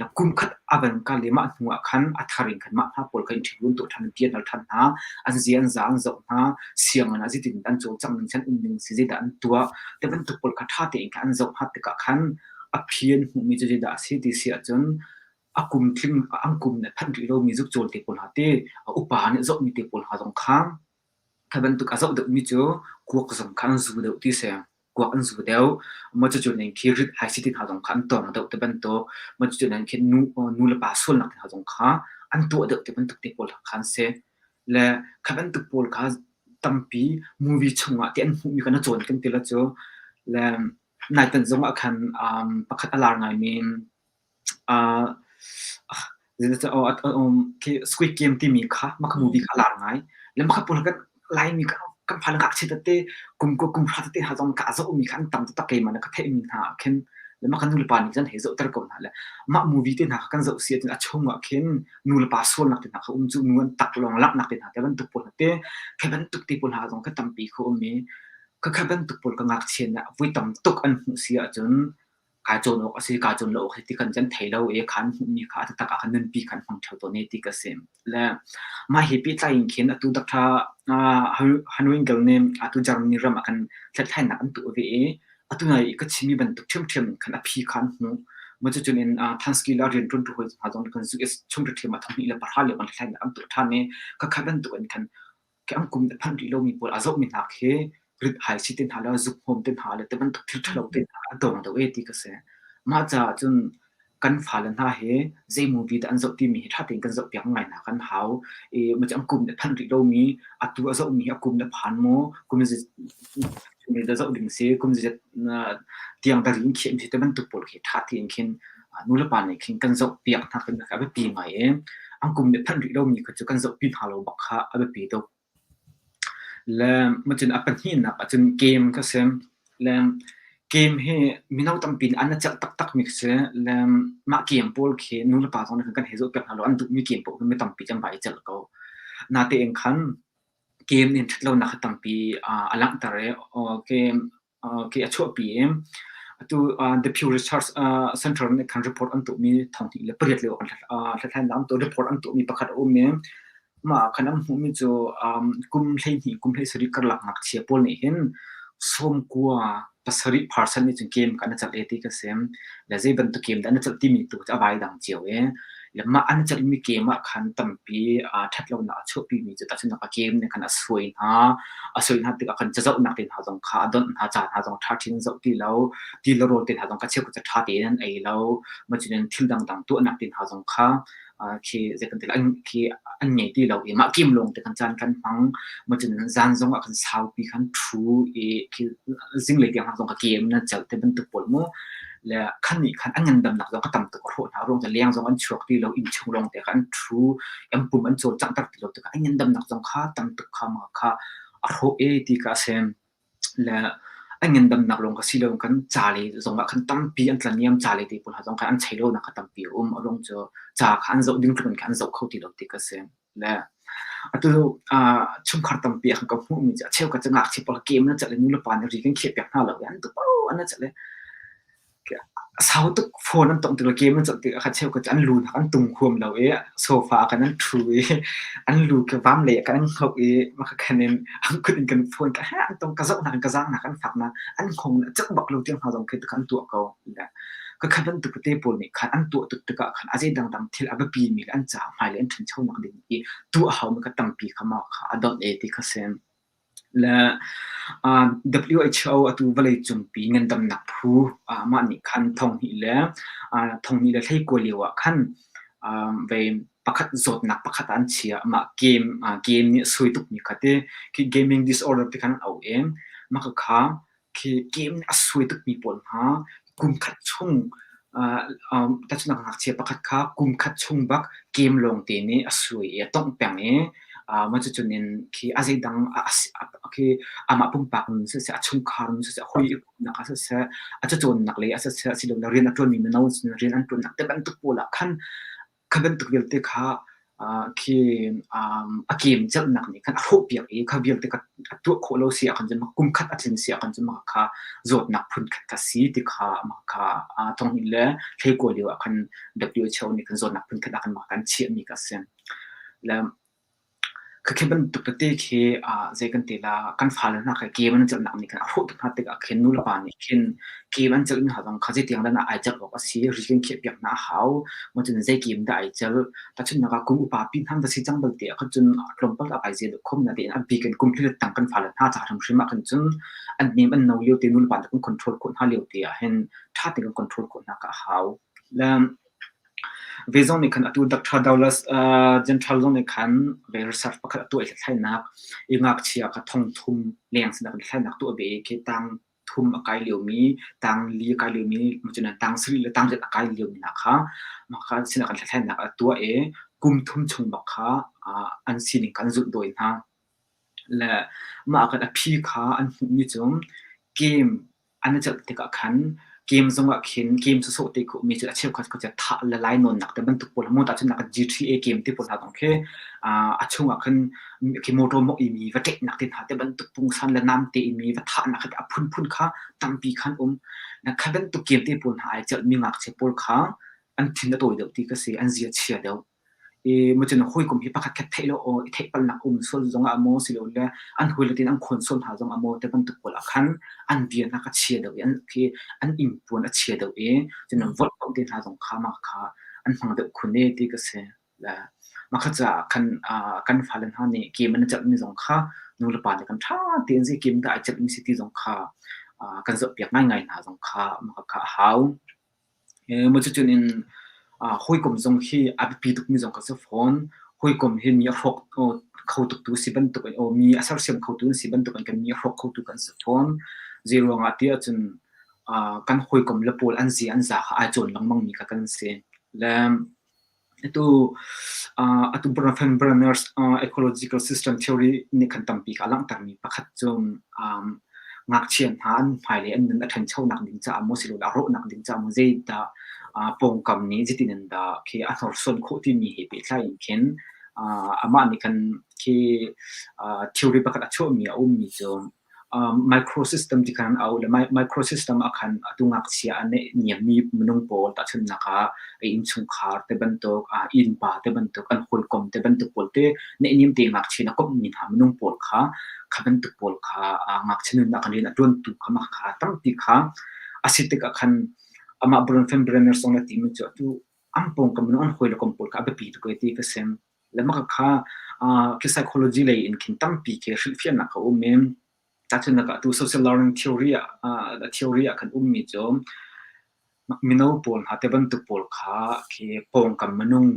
Le kum khat a van kal i mah hnu ah khan a thar in khan mah hna pawl kha interview an tuah ṭhan, bia an hal ṭhan hna, an zia an za an zoh hna, sianginn ah zeitin an cawlcangh ning an um ning si zeidah an tuah, ti bantuk pawl kha ṭha tein khan an zoh hna tikah khan a phi an hmuhmi cu zeidah a si ti si ahcun a kum tling an kum nih a phanh rih lomi zukcawl te pawl hna te, a upa nih zohmi te pawl hna zong kha Kha bantuk a zoh deuhmi cu kuak zong kha an zu deuh ti si. Kuak an zu deuh. Maw cucu ning khi rit hai si ti hna zong kha an tawng deuh ti bantuk. Maw cucu ning khi nu, nu le pa sualnak ti hna zong kha an tuah deuh ti bantuk te pawl kha an si. Le kha bantuk pawl kha tampi movie chungah ti an hmuhmi kha na cawn kan ti la cu. Le naitan zong ah khan um, pakhat a lar ngaimi Khi Squid Game timi kha mah kha movie kha a lar ngai. Le mah kha pawl kan Laimi kan fa le ngakchia tete kum kua kum hra tete hna zong ka zohmi kha an tam taktak keimah nih ka theihmi hna ah khin le mah kha nulepa nih cun hei zohter ko hna le mah movie te hna kha kan zoh si ahcun a chung ah khin nulepa sualnak te hna kha um cu nu an tak lawng langhnak te hna te bantuk pawl hna te khi bantuk te pawl hna zong kha tampi kha um i khakha bantuk pawl ka ngakchia nih voi tam tuk an hmuh si ahcun Kaa cawn awk a si, kaa cawn lo awk a si ti khan kan thei lo i khan hmuhmi kha a taktak ah khan nunpi khan hmang ṭheo tawn i ti ka si. Le mah hi pehtlai in khin atu Dr. Hanwinkel nih atu Germany ram ah khan hlathlainak an tuah ve i atu nai i ka chimmi bantuk ṭhiamṭhiam in khan a phi kha an hmuh. Maw cucun in Thansky le a rianṭuantu hawi hna zong khan US chung ṭhiam ah 2010 lio kan hlathlainak an tuah ṭhan i khakha bantuk in khan Khi an kum a phanh rih lomi pawl a zohmi hna khi rit-hai si te hna le zukhmawm te hna le ti bantuk thil ṭhalo te hna a dawng deuh ee ti ka si. Mah caah cun kan fale hna hi zei movie dah an zoh timi hi ṭha tein kan zohpiak ngai hna kan hau. I maci an kum a phanh rih lomi atu a zohmi hi a kum a phan maw, kum dah zoh ding si, kum zeizat tiang dah ri in khiah mi si ti bantuk pawl khi ṭha tein khin nulepa nih khin kan zohpiak hna khi a biapi ngai i an kum nih phanh rih lomi kha cu kan zohpi hna lo bak kha a biapi tuk. Le macun a pahnihnak ahcun game kha si. Le game hi mino tampi nih an i celh taktakmi khi si. Le mah game pawl khi nulepa zong nih khan kan hei zohpiak hna lo. An duhmi game paoh khi mi tampi kan vai i celh ko. Natein khan game nih ṭhatlonak kha tampi a langhter i game khi a chuahpi i atu The Pew Research Center nih khan report an tuahmi 2008 lio hlathlainak an tuah report an tuahmi pakhat a um i mah ah khan an hmuhmi cu kum 12 kum 17 karlak ngakchia pawl nih hin 97% nih cun game kan i celh e ti ka si. Le zei bantuk game dah an i celh timi tu cu a vai dang cio i le mah an celhmi game ah khan tampi ṭhatlonak a chuahpimi cu tahchunhnak ah game nih khan a suai hna. A suai hna tikah khan cazohnak te hna zong kha a donh hna, ca hna zong ṭha in zoh ti lo, ti le rawl te hna zong kha cheukhat cu ṭha tein an ei lo. Mah cutin thil dangdang tuahnak te hna zong kha khi zei kan ti lai khi an ngei ti lo i mah game lawng te kan caan kan hmang. Mah cun zan zong ah khan saupi khan ṭhu i khi zinglei tiang hna zong kha game na celh te bantuk pawl mu. Le khan nih khan an ngandamnak zong kha tam tuk a hrawh hna ruang cu leng zong an chuak ti lo, inn chung lawng te kha an ṭhu, an pum an cawlcanghter ti lo tikah an ngandamnak zong kha tam tuk kha mah kha a hrawh e ti kha a si. Le an ngandamnak lawng kha si lo kan ca lei zong ah khan tampi an tlaniam ca lei te pawl hna zong kha an chei lonak kha tampi a um. A ruang cu ca kha an zoh ding tluk in khan an zoh kho ti lo ti kha a si. Le atu chungkhar tampi ah khan ka hmuhmi cu a cheukhat cu ngakchia pawl game an celh i nulepa nih ri kan khiahpiak hna lo i an tupo an celh i sau tuk phone an tongh tik le game an celh tik ah khan cheukhat cu an lu hna an tung huam lo i sofa ah khan an ṭhu i an lu khi vam lei ah khan an hngauh i mah khan in an kut in kan phone ka an tong ka zoh hna ka zaang hna kan fak hna an hngawng a celh bak lo tiang hna zong khi an tuah ko. Ka kha bantuk te pawl nih khan an tuah tuk tikah khan a zei dangdang thil a biapimi le an caah hmailei an ṭhanchonak ding i tuah a haumi kha tampi kha mah kha a donh e ti kha si. Le WHO atu vawleicungpi ngandamnak phu mah nih khan 2021 lio ah khan ve. pakhat zawtnak pakhat ah an chiah. Mah game game nih a suai tukmi kha ti khi gaming disorder ti khan an auh i mah khakha khi game nih a suai tukmi pawl hna kum khat chung tahchunhnak ngakchia pakhat kha kum khat chung bak game lawngte nih a suai i a tongh peng i mah cucun in khi a zeidang khi amah pumpak nun siseh, a chungkhar nun siseh, a hawi i komhnak ah siseh, a cacawnnak lei ah siseh, asilole rian a ṭuanmi mino rian an ṭuannak te bantuk pawl ah khan Kha bantuk vialte kha khi a kem celhnak nih khan a hrawhpiak i kha vialte kha a tuah khawh lo si ahkhan cun kum khat a tlin si ahkhan cun mah kha zawtnak phun khat kha si ti kha mah kha thonghnih le hleikua lio ah khan WHO nih khan zawtnak phun khat ah khan mah kha an chiahmi kha a si. Le Khakhi bantuk tete khi zei kan ti la, kan fale hna kha game an celhnak nih khan a hrawh tuk hna tikah khin nulepa nih khin game an celhmi hna zong kha zeitiang dah ai celh awk a si, ri kan khiahpiak hna a hau. Maw cun zei game dah ai celh. Tahchunhnak ah kum upa pi hna va si cang belte ah khan cun tlawmpal a vai zel khom na tein a bik in kum hlilet tang kan fale hna ca hrimhrim ah khan cun an nem an no lio te nulepa nih kan control khawh hna lio te ah hin ṭha tein kan control khawh hna kha a hau. Le Ve zong nih khan atu Doctor Douglas Gentile zong nih khan ve research pakhat a tuah i hlathlainak i ngakchia kha thong thum leng sinah kan hlathlainak tuah ve i khi tang thum a kai liomi, tang li a kai liomi, cun tang sarih le tang riat a kai liomi hna kha mah kha sinah kan hlathlainak a tuah i kum thum chung bak kha an sining kha an zulh dawi hna. Le mah ah khan a phi kha an hmuhmi cu game an i celh tikah khan game zongah khin game sawsawh te khi ummi cu a cheukhat kha thah le lainawnnak te bantuk pawl maw tahchunhnak ah GTA game te pawl hna zong khi a chungah khan khi motor mawk i mi va ṭeknak te hna te bantuk pungsan le namte i mi va thahnak kha a phunphun kha tampi khan um. Kha bantuk game te pawl hna ai celhmi ngakchia pawl kha an thin a tawi deuh ti ka si, an zia chia deuh. I mucun hawikom hi pakhat khat theih lo aw i theihpalnak um sual zongah maw silole an hawile tein an khawn sual hna zongah maw ti bantuk pawl ah khan an bia hna kha chia deuh i an khi an ingpuan a chia deuh i cun volhkomh te hna zong kha mah kha an hmang deuh khun e ti ka si. Le mah kha caah khan kan fale hna nih game an i celhmi zong kha nu le pa nih kan ṭha tein zei game dah ai celhmi si ti zong kha kan zohpiak ngaingai hna zong kha mah kha a hau. Cucun in hawikom zong hi a biapi tukmi zong ka si fawn. Hawikom hi mi a hrawk kho tuktu si bantuk in mi a sersiam khotu an si bantuk in kan mi a hrawk khotu kan si fawn. Zeiruang ah tiah cun kan hawikom le pawl an zia an za kha ai cawn lengmangmi kha kan si. Le Atu atu Brenner's ecological system theory nih khan tampi kha a langhtermi pakhat cu ngakchia hna an hmailei an nun a ṭhanchonak ding caah maw silole a rawhnak ding caah maw zeidah pawngkam nih zeitin in dah khi a hnorsuan khawh timi he pehtlai in khin amah nih khan khi theory pakhat a chuahmi a ummi cu Microsystem ti khan an auh le microsystem ah khan atu ngakchia a neihniammi minung pawl tahchunhnak ah a innchungkhar te bantuk, innpa te bantuk, an hawikom te bantuk pawl te neihniam te ngakchia in a komhmi hna minung pawl kha kha bantuk pawl kha ngakchia nunnak in rian a ṭuantu kha mah kha tampi kha a si tikah khan amah Bronfenbrenner zong nih a timi cu atu an pawngkam minung an hawile kom pawl kha a biapi tuk ee ti ka sim. Le mah kha khi psychology lei in khin tampi khi hrilhfiahnak a um i tahchunhnak ah atu social learning theory ah theory ah khan ummi cu mino pawl hna te bantuk pawl kha khi pawngkam minung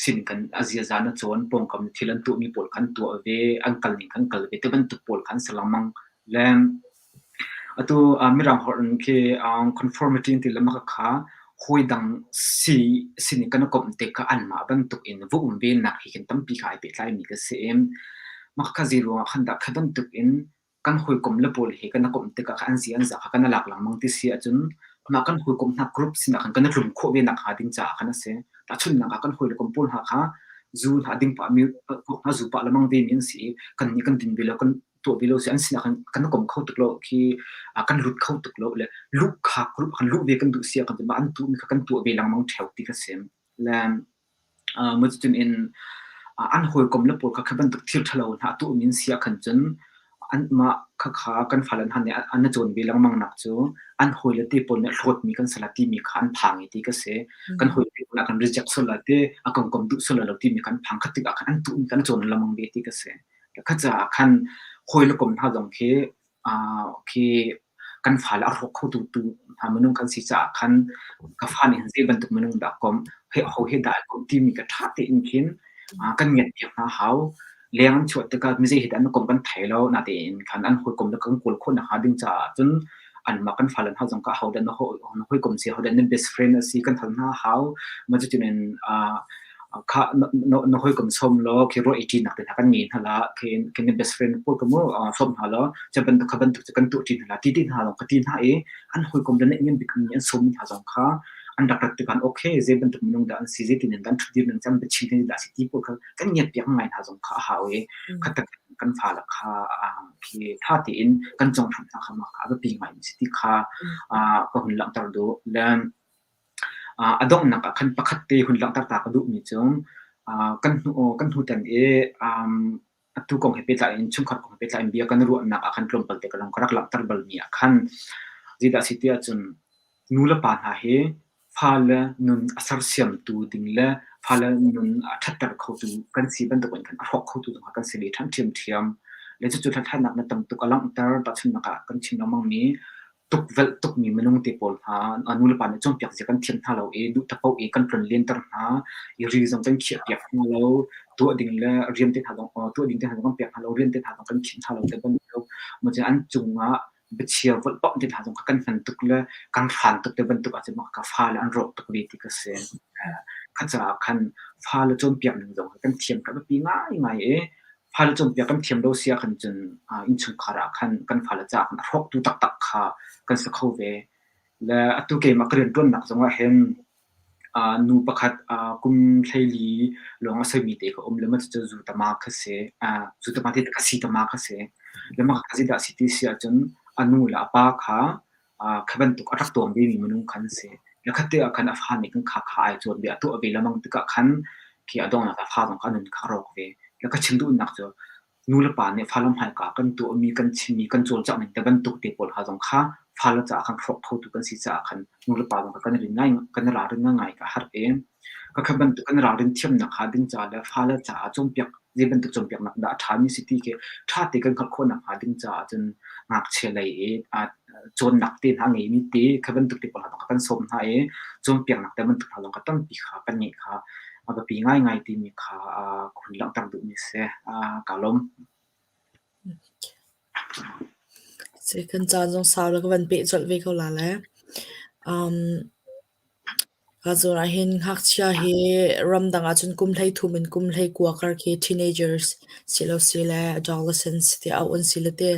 sin kan a ziaza na cawn pawngkam thil an tuahmi pawl khan tuah ve an kal ning khan kal ve te bantuk pawl khan si lengmang le Atu Mirang holh in khi conformity an ti le mah kha hawidang si sin i kan i komh tikah anmah bantuk in va um ve nak hi khin tampi kha ai pehtlaimi ka si i mah kha zei ruangah khan dah kha bantuk in kan hawikom le pawl he kan i komh tikah khan an zia an za kha kan i lak lengmang ti si ahcun mah kan hawikom hna group sinah khan kan i tlum khawh ve nak hnga ding caah khan a si. Tahchunhnak ah kan hawile kom pawl hna kha zu hna ding pah mi hna zu pah lengmang ve mi an si i kannih kan din ve lo kan tuah ve lo si an sinah khan kan kom kho tuk lo khi kan lut kho tuk lo le luh kha group kan luh ve kan duh sia kan mah an tuh mi kha kan tuah ve lengmang theo ti ka sim le mucun in an hawikom le pawl kha kha bantuk thil thalo hna tuh min sia khan cun an mah kha kha kan fale hna nih an cawn ve lengmang nak cu an hawi le te pawl nih hlawt mi kan sala ti mi kha an phang i ti ka si kan hawi te pawl kan reject sala te a kom kom duh sala lo ti mi kan phang khat tikah khan an tuh mi kan cawn lengmang ve ti ka si. Kha caah khan hawi le kom hna zong khi khi Kan fale a hrawk khotu tu hna minung kan si caah khan ka fa nih hin zei bantuk minung dah kom, he ho he dah ai komh timi ka ṭha tein khin kan ngiat piak hna hau. Leng an chuah tikah mizei he dah an komh kan thei lo. Natein khan an hawikom le kan kawl khawh nakhnga ding caah cun anmah kan fale hna zong kha ahodah na hawikom si, ahodah na best friend a si kan hal hna hau. Mah cutin in kha na hawikom sawm law khi ruah i ṭinak te hna kan ngei hna la, khi khi na best friend pawl ka mu sawm hna law cu bantuk kha bantuk cu kan tuah ṭi hna la ti ti hna lawng ka ti hna i an hawikom le naihniam bik mi an sawmmi hna zong kha an rak rat tikah okay zei bantuk minung dah an si, zeitin in dah an ṭhutdir ning cang, biachim hi dah a si ti pawl kha kan ngiat piak ngai hna zong kha a hau i khatak kan fale kha khi ṭha tein kan conghram hna kha mah kha a biapi ngai mi si ti kha ka hun langhter duh. Le a donghnak ah khan pakhat te hun langhter ta ka duhmi cu kan hnu kan hnutan i atu kong he pehtlai in chungkhar kong he pehtlai in bia kan ruahnak ah khan tlawmpal te ka lung ka rak langhter balmi ah khan zeidah a si ti ahcun nu le pa hna hi fale nun a sersiamtu ding le fale nun a ṭhatter khotu kan si bantukin khan a hrawk khotu zong kha kan si ve ṭhan ṭhiamṭhiam. Le cucu hlathlainak na tam tuk a langhter. Tahchunhnak ah kan chim lengmangmi tukvelh tukmi minung te pawl hna nulepa nih cawnpiak zia kan thiam hna lo i duh takpaoh i kan tlonlenter hna i ri zong kan khiahpiak hna lo. Tuah ding le rian te hna zong tuah ding te hna zong kan pek hna lo, rian te hna zong kan khinh hna lo te bantuk. An cungah biachia volhpamh te hna zong kha kan hman tuk le kan hran tuk te bantuk ahcun ka fale an rawk tuk ve ti ka si. Kha caah khan fale cawnpiak ning zong kan thiam ka biapi ngaingai i fale cawnpiak kan thiam lo si ahkhan cun innchungkhar ah khan kan fale caah khan a hrawktu taktak kha kan si kho ve. Le atu keimah ka rianṭuannak zong ah hin Nu pakhat kum 14 lawng a soimi te ka um le cucu zutama kha si. Zutama ti ka sitama kha si. Le mah kha zeidah a si ti si ahcun a nu le a pa kha kha bantuk a rak tuang vemi minung khan a si. Le khat te ah khan a fa nih khan kha kha ai cawn ve, a tuah ve lengmang tikah khan khi a donghnak a fa zong kha a nun kha a rawk ve. Le ka chim duhnak cu Nulepa nih fale hmaika kan tuahmi, kan chimmi, kan cawlcangh ning te bantuk te pawl kha zong kha fale caah khan hrawk khotu kan si caah khan nulepa zong kha kan i rin ngai, kan i ralrin ngaingai ka harh i khakha bantuk kan i ralrin thiamnak hnga ding caah le fale caah cawnpiak zei bantuk cawnpiaknak dah a ṭhami si ti khi ṭha te kan hngalh khawh nakhnga ding caah cun ngakchia lei i cawnnak te hna a ngeimi te kha bantuk te pawl hna zong kha kan sawm hna i cawnpiaknak te bantuk hna zong kha tampi kha kan ngeih kha a biapi ngaingai timi kha ka hun langhter duhmi a si. Kaa lawm. Kan caan zong sau le ka van peh colh ve ko la le. Um, Ka zawn ahhin ngakchia hi ramdang ahcun kum 13 in kum 19 kar khi teenagers silosile adolescents tiah auh an si le te.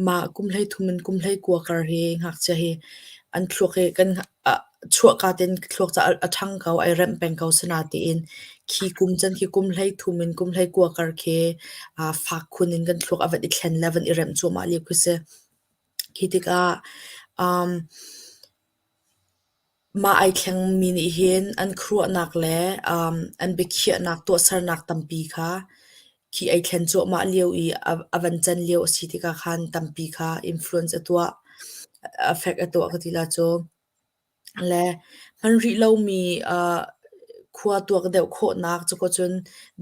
Mah kum 13 in kum 19 kar hi ngakchia hi an thluak hi kan chuahka tein thluak cu a ṭhang ko, ai remh peng ko sinain khi kum cun khi kum 13 in kum 19 kar khi fak khun in kan thluak a van i thlen le a van i remh cuahmah lio khi si. Khi tikah um, Mah ai thlengmi nih hin an khuaruahnak le an biakhiahnak tuahsernak tampi kha khi ai thlen cuahmah lio i a van can lio a si tikah khan tampi kha influence a tuah, affect a tuah ka ti la cu. Le hman rih lomi khua tuak deuh khawhnak cuka cun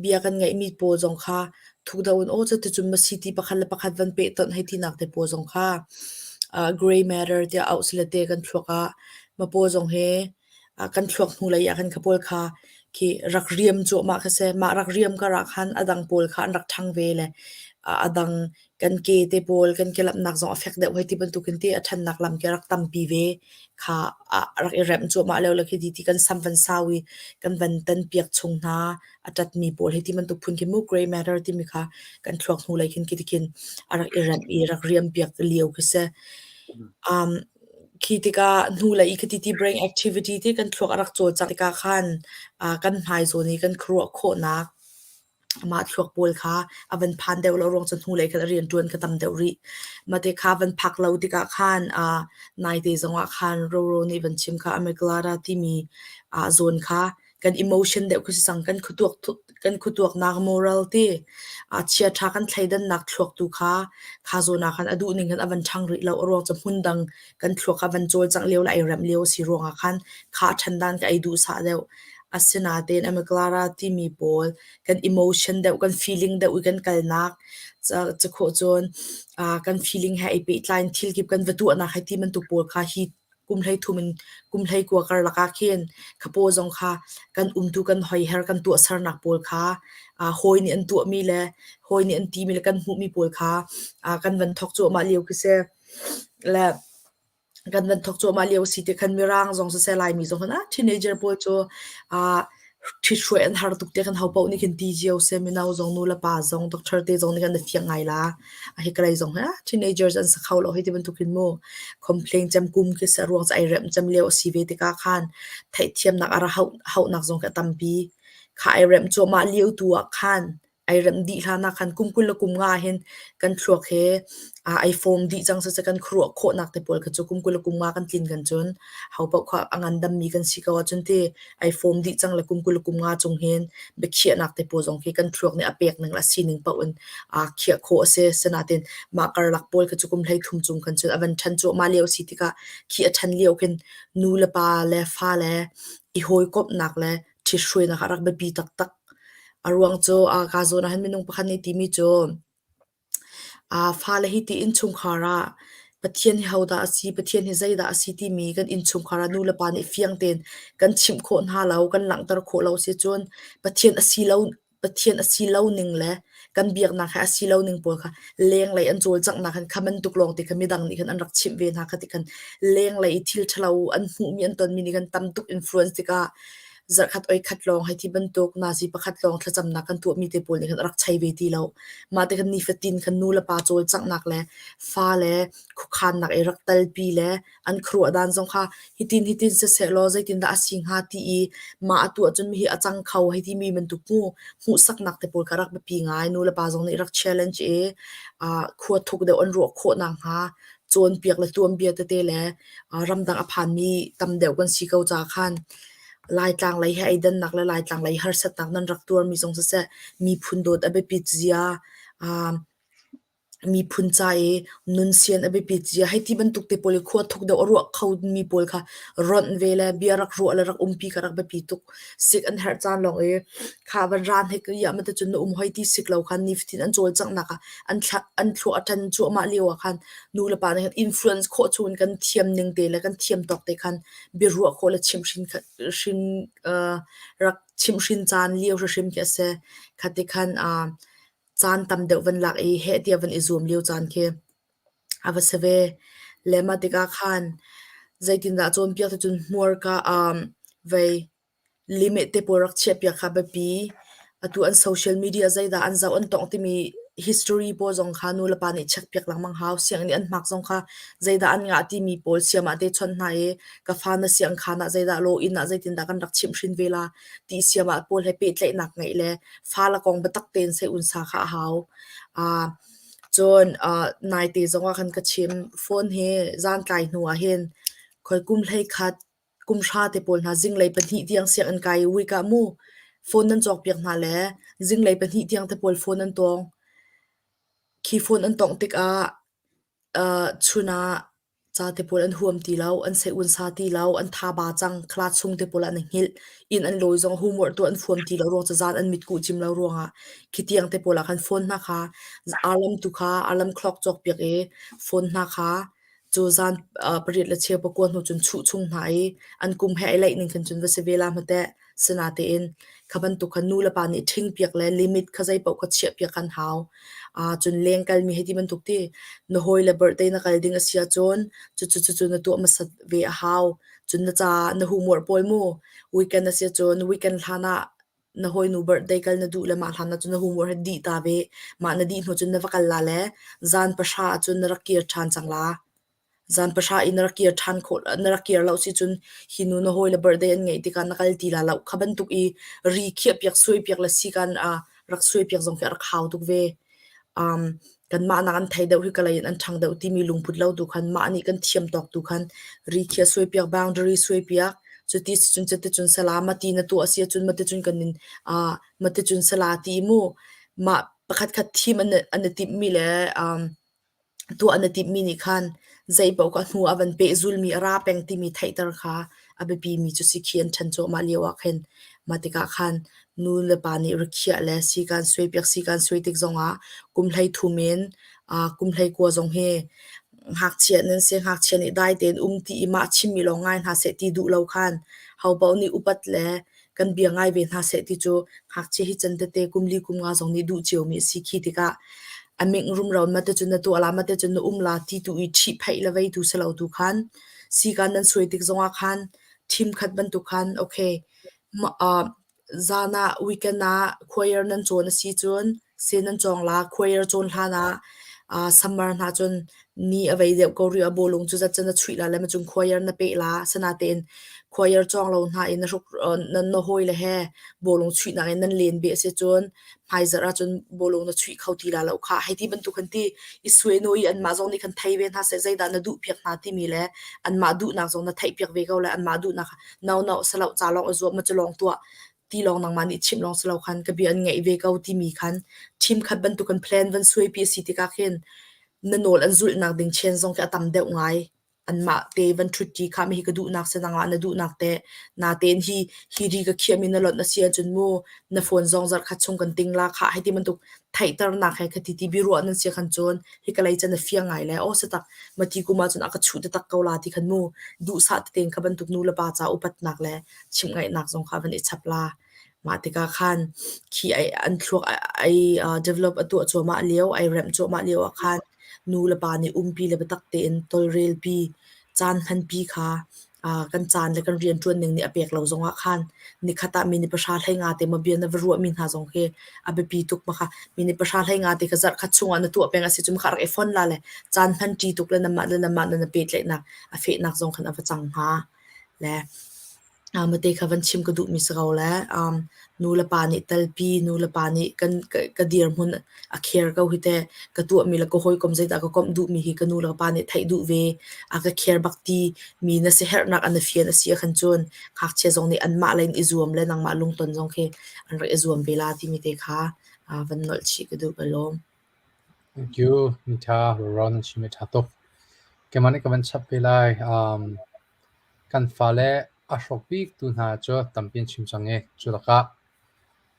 bia kan ngeihmi pawl zong kha thuk deuh in aw cuticun ma si ti pakhat le pakhat van pehtonh hei tinak te pawl zong kha grey matter tiah auh si le te kan thluak ah ma pawl zong hi kan thluak hnulei ah khan kha pawl kha khi rak riam cuahmah kha si. Mah rak riam kar ah khan a dang pawl kha an rak ṭhang ve le a dang kan ke te pawl kan kelapnak zong a fek deuh hei ti bantukin ti a ṭhannak lam khi a rak tampi ve kha a rak i remh cuahmah lio le khi ti ti kan sam van sau i kan van tan piak chung hna a ṭatmi pawl hei ti bantuk phun khi mu grey matter timi kha kan thluak hnulei khin khi tikhin a rak i remh i rak riam piak lio khi si. Um, khi tikah hnulei i khati ti brain activity ti kan thluak a rak cawlcangh tikah khan uh, kan hmai zawn i kan khuaruah khawhnak Mah thluak pawl kha a van phan deuh lo ruang cu hnulei khan a rianṭuan kha tam deuh rih. Mate kha van phak lo tikah khan uh, naite zongah khan Roro nih van chim kha amygdala timi uh, zawn kha kan emotion deuh khi si cang kan khuatuak kan khuatuaknak moral ti uh, chiaṭha kan thleidannak thluak tu kha kha zawn ah khan a duh ning khan a van ṭhang rih lo a ruang cu hmun dang kan thluak kha van cawlcangh lio le ai remh lio a si ruangah khan kha a ṭhan dan ka ei duhsah deuh. Asinain amygdala timi pawl kan emotion deuh, kan feeling deuh i kan kalnak. Cakhawh cun kan feeling he ai pehtlai in thil kip kan va tuahnak hei ti bantuk pawl kha hi kum 13 in kum 19 karlak ah khin khapaw zong kha kan umtu kan hoiher kan tuahsernak pawl kha hawi nih an tuahmi le hawi nih an timi le kan hmuhmi pawl kha kan van thawk cuahmah lio khi si. Le kan van thawk cuahmah lio si ti khan Mirang zong siseh Laimi zong khan ah teenager pawl cu ṭhithruai an har tuk te khan hopaoh nih khin ti cio seh mino zong nu le pa zong doctor te zong nih khan na fiang ngai la. Hi ka lei zong hi ah teenagers an si kho lo hei ti bantuk hin mu complain cem kum khi si a ruang cu ai remh cem lio a si ve tikah khan theihthiamnak a ra hauhnak zong khi a tampi. Kha ai remh cuahmah lio tu ah khan ai remh dih hlan ah khan kum 20 le kum nga hin kan thluak he ai form dih cang siseh kan khuaruah khawhnak te pawl kha cu kum 20 le kum nga kan tlin kan cun hopaoh kha a ngandammi kan si ko ahcun ti ai form dih cang le kum 20 le kum nga cung hin biakhiahnak te pawl zong khi kan thluak nih a pek ning le a sining paoh in khiah khawh a si. Sinain mah karlak pawl kha cu kum 13 cung khan cun a van ṭhan cuahmah lio a si tikah khi a ṭhan lio khin nu le pa le fa le i hawikomhnak le ṭhithruainak a rak biapi taktak. A ruang cu kaa zawn ah hin minung pakhat nih timi cu fale hi ti innchungkhar ah Pathian hi hodah a si, Pathian hi zeidah a si timi kan innchungkhar ah nulepa nih fiang tein kan chimh khawh hna lo, kan langhter khawh lo si cun Pathian a si lo Pathian a si lo ning le kan biaknak he a si lo ning pawl kha lenglei an cawlcanghnak khan kha bantuk lawng te kha midang nih khan an rak chimh ve hna kha ti khan lenglei i thil ṭhalo an hmuhmi an tonmi nih khan tam tuk influence tikah zarhkhat oi khat lawng hei ti bantuk nazi pakhat lawng thlacamnak kan tuahmi te pawl nih khan a rak chei ve ti lo. Mah te khan nifatin khan nu le pa cawlcanghnak le fa le khuakhannak i rak talpi le an khuaruah dan zong kha hitin hitin siseh law zeitindah a si hnga ti i mah a tuah cun hi a cang kho hei timi bantuk mu hmuhsaknak te pawl kha rak biapi ngai. Nu le pa zong nih rak challenge i khua thuk deuh an ruah khawh nakhnga cawnpiak le tuanbia tete le ramdang a phanmi tam deuh kan si ko caah khan Laitlang lei he ei dannak le Laitlang lei harsatnak nan rak tuarmi zong siseh, miphun dawt a biapit zia, miphun ca i nunsian a biapit zia hei ti bantuk te pawl i khua thuk deuh a ruah khomi pawl kha ronh ve le bia rak ruah le rak umpi kha rak biapi tuk. Sik an herh caan lawng i kha van ran he ya ma cun na um hoi ti sik lo khan nifatin an cawlcanghnak ah an thla an thluah a ṭan cuahmah lio ah khan nu le pa nih khan influence khawh chung in kan thiam ning te le kan thiam tawk te khan biaruah khawh le chimhhrin hrin rak chimhhrin caan lio hrimhrim khi a si. Khati khan caan tam deuh van lak i heh tiah van i zuam lio caan khi a va si ve. Le mah tikah khan zeitindah cawnpiak ti cun hmurka vei limit te pawl rak chiahpiak kha biapi. Atu an social media zeidah an zoh an tongh timi history pawl zong kha nulepa nih check piak lengmang hau. Sianginn i an hmak zong kha zeidah an ngah timi pawl siam ah te chawnh hna i ka fa na siangkhaan ah zeidah law inn ah zeitindah kan rak chimhhrin ve la ti siam ah pawl he pehtlaihnak ngeih le fale kong biatak tein sei unsa kha a hau. Cun naite zong ah khan ka chim. Phone hi zantlai hnu ah hin khoi kum 11 kum hra te pawl hna zinglei 2 tiang sianginn kai i week ah mu phone nan cawkpiak hna le zinglei 2 tiang te pawl phone an tawng. Khi phone an tawngh tikah chun ah ca te pawl an huam ti lo, an seh-unsa ti lo, an thaba cang, class chung te pawl ah an i hngilh. Inn an lawi zong homework tuah an fuam ti lo ruang cazan an mitkuh cim lo ruangah khi tiang te pawl ah khan phone hna kha alarm tu kha alarm clock cawkpiak i phone hna kha cu zan pariat le cheu pakua hnu cun chuh chung hna i an kum he ai laih ning khan cun va si ve la hmateh. Sinatein kha bantuk kha nu le pa nih ṭhingpiak le limit kha zeipaoh kha chiahpiak an hau. Cun leng kalmi hei ti bantuk ti na hawi le birthday na kal ding a si ahcun cucu cucu na tuah hmasat ve a hau. Cun na caah na homework pawl mu weekend a si ahcun weekend hlan ah na hawinu birthday kal na duh le mah hlan ah cun na homework hi dih ta ve. Mah na dih hnu cun na va kal la le zan 9 ahcun na rak kir ṭhan cang la. Zan 9 i na rak kir ṭhan khawh na rak kir lo si cun hi nu na hawile birthday an ngeih tikah na kal ti la lo. Kha bantuk i ri khiahpiak suaipiak le sikan rak suaipiak zong khi a rak hau tuk ve. Um, kanmah nak an thei deuh hi ka lei in an ṭhang deuh timi lungput lo tu khan mah nih kan thiam tawk tu khan ri khiah suaipiak boundary suaipiak cuti si cun cuti cun sala mati na tuah si ahcun mati cun kan in uh, mati cun sala ti mu mah pakhat khat thim an an i timhmi le um, tuah na timhmi nih khan zeipaoh kha hnu a van pehzulmi a ra peng timi theihter kha a. A biapimi cu si khi an ṭhan cuahmah lio ah khin mah tikah khan nu le pa nih rikhiah le sikaan suaipiak sikaan suai tik zongah kum 13 in kum 19 zong hi ngakchia nan si ngakchia nih dai tein um ti i mah chimmi lawng ngai hna seh ti duh lo khan hopaoh nih upat le kan bia ngai ve hna seh ti cu ngakchia hi can tete kum li kum nga zong nih duh ciomi a si khi tikah a ming rumro mate cun na tuah la mate cun na um la ti tu i ṭhihphaih le vei tu si lo tu khan sikaan nan suai tik zongah khan ṭhim khat bantuk khan okay Zan ah weekend ah choir nan cawn a si cun si nan cawng la. Choir cawn hlan ah summer hna cun ni a vei deuh ko rih ah bawlung cu zat cun na chuih la le macun choir na peh la. Asinain choir cawng lo hna i na hruk na hawile he bawlung chuihnak in nan len beh a si cun hmaizarh ahcun bawlung na chuih kho ti la lo khah. Hei ti bantuk khan ti i suainu i anmah zong nih khan thei ve hna seh zeidah na duhpiak hna timi le anmah duhnak zong na theihpiak ve ko le anmah duhnak no no salo ca lawng i zuam ma cu lawng tuah ti lawng nangmah nih chimh lawng si lo khan ka bia an ngaih ve ko timi khan ṭhim khat bantuk kan plan van suai pi a si tikah khin na nawl an zulhnak ding chen zong khi a tam deuh ngai. Anmah te van ṭhutṭi kha mi hi ka duhnak si nangmah na duhnak teh natein hi hi ri ka khiahmi na lonh a si ahcun mu na phone zong zarhkhat chung kan ting la khah hei ti bantuk theihternak he khati ti biaruah nan si khan cun hi ka lei can a fiang ngai le aw si tak mati kum ahcun a ka chuh taktak ko la ti khan mu duhsah tein kha bantuk nu le pa ca upatnak le chimh ngaihnak zong kha van i chap la. Mah tikah khan khi ai an thluak ai develop a tuah cuahmah lio, ai remh cuahmah lio ah khan nu le pa nih umpi le biatak tein tawlrelpi, caan hmanpi kha kan caan le kan rianṭuan ning nih a pek lo zongah khan nikhat ah minute pahra 15 te maw bia na va ruahmi hna zong khi a biapi tuk ma kha minute pahra 15 te kha zarh khat chungah na tuah peng a si cu ma kha rak i fon la le caan hmanṭi tuk le namah le namah na pehtlaihnak a fehnak zong khan a va cang hnga le Mate kha van chim ka duhmi si ko le nu le pa nih telpi, nu le pa nih kan ka dirhmun a kher ko hi teh ka tuahmi le ka hawikom zeidah ka komh duhmi hi ka nu le ka pa nih theih duh ve. A ka kher bak ti mi na siaherhnak an na fian a si ahkhan cun ngakchia zong nih anmah lei in i zuam le nangmah lungton zong khi an rak i zuam ve la timi te kha van nolh chih ka duh ka lawm. Thank you. Mi ṭha Ron chim i ṭha tuk. Keimah nih ka van chap ve lai. Kan fale a hrawk biktu hna cu tampi an chim cang i cu lakah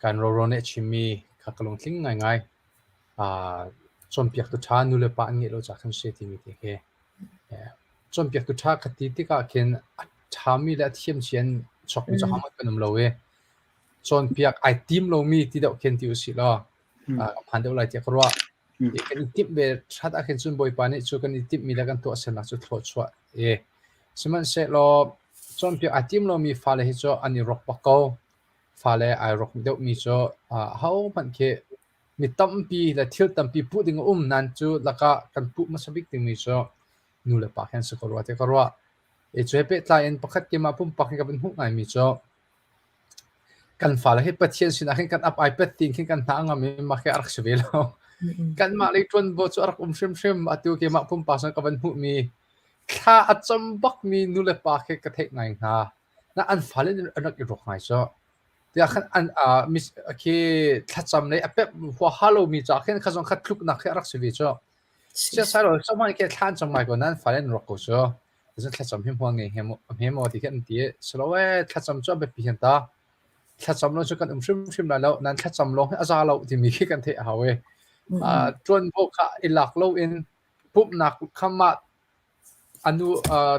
kan Roro nih a chimmi kha ka lungtling ngaingai. Cawnpiaktu ṭha nulepa an ngeih lo caah khan si timi te khi. Cawnpiaktu ṭha ka ti tikah khin a ṭhami le a thiamcia in chuakmi cu ahohmanh kan um lo i cawnpiak ai tim lomi ti deuh khin ti usih law a phan deuh lai tiah ka ruah. Kan i timh ve ṭhat ahkhin cun Bawipa nih cu kan i timhmi le kan tuahsernak cu thluachuah i sihmanhsehlaw cawnpiak aa tim lomi fale hi cu an i rawk bak ko. Fale ai rawk deuhmi cu ahohmanh khi mi tampi le thil tampi puh ding a um nain cu lakah kan puh hmasa bik dingmi cu nu le pa khi an si ko rua tiah ka ruah. I cu he pehtlai in pakhat keimah pumpak hi ka van hmuh ngaimi cu Kan fale hi Pathian sinah khin kan ap ai pet tiin khin kan hna a ngam i mah khi a rak si ve lo. Kanmah lei ṭuanvo cu a rak um hrimhrim. Atu keimah pumpak zong ka van hmuhmi thla a cam bakmi nulepa khi ka theih ngai hna. Na an fale nih an rak i rawk ngai cu. Tiah khan an mis khi thlacam lei a pep huaha lomi caah khin kha zong kha tluknak khi a rak si ve cu. Siasai lo someone khi thla an cam ngai ko nain fale an rawk ko cu. Cun thlacam hi hmual ngei hme maw ti khi an ti i si lo ee thlacam cu a biapi hen ta. Thlacam lo cu kan um hrimhrim lai lo. Nan thlacam lawng hi a za lo timi khi kan theih a hau i ṭuanvo kha i lak loin pumhnak kha mah a nu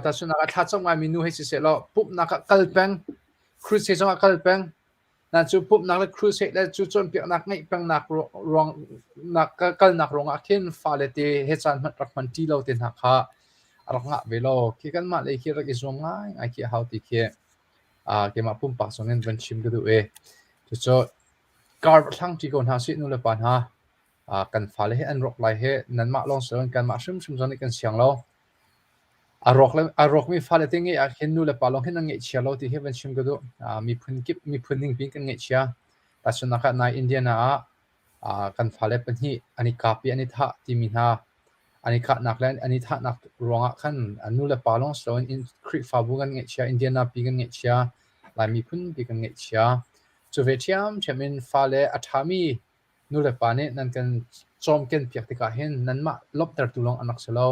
tahchunhnak ah thlacam ngaimi nu hei si seh law pumhnak ah kal peng, crusade zong ah kal peng, Na cu pumhnak le crusade le cu cawnpiaknak ngeih pengnak ruang nak kalnak ruangah khin fale te he caan hmanh rak hman ṭi lo te hna kha a rak ngah ve lo. Khi kanmah lei khi rak i zuam ngaingai khi a hau ti khi keimah pumpak zong in van chim ka duh i cucu kar thlang ṭi ko hna sih nu le pa hna. Kan fale hi an rawk lai hi nanmah lawng si loin kanmah hrimhrim zong nih kan siang lo. A rawkmi fale te ngeih ah khin nu le pa lawng hin an ngaihchia lo ti hi van chim ka duh. Miphun kip miphun ningpi in kan ngaihchia. Tahchunhnak ah nai Indiana ah kan fale pahnih an i kap i an i thah timi hna an i kahnak le an i thahnak ruangah khan nu le pa lawng si loin Khrihfabu kan ngaihchia, Indiana pi kan ngaihchia, Lai miphun pi kan ngaihchia. Cu ve ṭhiamṭhiam in fale a ṭhami Nulepa nih nan kan cawmkenpiak tikah hin nanmah lawmhtertu lawng an rak si lo,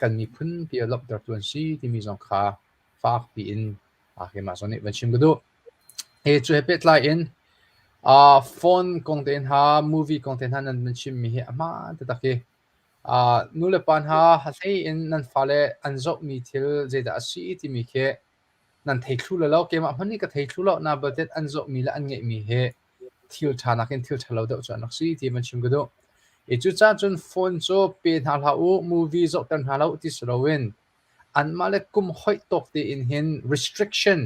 kan miphun pi a lawmhtertu an si timi zong kha fakpi in Keimah zong nih van chim ka duh. Hi cu he pehtlai in uh, phone kong te hna, movie kong te hna nan van chimmi hi a hmaan taktak hi. Uh, nu le pa hna hlei in nan fale an zohmi thil zeidah a si timi khi nan thei thlu lo lo. Keimah hmanh nih ka thei thlu lo. Na balte an zohmi le an ngeihmi hi thil ṭha nakin thil ṭha lo deuh cu an rak si ti van chim ka duh. I cucaah cun phone cu pe hna hlah u, movie zohter hna hlah u ti si loin anmah le kum hoih tawk tein hin restriction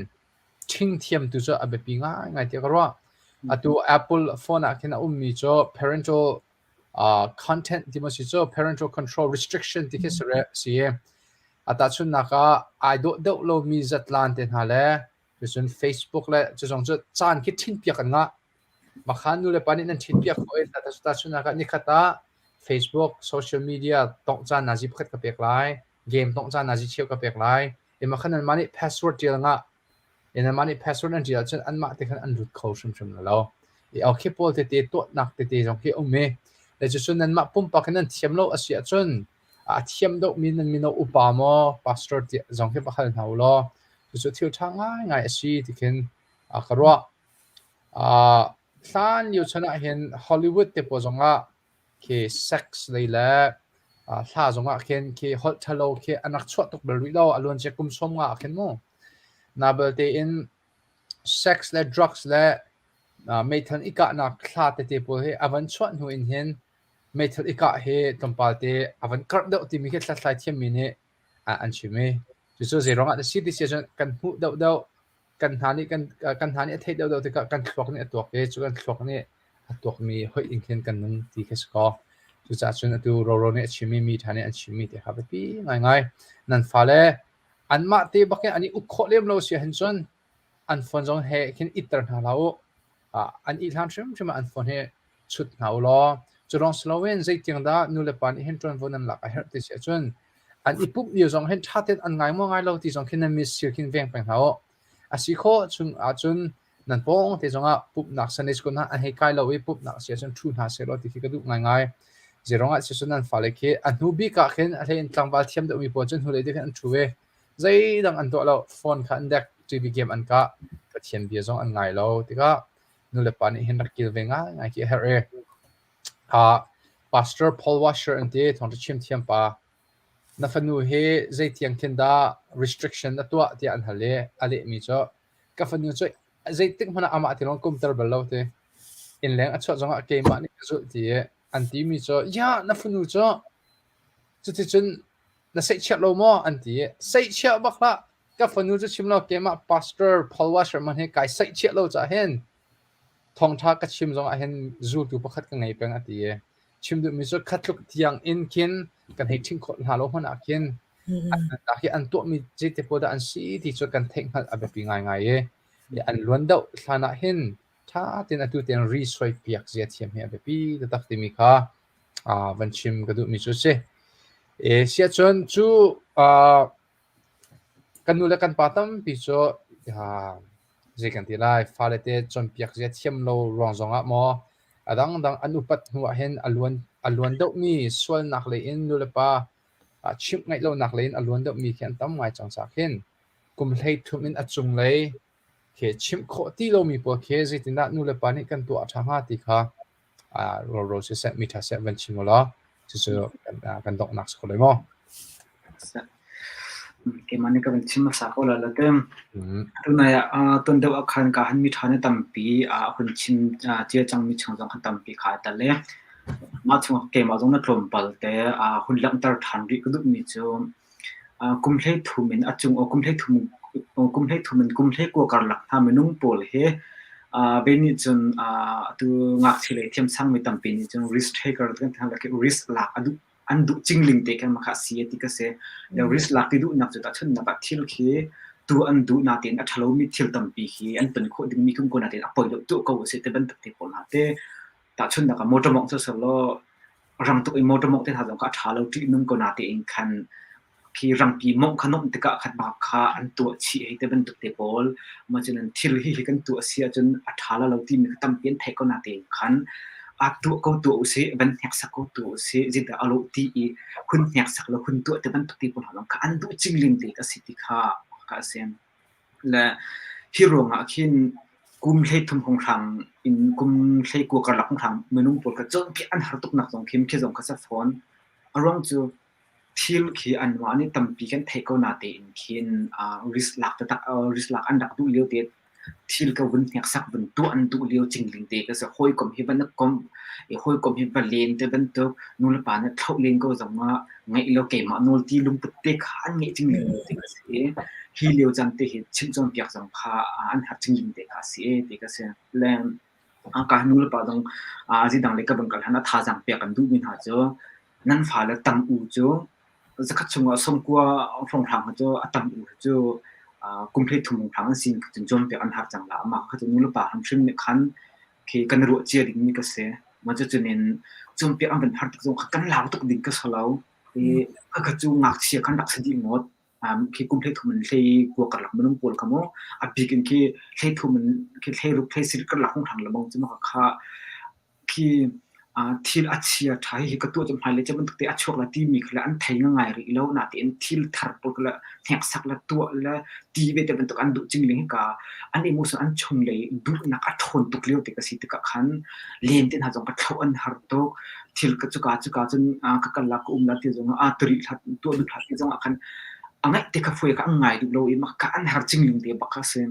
ṭhing thiam tu cu a biapi ngaingai tiah ka ruah. Atu Apple phone ah khin a ummi cu parental uh, content ti maw si cu parental control restriction ti khi si i a tahchunhnak ah ai dawh deuh lomi zatlan te hna le Cucun Facebook le cu zong cu caan khi ṭhinpiak an ngah. Makhan nu le pa nih nan ṭhinpiak khawh i tahchunhnak ah nikhat ah Facebook, social media tongh caan nazi pakhat ka pek lai, game tongh caan nazi cheu ka pek lai. I makhan nanmah nih password ṭial ngah. I nanmah nih password nan ṭial ahcun anmah te khan an lut kho hrimhrim lo. I okay pawl tete tuahnak tete zong khi um i le cucun nanmah pumpak in nan thiam lo a si ahcun a thiam deuhmi nan mino upa maw pastor ti zong hi va hal hna u law Cucu thil ṭha ngaingai a si ti khin ka ruah. Hlan lio chan ah hin Hollywood te pawl zongah khi sex lei le hla zongah khin khi holh ṭhalo khi an rak chuah tuk bal rih lo. A luancia kum 50 ah khin mu. Na belte in sex le drugs le meithal i kahnak hla tete pawl hi a van chuah hnu in hin meithal i kah hi tlawmpal te a van karh deuh timi khi hlathlai thiammi nih an chim i cucu zeiruangah dah si ti si ahcun kan hmuh deuhdeuh kan hna nih kan kan hna nih a theih deuhdeuh tikah kan thluak nih a tuak i cu kan thluak nih a tuakmi hoih in khin kan nung ti khi si kaw. Cucaah cun atu Roro nih a chimmi mi ṭha nih an chimmi te kha biapi ngaingai. Nan fale anmah te bak in an i uk khawh lem lo si ahhin cun an phone zong he khin itter hna hlah u. An ih hlan hrimhrim ah an phone hi chut hna u law cu lawng si loin zeitiang dah nu le pa nih hin ṭuanvo nan lak a herh ti si ahcun an i pumh lio zong hin ṭha tein an ngai maw ngai lo ti zong khin nan mitsir khin veng peng hna u. A si khawh chung ahcun nan pawng te zongah pumhnak Sunday school hna an hei kai lo i pumhnak si ahcun ṭhu hna sehlaw ti khi ka duh ngaingai. Zeiruang ah siseh nan fale khi a hnu bik ah khin a hlei in tlangval thiam deuhmi pawl cu hnulei te khin an ṭhu ve. Zeidang an tuah lo, phone kha an dek, TV game an kah, Pathian bia zong an ngai lo tikah nulepa nih hin rak kilve ngaingai khi a herh i uh, Pastor Paul Washer an ti thawngṭha chim thiam pa na fanu hi zeitiang khin dah restriction na tuah tiah an hal i a lehmi cu ka fanu cu zeitik hmanh ah amah ti lawng kumter bal lo ti innleng a chuah zongah keimah nih ka zulh ti i an timi cu ya na fanu cu cuticun na seihchiah lo maw an ti i seihchiah bak hlah ka fanu cu chim lo keimah pastor Paul Washer man hi kai seihchiah lo caah hin thawngṭha ka chim zongah hin zultu pakhat ka ngei peng a ti i chim duhmi cu khatluk tiang in khin kan hei ṭhing khawh hna lo hmanh ah khin an nunnak hi an tuahmi zeite pawl dah an si ti cu kan theih hngalh a biapi ngaingai i an luan deuh hlan ah hin ṭha tein atu tiang ri suai piak zia thiam hi a biapi taktak timi kha van chim ka duhmi cu a si. E, siahcun cu kan nu le kan pa tampi cu zei kan ti lai fale te cawnpiak zia thiam lo ruang zongah maw a dangdang an upat hnu ah hin a luan a luan deuhmi sualnak lei in nu le pa chimh ngaih lonak lei in a luan deuhmi khi an tam ngai cang caah khin kum 13 in a cunglei khi chimh khawh ti lomi pawl khi zeitindah nu le pa nih kan tuah ṭha hnga ti kha rawlro siseh mi ṭha seh van chim u law cucu kan donghnak si kho lai maw? Keimah nih ka van chim hmasa ko la la te. Tunai ah ton deuh ah khan ka han mi ṭha ni tampi a hun chim cia cangmi chung zong khan tampi kha a tel i mah chungah keimah zong na tlawmpal te hun langhter ṭhan rih ka duhmi cu Kum 13 in a cung kum 13 in kum 19 karlak hna minung pawl hi ve nih cun atu ngakchia lei thiamsang mi tampi nih cun risk taker kan ti hna khi risk lak a duh an duh cingling te khan mah si ti ka si. Risk lak ti duhnak cu tahchunhnak ah thil khi tu an duh natein a ṭhalomi thil tampi khi an ton khawh dingmi kum ko natein a poi lo tuah ko a si ti bantuk te pawl hna te tahchunhnak ah motor mawngh cu selaw rang tuk in motor mawngh te hna zong kha a ṭha lo ṭihnung ko natein khan khi rangpi mawngh kha nomh tikah khat bak kha an tuah chih hei te bantuk te pawl mah cun an thil hi hi kan tuah si ahcun a ṭha la lo timi kha tampi an theih ko natein khan a tuah ko tuah usih van hneksak ko tuah usih zeidah a lawh ti i hun hneksak le hun tuah te bantuk te pawl hna zong kha an duh cingling te ka si ti kha ka a si. Le hi ruangah khin kum 13 hrawnghrang in kum 19 karlak hrawnghrang minung pawl kha cawnpiak an har tuknak zong khi khi zong kha si fawn. A ruang cu thil khi anmah nih tampi kan theih ko natein khin risk lak taktak risk lak an rak duh lio te thil ka vun hneksak vun tuah an duh lio cingling te ka si. Hawikom hi van kom i hawikom hi va len te bantuk nulepa nih thloh len ko zong ah ngeih lo keimah nawl ti lungput te kha an ngeih cingling te ka si i hi lio caan te hi chimh cawnpiak zong kha an har cingling te kha a si e ti ka si. Le ka nulepa zong zidang le ka van kal hlan ah thazaang pek an duhmi hna cu nan fale tam u cu zakhat chungah sawmkua hrawnghrang cu a tam u cu kum 13 hrawnghrang an sin cun cawnpiak an har cang la. Mah kha cu nulepa hrimhrim nih khan khi kan ruah cia dingmi ka si. Mah cucun in cawnpiak an van har tuk zong kha kan lau tuk ding ka si lo. I khakha cu ngakchia khan rak si dih ngawt. Khi kum 13 in 19 karlak minung pawl kha mu a bik in khi 13 in khi 16 17 karlak hrawnghrang lengmang cu mah kha Khi thil a chia ṭha hihi ka tuah cu hmailei cu bantuk te a chuak lai timi kha le an thei ngai rih lo. Natein thil thar pawl kha le hneksak le tuah le ti ve te bantuk an duh cingling hika an emotion an chunglei duhnak a ṭhawn tuk lio te ka si tikah khan len te hna zong ka thloh an har tuk. Thil ka cuka cuka cun ka kal la ka um la ti zong ah turi hlat tuah duh hlat ti zong ah khan a ngaih te kha fuai kha an ngai duh lo i mah kha an har cingling te bak kha si.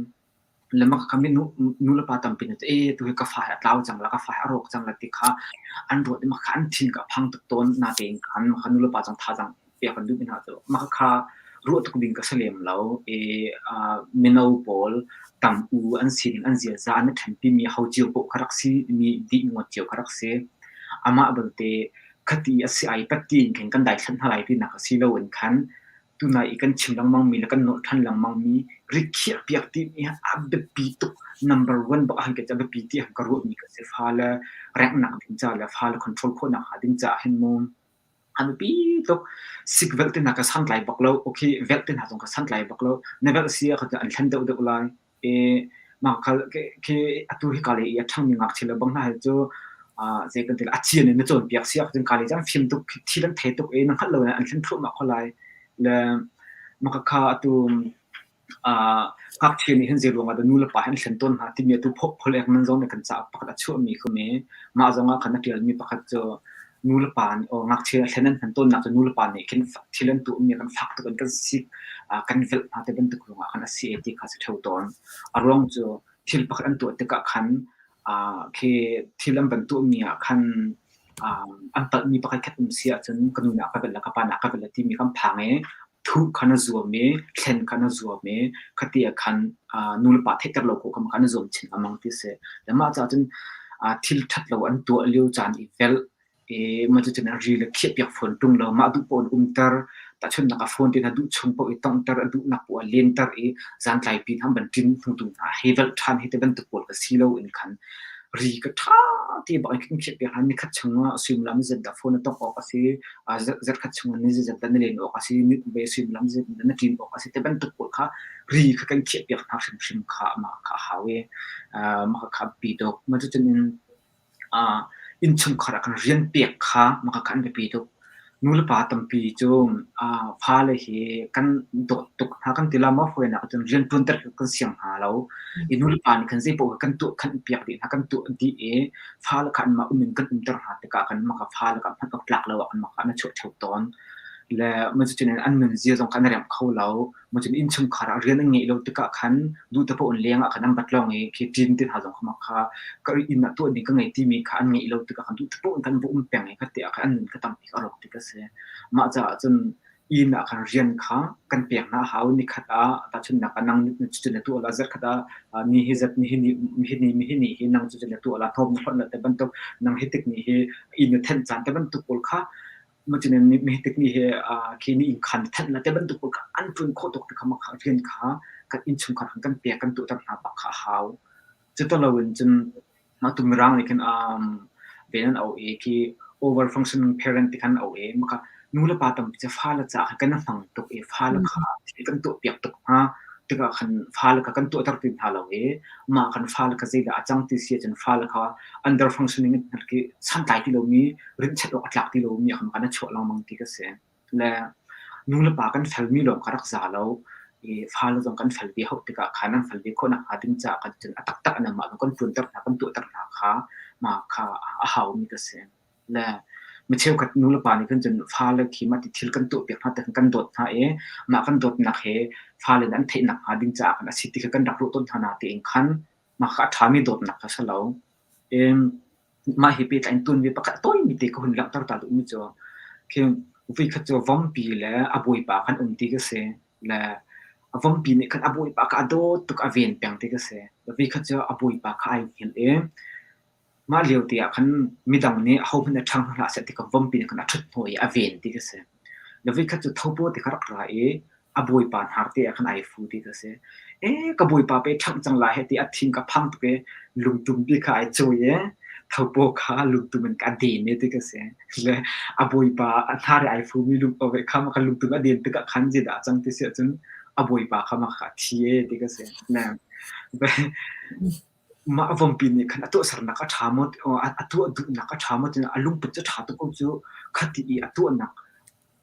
Le mah kha nu le pa tampi nih ee tuhi ka fa hi a tlau cang la, ka fa hi a rawk cang la ti kha an ruat i mah kha an thin kha a phang tuk tawn. Natein khan mah kha nu le pa zong thazaang pek an duhmi hna cu mah kha ruah tuk ding ka si lem lo. I mino pawl tam u an sining an ziaza an i ṭhenpimi ho cio paoh kha rak si mi dih ngawt cio kha rak si. Amah belte khati a si ai pat tiin khin kan daithlanh hna lai tinak a si loin khan Tunai i kan chim lengmangmi le kan nolh ṭhan lengmangmi rikhiah piak timi hi a biapi tuk. Number one bak ah hin a biapi tiah ka ruahmi ka si. Fale renghnak ding ca le fale control khawhnak hnga ding caah hin mu a biapi tuk. Sik velh te hna ka santlai bak lo. Okay, velh te hna zong ka santlai bak lo. Na velh si ah an thlen deuhdeuh lai. I mah khal khi atu hika lei i a ṭhangmi ngakchia le bang hna hi cu zei kan ti lai, a cian in na cawnpiak si ahcun ka lei cu an fim tuk, thil an thei tuk i na hngalh lo in an hlen thluahmah ko lai. Le mah khakha atu ngakchia nih hin zei ruangah dah nu le pa hi an hlen tawn hna timi atu Paul Ekman zong nih kan cauk pakhat a chuahmi khi um i mah zong ah khan a ṭialmi pakhat cu nu le pa nih ngakchia hlen an hman tawnnak cu nu le pa nih khin thil an tuahmi kan fak tuk in kan sik kan velh hna ti bantuk ruangah khan a si ti kha si ṭheo tawn. A ruang cu thil pakhat an tuah tikah khan khi thil an van tuahmi ah khan an palhmi pakhat khat um si ahcun ka nu nih a ka velh le ka pa nih a ka velh le timi kan phang i thuh kha na zuam i thlen kha na zuam i khati ah khan nu le pa theihter lo khawh kha na zuam chin lengmang ti a si. Le mah caah cun thil ṭhat lo an tuah lio caan i velh i mah cucun a ri le khiahpiak fawn ṭung lo, mah duh paoh in umter, tahchunhnak ah phone te hna duh chung paoh i tonghter, a duhnak paoh ah lenter i zantlaipi hna van ṭin hnu tu hna hei velh ṭhan hi ti bantuk pawl ka si lo in khan ri ka ṭha te bak in kan khiahpiak hna. Nikhat chungah suimilam zeizat dah phone na tongh awk a si, zarhkhat chungah ni zeizat dah na len awk a si, ve suimilam zeizat dah na ṭin awk a si ti bantuk pawl kha ri kha kan khiahpiak hna hrimhrim kha mah kha a hau i mah kha a biapi tuk. Mah cucun in innchungkhar ah kan rian pek kha mah kha an biapi tuk. Nulepa tampi cu fale hi kan dawt tuk hna kan ti lo maw fawinak ahcun rian ṭuanter kan siang hna lo. I nulepa nih khan zeipaoh kha kan tuah khan piak dih hna, kan tuah dih i fale kha anmah um in kan umter hna tikah khan mah kha fale kha hman awk tlak lo ah mah kha an i chuah ṭheo tawn. Le mah cucun an nunzia zong kha an remh kho lo. Mah cun innchungkhar ah rian an ngeih lo tikah khan duh te paoh in leng ah khan an vat lawng i khi ṭin te hna zong kha mah kha ka inn ah tuah ding ka ngei timi kha an ngeih lo tikah khan duh te paoh in kan va um peng i kha te ah khan an nun kha tampi a rawk ti ka si. Mah caah cun inn ah khan rian kha kan pek hna a hau. Nikhat ah tahchunhnak ah nang cucu na tuah la, zarhkhat ah ni hi zat, nihin ni, nihin ni, nihin ni hi nang cucu na tuah la, hnawm na hlonh la te bantuk, nang hi tik ni hi inn na thenh caan te bantuk pawl kha mi tik ni hi khi ni inn khan thanh la te bantuk pawl kha an ṭuan khawh tuk ti kha mah kha rian kha kan innchungkhar khan kan pek kan tuahter hna bak kha a hau. Cuti loin cun atu Mirang nih khin ven an auh i khi over functioning parent ti khan an auh i mah kha nu le pa tampi cu fale caah khan kan i hmang tuk i fale kha thil kan tuahpiak tuk hna tikah khan fale kha kan tuahter ti hna lo i mah kan fale kha zeidah a cang ti si ahcun fale kha under functioning khi santlai ti lomi rinhchat awk a tlak ti lomi ah khan a chuah lengmang ti ka si. Le nu le pa kan felmi lawng kha rak za lo. I fale zong kan fel ve hauh tikah khan an fel ve khawh nakhnga ding caah khan cun a taktak in anmah zong kan ṭuanter hna, kan tuahter hna kha mah kha a haumi ka si. Le mi cheukhat nulepa nih khan cun fale khi mah ti thil kan tuahpiak hna tikhan kan dawt hna i mah kan dawtnak he fale nih an theih nakhnga ding caah khan a si ti kha kan rak ruah tawn hna natein khan mah kha a ṭhami dawtnak kha a si lo. Mah he pehtlai in tuanbia pakhat a tawimi te ka hun langhter ta duhmi cu khi voikhat cu vompi le a bawipa khan um ti ka si. Le a vompi nih khan a bawipa kha a dawt tuk, a ven peng ti ka si. Voikhat cu a bawipa kha ai hngilh i mah lio te ah khan midang nih ahohmanh a ṭhang hna hlah seh ti kha vompi nih khan a ṭhut hnawh i a ven ti ka si. Le voikhat cu thopaw te kha rak ra i a bawipa hnar te ah khan ai fu ti ka si. Ee ka bawipa pei ṭhangh cang lai heh ti a thin ka phang tuk i lungtum pi kha ai cawi i thopaw kha lungtum in ka den i ti ka si. Le a bawipa a hnar i ai fumi lung kha ka lungtum a den tikah khan zeidah a cang ti si ahcun a bawipa kha mah kha a thi e ti ka si. Le mah vompi nih khan a tuahsernak a ṭha maw a tuah duhnak a ṭha maw ti a lungput cu ṭha tuk ko cu khati i a tuahnak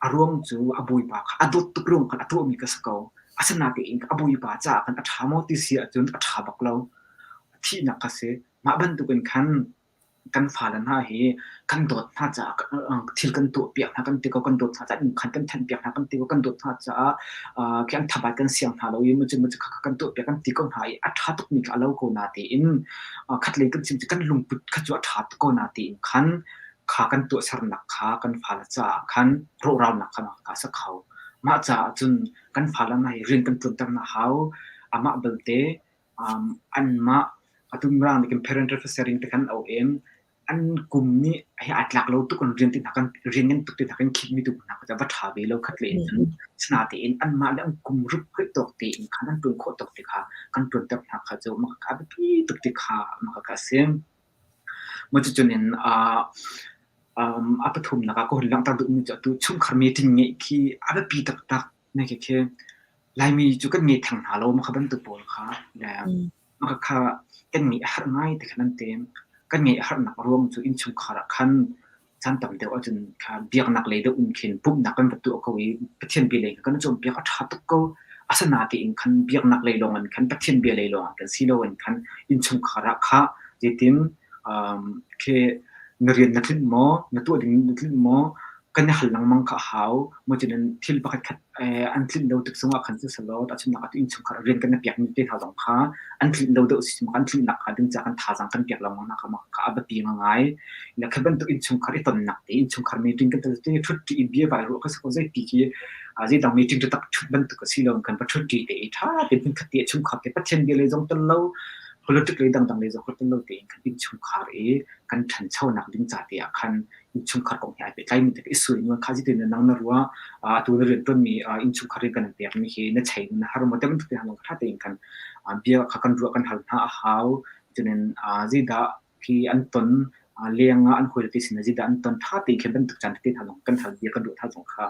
A ruang cu a bawipa kha a dawt tuk ruang khan a tuahmi ka si ko. Asinain a bawipa caah khan a ṭha maw ti si ahcun a ṭha bak lo. Thihnak kha si. Mah bantukin khan kan fale hna hi kan dawt hna caah thil kan tuahpiak hna kan ti ko, kan dawt hna caah inn khan kan thenhpiak hna kan ti ko, kan dawt hna caah khi an thabat kan siang hna lo i mucu mucu kha kan tuahpiak kan ti ko hna i a ṭha tukmi kha a lo ko natein khatlei kan chim cu kan lungput kha cu a ṭha tuk ko natein khan kha kan tuahsernak kha kan fale caah khan rawhralnak kha a si kho. Mah caah cun kan fale hna hi rian kan ṭuanter hna hau. Amah belte um, anmah atu Mirang nih kan parental sharing te kan au em an kum nih hi aa tlak lo tuk an rian ti hna kan rian ngan tuk ti hna kan khit mi tu hna kha va ṭha ve lo khat le in sinatein anmah le an kum rup hoi tawk tein khan an ṭuan khawh tawk te kha kan ṭuanter hna kha cu mah kha a biapi tuk ti kha mah kha a si. Cucun in a pathumnak ah ka hun langhter duhmi cu atu chungkhar meeting ngeih khi a biapi taktak. Na khi Laimi cu kan ngei theng hna lo mah kha bantuk pawl kha. Mah kha kan ngeih a harh ngai ti kha nan tem. Kan ngeih a harhnak ruang cu innchungkhar ah khan caan tam deuh ahcun kha biaknak lei deuh in khin pumhnak kan va tuah ko i Pathian bia lei kan cawnpiak a ṭha tuk ko. Asinain khan biaknak lei lawng in khan Pathian bia lei lawng kan si loin khan innchungkhar ah kha zeitin khi na rian na tlinh maw, na tuah ding na tlinh maw, kan i hal lengmang kha a hau. Maw thil pakhat khat an tlinh lo tik zongah khan siselaw tahchunhnak ah innchungkhar rian kan i piakmi te hna zong kha an tlinh lo deuh si an tlinhnak hnga ding caah kan thazaang kan pek lengmang hna kha mah kha a biapi ngai. Le khi bantuk innchungkhar i tonnak te innchungkhar meeting kan tel te ṭhut ṭi i bia vai ruah kha si ko zeipi khi zeidang meeting taktak ṭhut bantuk a si lo kan va ṭhut ṭi te i ṭha tein hmunkhat te chungkhar te Pathian bia lei zong tel lo politic lei dangdang lei zong tel lo tein kan innchungkhar i kan ṭhanchonak ding ca te ah khan innchungkhar kong he ai pehtlaimi te i sui nuan kha zitin nang na ruah atu na rianṭuanmi innchungkhar in kan pekmi hi na chei na har maw te bantuk te han ṭha tein kan bia kha kan ruah kan hal hna a hau cunin zeidah khi an ton leng ah an hawi te sin zeidah an ton ṭha tein khi bantuk caan te hna zong kan hal bia kan ruah hna zong kha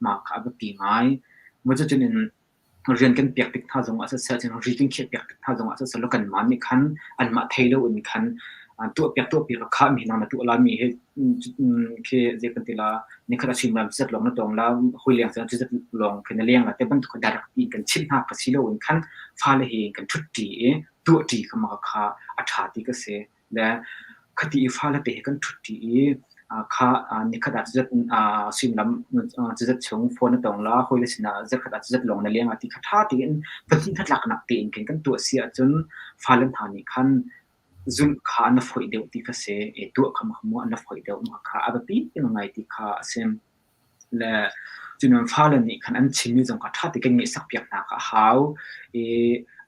mah kha a biapi ngai maw cucun rian kan pek tik hna zongah siseh cun ri kan khiah piak tik hna zongah siseh law kanmah nih khan anmah thei loin khan tuahpiak tuahpiak a khah mi hna na tuah la mi hi khi zei kan ti la nikhat a suimilam cizat lawng na tawng la hawi leng cun cizat lawng khi na leng la te bantuk direct in kan chimh hna ka si loin khan fale he kan ṭhutṭi i tuahṭi kha mah kha a ṭha ti ka si. Le khati i fale te he kan ṭhutṭi i kha nikhat ah cizat suimilam cizat chung phone na tawng la hawile sinah zarkhat ah cizat lawng na leng ah ti kha ṭha tein pahnih hnatlaknak tein khin kan tuah si ahcun fale hna nih khan zulh kha an fawih deuh ti kha si i tuah kha mu an fawih deuh mah kha a biapi ngai ti kha a si. Le cunan fale nih khan an chimmi zong kha ṭha tein kan ngaihsak piak hna kha a hau i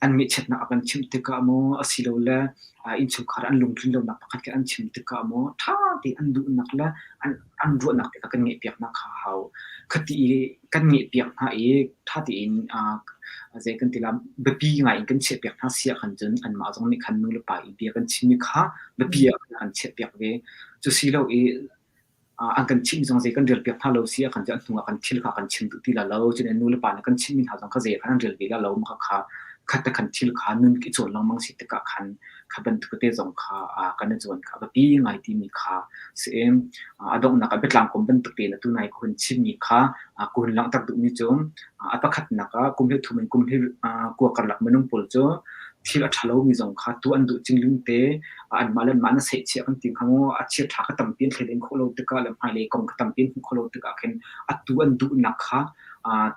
an ngaihchiatnak a kan chimh tikah maw asilole innchungkhar an lungtlin lonak pakhat kha an chim tikah maw ṭha tein an duhnak le an, an ruahnak te kha kan ngaihpiak hna kha a hau. Khati i kan ngaihpiak hna i ṭha tein zei kan ti la biapi ngai in kan chiahpiak hna si ahkhan cun anmah zong nih khan nu le pa i bia kan chimmi kha biapi ah an chiahpiak ve. Cu si lo i an kan chimh zong zei kan rel piak hna lo si ahkhan cun a hnu ah kan thil kha kan chim duh ti la lo. Cun nu le pa nih kan chimhmi hna zong kha zei kha an rel ve la lo. Mah kha. Khat te khan thil kha nun i cawn lengmang si tikah khan kha bantuk te zong kha kan i cawn kha a biapi ngai timi kha si i a donghnak ah biatlang kom bantuk tein atu nai ka hun chimmi kha ka hun langhter duhmi cu a pakhatnak ah kum hi thum in kum hi kua karlak minung pawl cu thil a ṭha lomi zong kha tu an duh cingling te anmah le anmah na seihchiah kan ti hnga maw a chia ṭha kha tampi an thleiden khawh lo tikah le hmailei kong kha tampi an hmuh khawh lo tikah khin atu an duhnak kha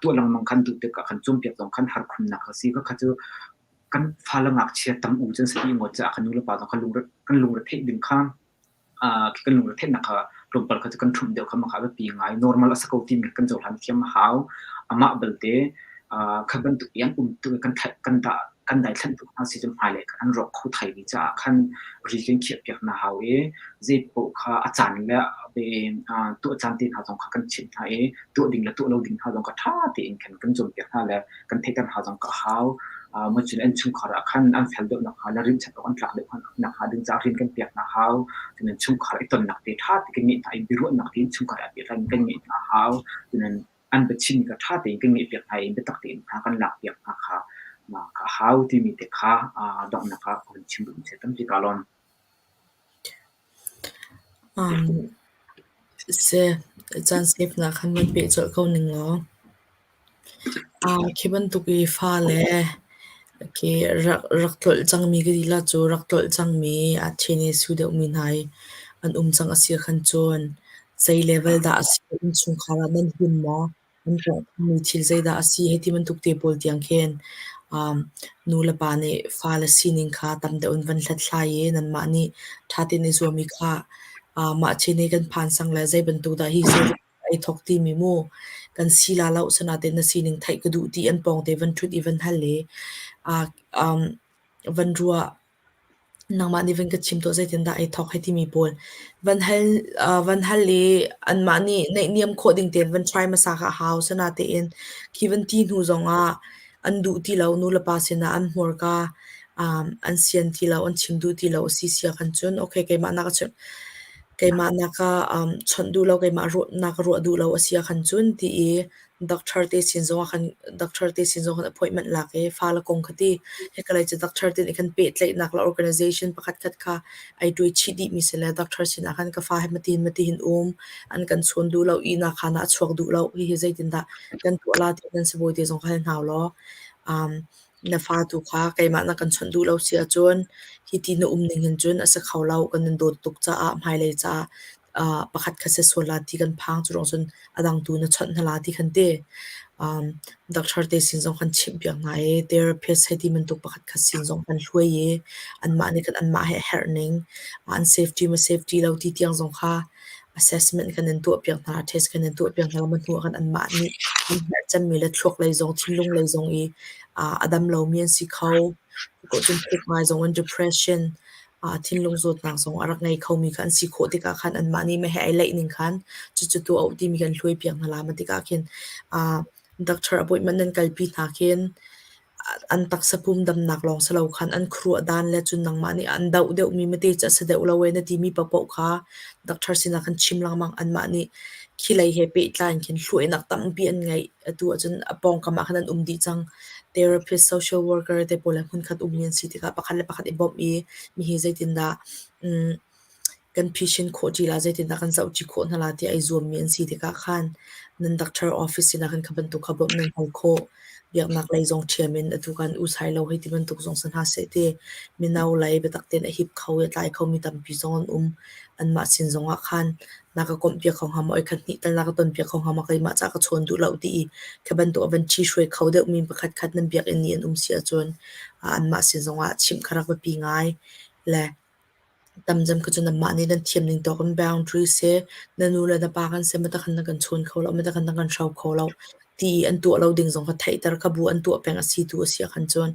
tuah lengmang khan duh tikah khan cawnpiak zong khan har khunnak a si. Khakha cu kan fale ngakchia tam u cun si ngawt caah kan nu le pa zong kan lungre kan lungre theih ding kha kan lungre theihnak kha tlawmpal kha cu kan ṭhumh deuh kha mah kha a biapi ngai. Normal a si ko timi kan cohlan thiam a hau. Amah belte kha bantuk i an um tu kan kan dah kan daithlanh tuk hna si cun hmailei khan an rawk kho thai mi caah khan ri kan khiah piak hna hau i zei paoh kha a caan le tuah caan te hna zong kha kan chimh hna i tuah ding le tuah lo ding hna zong kha ṭha tein khan kan cawnpiak hna le kan theihter hna zong kha a hau. Cun an chungkhar ah khan an fel deuh nakhnga le rinhchanh awk an tlak deuh nakhnga ding caah rian kan pek hna hau. Cun an chungkhar i tonnak te ṭha tein kan ngeih hna i biaruahnak tein chungkhar ah pehtlai in kan ngeih hna hau. Cun an biachim kha ṭha tein kan ngeihpiak hna i biatak tein hna kan lakpiak hna kha a hau timi te kha donghnak ah ka hun chim duhmi a si. Tampi kaa lawm. Seh, caan save nak khan van peh colh ko ning law. Khi bantuk i fale khi rak tlolh cangmi ka ti la cu rak tlolh cangmi a ṭhen i su deuhmi hna i an um cang a si ahkhan cun zei level dah a si, innchungkhar ah nan him maw? Nan tuahmi thil zeidah a si hei ti bantuk te pawl tiang khin nu le pa nih fale sining kha tam deuh in van hlathlai i nanmah nih ṭha tein i zuam i kha mah chin hi kan phan sang le zei bantuk dah hi ai thawk timi mu kan si la lo sanatein na sining theih ka duh ti an pawng te van ṭhut i van hal i van ruah Nangmah nih van ka chim tuah zeitindah ai thawk hei timi pawl van hal i anmah nih naihniam khawh ding tein van try hmasa kha a hau. Sinatein khi van ti hnu zongah an duh ti lo nulepa sinah an hmurka an sian ti lo, an chim duh ti lo a si sia khan cun okay keimah na ka chimh keimah na ka chawnh duh lo, keimah na ka ruah duh lo a si ahkhan cun ti i Doctor te sin zong ah khan doctor te sin zong khan appointment lak i fale kong kha ti hikalei cu doctor te nih khan pehtlaihnak le organization pakhat khat kha ai ṭuai chih dihmi si le doctor sinah khan ka fa hi matihin matihin um an kan chawn duh lo ihnak khaan ah a chuak duh lo hihi zeitindah kan tuah la ti nan sibawi te zong kha hal hna ulaw um na fa tu kha keimah na kan chawnh duh lo si ahcun hiti na um ning hin cun a si kho lo kan in dawt tuk caah hmailei caah pakhat khat si sual la ti kan phang cu ruang cun a dang tu na chawnh hna la ti khan ti. Doctor te sin zong kan chimh piak hna i therapist hei ti bantuk pakhat khat sin zong kan hluai i anmah nih khan anmah he herh ning an safety ma safety lo ti tiang zong kha assessment kan in tuah piak hna test kan in tuah piak hna ma hnu ah khan anmah nih an herh cemmi le thluak lei zong thinlung lei zong i a dam lomi an si kho. Cun thuk ngai zong in depression thinlung zawtnak zong a rak ngei khomi kha an si khawh tikah khan anmah nih meheh ai leih ning khan cucu tuah u timi kan hluai piak hna la ma tikah khin doctor appointment nan kalpi hna khin an taksa pum damnak lawng si lo khan an khuaruah dan le cun nangmah nih an doh deuhmi mate cu a si deuh lo e na timi paohpaoh kha doctor sinah khan chim lengmang anmah nih khi lei he pehtlai in khin hluainak tampi an ngeih atu ahcun a pawngkam ah khan an um dih cang. Therapist, social worker te pawl he hmunkhat ummi an si tikah pakhat le pakhat i bawmh i mihi zeitindah kan phisin khawh ṭi la, zeitindah kan zohṭi khawh hna la tiah ai zuammi an si tikah khan nan doctor office sinah khan kha bantuk kha bawmh nan hal khawh. Biaknak lei zong ṭhiam in atu kan usai lo hei ti bantuk zong si hna seh ti mino lei biatak tein a hip kho i a tlai khomi tampi zong an um. Anmah sin zongah khan na ka komhpiak kho hnga maw, oi khat hnih tal na ka tonpiak kho hnga maw, keimah ca ka chawn duh lo ti i kha bantuk a van ṭhihruai kho deuhmi pakhat khat nan biakinn i an um si ahcun anmah sin zongah chimh kha rak biapi ngai le tamcem kha cu nanmah nih nan thiam ning tawk in boundary si na nu le na pa kan si matak khan na kan chawn kho lo, matak khan na kan hro kho lo ti i an tuah lo ding zong kha theihter kha bu an tuah peng a si tu a si ahkhan cun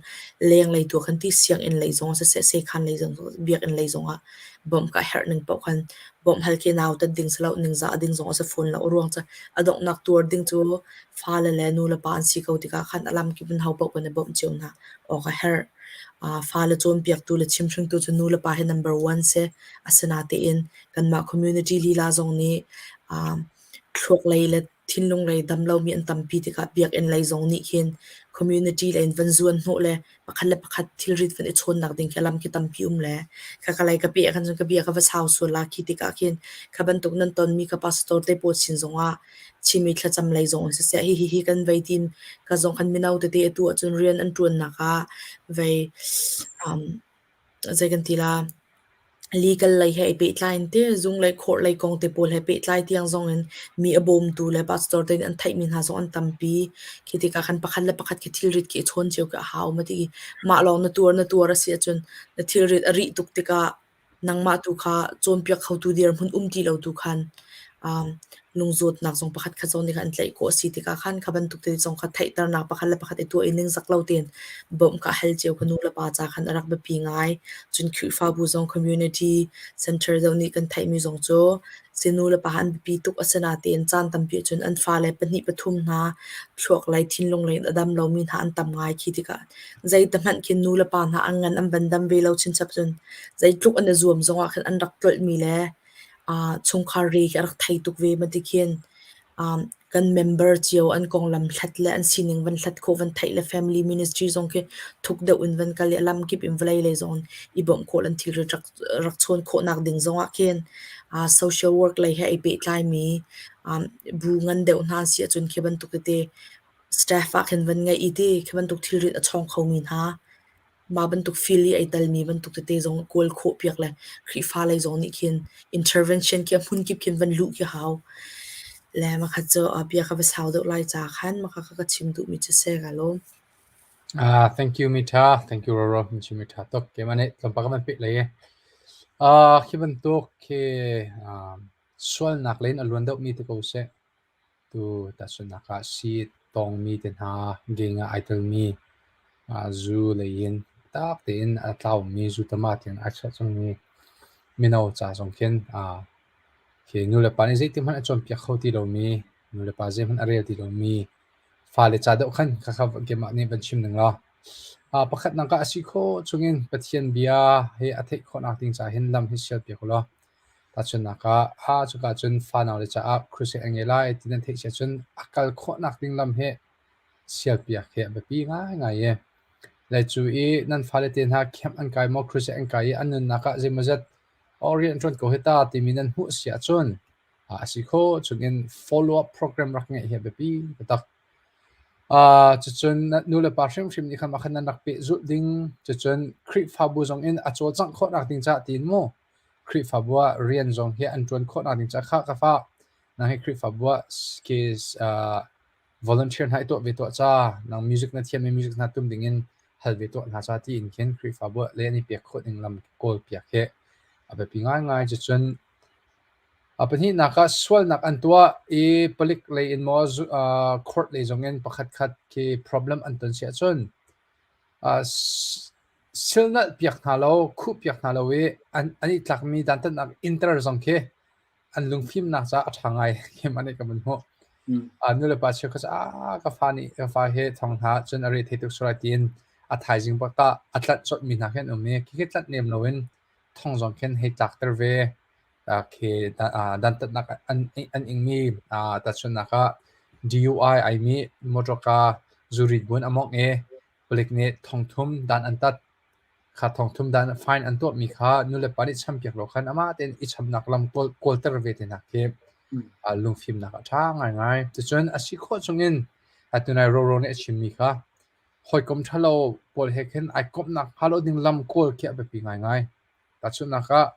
lenglei tu khan ti sianginn lei zong siseh sekhan lei zong biakinn lei zongah bawmh ka herh ning paoh khan bawmh hal khi nautat ding si lo ningzah ding zong a si fawn lo a ruang cu a donghnak tuar ding cu fale le nu le pa an si ko tikah khan a lamkip in ho paoh kan i bawmh cio hna awk a herh. Fale cawnpiaktu le chimhringtu cu nu le pa hi number one si. Asinain kanmah community lila zong nih thluak lei le thinlung lei dam lomi an tampi tikah biakinn lei zong nih khin community lei in van zuan hnawh le pakhat le pakhat thilrit van i chawnnak ding khi a lam khi tampi um le khaka lei ka peh ah khan cun ka bia ka va sau sual la khi tikah khin kha bantuk nan tonmi ka pastor te pawl sin zongah Chinmi thlacam lei zong in siseh hihi hi kan vei tin ka zong khan mino tete atu ahcun rian an ṭuannak ah vei um, zei kan ti la legal lei he i pehtlai in te zung lei court lei kong te pawl he pehtlai tiang zong in mi a bawmtu le pastor te nih an theihmi hna zong an tampi. Khi tikah khan pakhat le pakhat khi thilrit khi i chawn cio khi a hau ma ti mah lawng na tuar na tuar a si ahcun na thilrit a rih tuk tikah Nangmah tu kha cawnpiak khotu dirhmun um ti lo tu khan um, lungzawtnak zong pakhat khat zong nih khan an tlaih khawh a si tikah khan kha bantuk te zong kha theihternak pakhat le pakhat i tuah i ningzak lo tein bawmh kha hal cio ka nu le pa ca khan a rak biapi ngai. Cun Khrihfabu zong community center deuh nih kan theihmi zong cu si nu le pa an biapi tuk asinain caan tampi ahcun an fale pahnih pathum hna thluak lei thinlung lei in a dam lomi hna an tam ngai khi tikah zeite hmanh khin nu le pa hna an ngan an van dam ve lo chinchap cun zeitluk an i zuam zongah khin an rak tlolhmi le chungkhar re khi a rak thei tuk ve ma ti khin kan member cio an konglam hlat le an sining van hlat khawh van theih le family ministry zong khi thuk deuh in van kal i a lamkip in vawlei lei zong i bawmh khawh an thilri rak rak chawn khawhnak ding zongah khin social work lei he ai pehtlaimi bu ngan deuh hna si ahcun khi bantuk tete staff ah khin van ngeih i ti khi bantuk thilrit a chawng khomi hna Mah bantuk field i ai telmi bantuk tete zong kawl khawh piak le Khrihfa lei zong nih khin intervention khi a hmunkip khin van luh khi hau. Le makhat cu bia ka va sau deuh lai ca khan maka ka ka chim duhmi cu si ka lawm. Ah, thank you Mita, thank you Roro, min chim tha tuk. Keimah nih tlawmpal ka van peh lei. Ah, khi bantuk khi sualnak len a luan deuhmi te ko seh. Tu tahchunhnak ah sii tawngmi te hna, gang ah ai telmi, zu lei in tak tein a tlaumi zu tama tiang ai chuah cangmi mino ca zong khin khi nulepa nih zeitik hmanh a cawnpiak kho ti lomi, nulepa zeihmanh a rel ti lomi fale ca deuh khan khakha keimah nih van chim ning law pakhatnak ah a si khawh chungin Pathian bia hi a theih khawhnak ding caah hin lam hi sialpiak u law Tahchunhnak ah, aa cuka cun fanaule caah crusade an ngei lai ti nan theih si ahcun a kal khawhnak ding lam hi sialpiak hi a biapi ngaingai i le cu i nan fale te hna camp an kai maw crusade an kai i an nunnak ah zeimawzat oh rian an ṭuan ko hi ta timi nan hmuh si ahcun a si khawh chungin follow up program rak ngeih hi a biapi taktak. Cucun nulepa hrimhrim nih khan mah khan nan rak pehzulh ding cucun Khrihfabu zong in a cawlcangh khawhnak ding caah tiin mu Khrihfabu ah rian zong hi an ṭuan khawhnak ding caah khah ka fah. Nang hi Khrihfabu ah volunteer hna i tuah ve tuah ca, nang music na thiam i music hna tum dingin hal ve tuah hna ca tiin khin Khrihfabu ah le an i pek khawh ding lam kawl piak hi a biapi ngaingai. Cucun a pahnihnak ah sualnak an tuah i palik lei in maw court lei zongin pakhatkhat khi problem an ton si ahcun silnalh piak hna lo, khuh piak hna lo i an an i tlakmi dantatnak inter zong khi an lungfimnak caah a ṭha ngai keimah nih ka vun hmuh. Nulepa cheukhat cu ah ka fa nih ka fa hi thong hna cun a re thei tuk sual tiin a thaizing bak ah a tlanh colhmi hna khi an um i khikhi tlanh lem loin thong zong khin hei tlakter ve. Khi dantatnak an an ingmi tahchunhnak ah DUI aimi motorka zurit buin a mawngh i Palik nih thongthum dan an tat. Kha thongthum dan fine an tuahmi kha nulepa nih champiak lo khan amah tein i chamnak lam kawl, kawlter ve te hna khi lungfimnak a ṭha ngaingai. Cucun a si khawh chungin tunai Roro nih a chimmi kha hawikom ṭhalo pawl he khin ai komhnak hnga lo ding lam kawl khi a biapi ngaingai. Tahchunhnak ah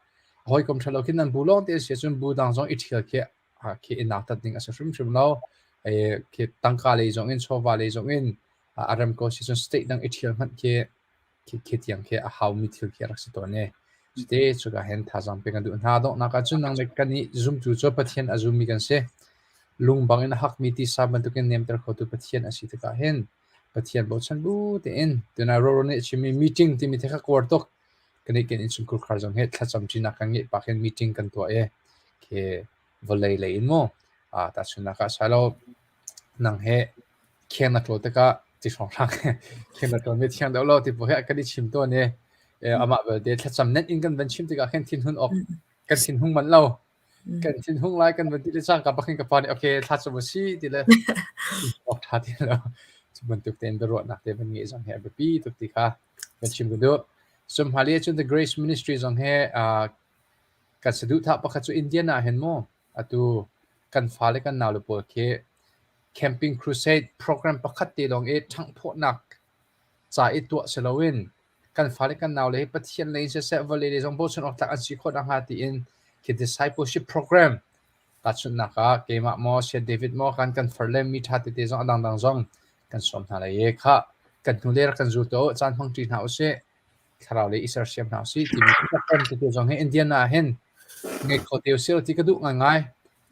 hawikom ṭhalo khi nan bu lawng te a si ahcun bu dang zong i ṭhial khi khi i nautat ding a si hrimhrim lo. Khi tangka lei zong in chawva lei zong in a rem ko si cun state dang i ṭhial hmanh khi khi tiang khi a haumi thil khi a rak si tawn i cute cuka hin thazaang pek kan duh hna. Donghnak ah cun nang le kan i zumtu cu Pathian a zummi kan si. Lung bang in a hakmi tisa bantukin nemter khotu Pathian a si tikah hin Pathian bochan bu tein tunai Roro nih a chimmi meeting timi the kha ka uar tuk. Kan i kan innchungkhar khar zong hi thlacam ṭinak kan ngeih pah khin meeting kan tuah i khi vawlei lei in mu tahchunhnak ah silo nang he kheng na ṭawl tikah ti hrawnghrang kheng na ṭawl mi thiang deuh lo ti pawl hi kan i chim tawn i amah belte thlacam net in kan van chim tikah khin thinhun awk kan thinhung manh lo. Kan thinhung lai kan van ti le cangka bak hin ka pa nih okay thla cu si ti le awk ṭha ti lo. Cu bantuk tein biaruahnak te van ngeih zong hi a biapi tuk ti kha kan chim ka duh. Cun hmailei ahcun The Grace Ministry zong hi kan saduhthah pakhat cu Indian ah hin mu atu kan fale kan naule pawl khi camping crusade program pakhat te lawng i ṭhanghphawhnak ca i tuah si loin kan fale kan naule hi Pathian lei in siseh vawlei lei zong bochan awk tlak an si khawh nakhnga tiin khi discipleship program tahchunhnak ah keimah maw Saya David maw kan kan farle mi ṭha tete zong a dangdang zong kan sawm hna lai i khah kan hnulei rak kan zul tuah u caan hmang ṭi hna usih thlarau lei i sersiam hna usih timi program tete zong hi Indiana ah hin ngei kho te usih ti ka duh ngaingai.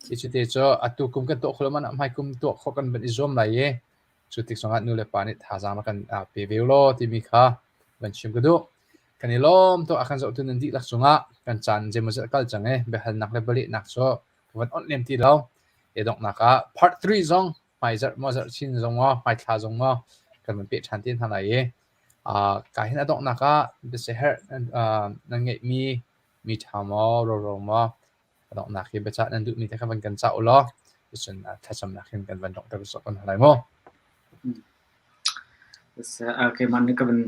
Hi cu te cu atu kum kan tuah kho lo man ah hmai kum tuah khawh kan van i zuam lai i cu tik zongah nu le pa nih thazaang rak kan pe ve law timi kha van chim ka duh. Kan i lawm tuk a kan zohtu nan dihlak cungah kan caan zeimawzat kal cang i biahalnak le bialehnak cu ka van onh lem ti lo. I donghnak ah part 3 zong hmaizarh maw zarh chin zong maw hmaithla zong maw kan van peh ṭhan te hna lai i ka hin a donghnak ah biaseherh nan ngeihmi mi ṭha maw roro maw a donghnak hi biacah nan duhmi te kha van kan cah u law cun thlacamnak hin kan van donghter sawh kan lai mu. Keimah nih ka van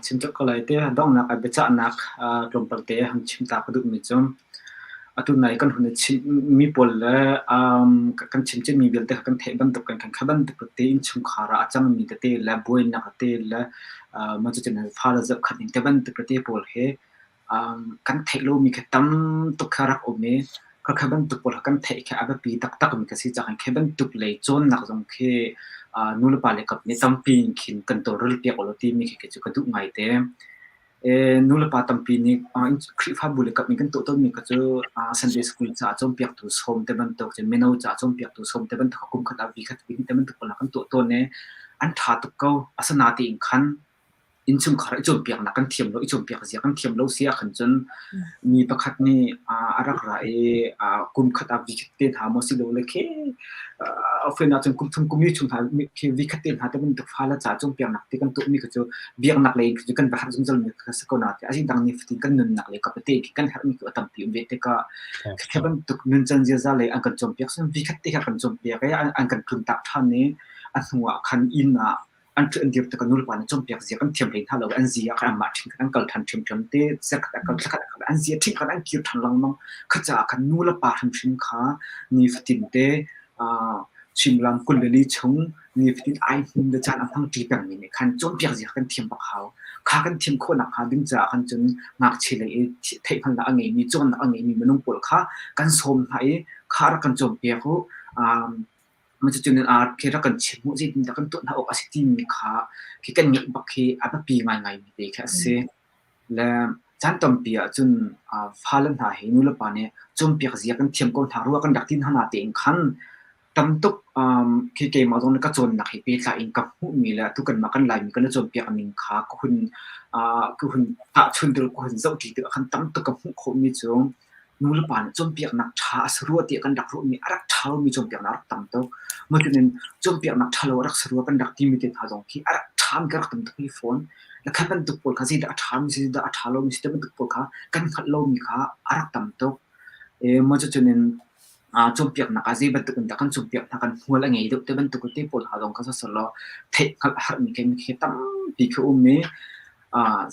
chim colh ko lai te donghnak ah biacahnak tlawmpal te han chim ta ka duhmi cu atu nai kan hun i chimmi pawl le kan chim chinmi vialte kha kan theih bantuk kan kha bantuk te innchungkhar ah a cangmi tete le buainak tete le mah cucun fale zohkhenh ning te bantuk tete pawl hi Kan theih lomi kha tam tuk kha rak um i khakha bantuk pawl kha kan theih khi a biapi taktakmi ka si caah khi bantuk lei cawnnak zong khi nulepa le kap nih tampi in khin kan tawlrel piak ulaw timi khi kei cu ka duh ngaite. Nulepa tampi nih Khrihfabu le kap nih kan tuah tawnmi kha cu Sunday school caah cawnpiaktu sawm te bantuk, cun mino caah cawnpiaktu sawm te bantuk kha kum khat ah vi khat vi hnih te bantuk pawl kan tuah tawn i an ṭha tuk ko. Asinain khan Innchungkhar i cawnpiaknak kan thiam lo, i cawnpiak zia kan thiam lo si ahkhan cun mi pakhat nih a rak ra i kum khat ah vikhat te hna maw silole khi a ahcun kum thum kum li chung hna khi vikhat te hna te bantuk fale ca cawnpiaknak ti kan tuahmi kha cu biaknak lei in kan va herh zungzal mi kha si ko na ti a dang ni fatin kan nunnak lei kap te khi kan herhmi cu a tampi um ve tikah khi bantuk nuncan ziaza lei an kan cawnpiak cun vikhat te kha kan cawnpiak i an kan tluntak ṭhan i a hnu ah khan inn ah an an dir tik ah nulepa nih cawnpiak zia kan thiam hlei hna lo an zia kha anmah ṭhing khan an kal ṭhan ṭhiamṭhiam te zarkhat ah kal thlakhat ah kal an zia ṭhing khan an kir ṭhan lengmang kha caah khan nulepa hrimhrim kha nifatin te suimilam 24 chung nifatin ai hmun le caan a hmang ṭi pengmi nih khan cawnpiak zia kan thiam bak hau. Kha kan thiam khawhnak hnga ding caah khan cun ngakchia lei i theihhngalhnak a ngeimi cawnnak a ngeimi minung pawl kha kan sawm hna i kha rak kan cawnpiak u. Cucun khi rak kan chim u, zeitindah kan tuah hna awk a si timi kha khi kan ngeih bak khi a biapi ngaingaimi te khi a si. Le caan tampi ahcun fale hna hi nulepa nih cawnpiak zia kan thiam ko hna rua kan rak ti hna natein khan tam tuk khi keimah zong nih ka cawnnak he pehtlai in ka hmuhmi le atu kanmah kan Laimi kan i cawnpiak ning kha ka hun ka hun tahchun tikah ka hun zohṭi tikah khan tam tuk ka hmuh khawhmi cu Nulepa nih cawnpiaknak ṭha a si rua tiah kan rak ruahmi a rak ṭha lomi cawnpiaknak a rak tam tuk. Matuin cawnpiaknak ṭha lo a rak si rua kan rak timi te hna zong khi a rak ṭhami ka rak tam tuk rih fawn. Le kha bantuk pawl kha zeidah a ṭhami si, zeidah a ṭha lomi si ti bantuk pawl kha kan hngalh lomi kha a rak tam tuk. Maw cucun in cawnpiaknak ah zei bantuk in dah kan cawnpiak hna, kan hmual a ngei deuh ti bantuk te pawl hna zong kha siseh theih hngalh a herhmi khi tampi khi a um i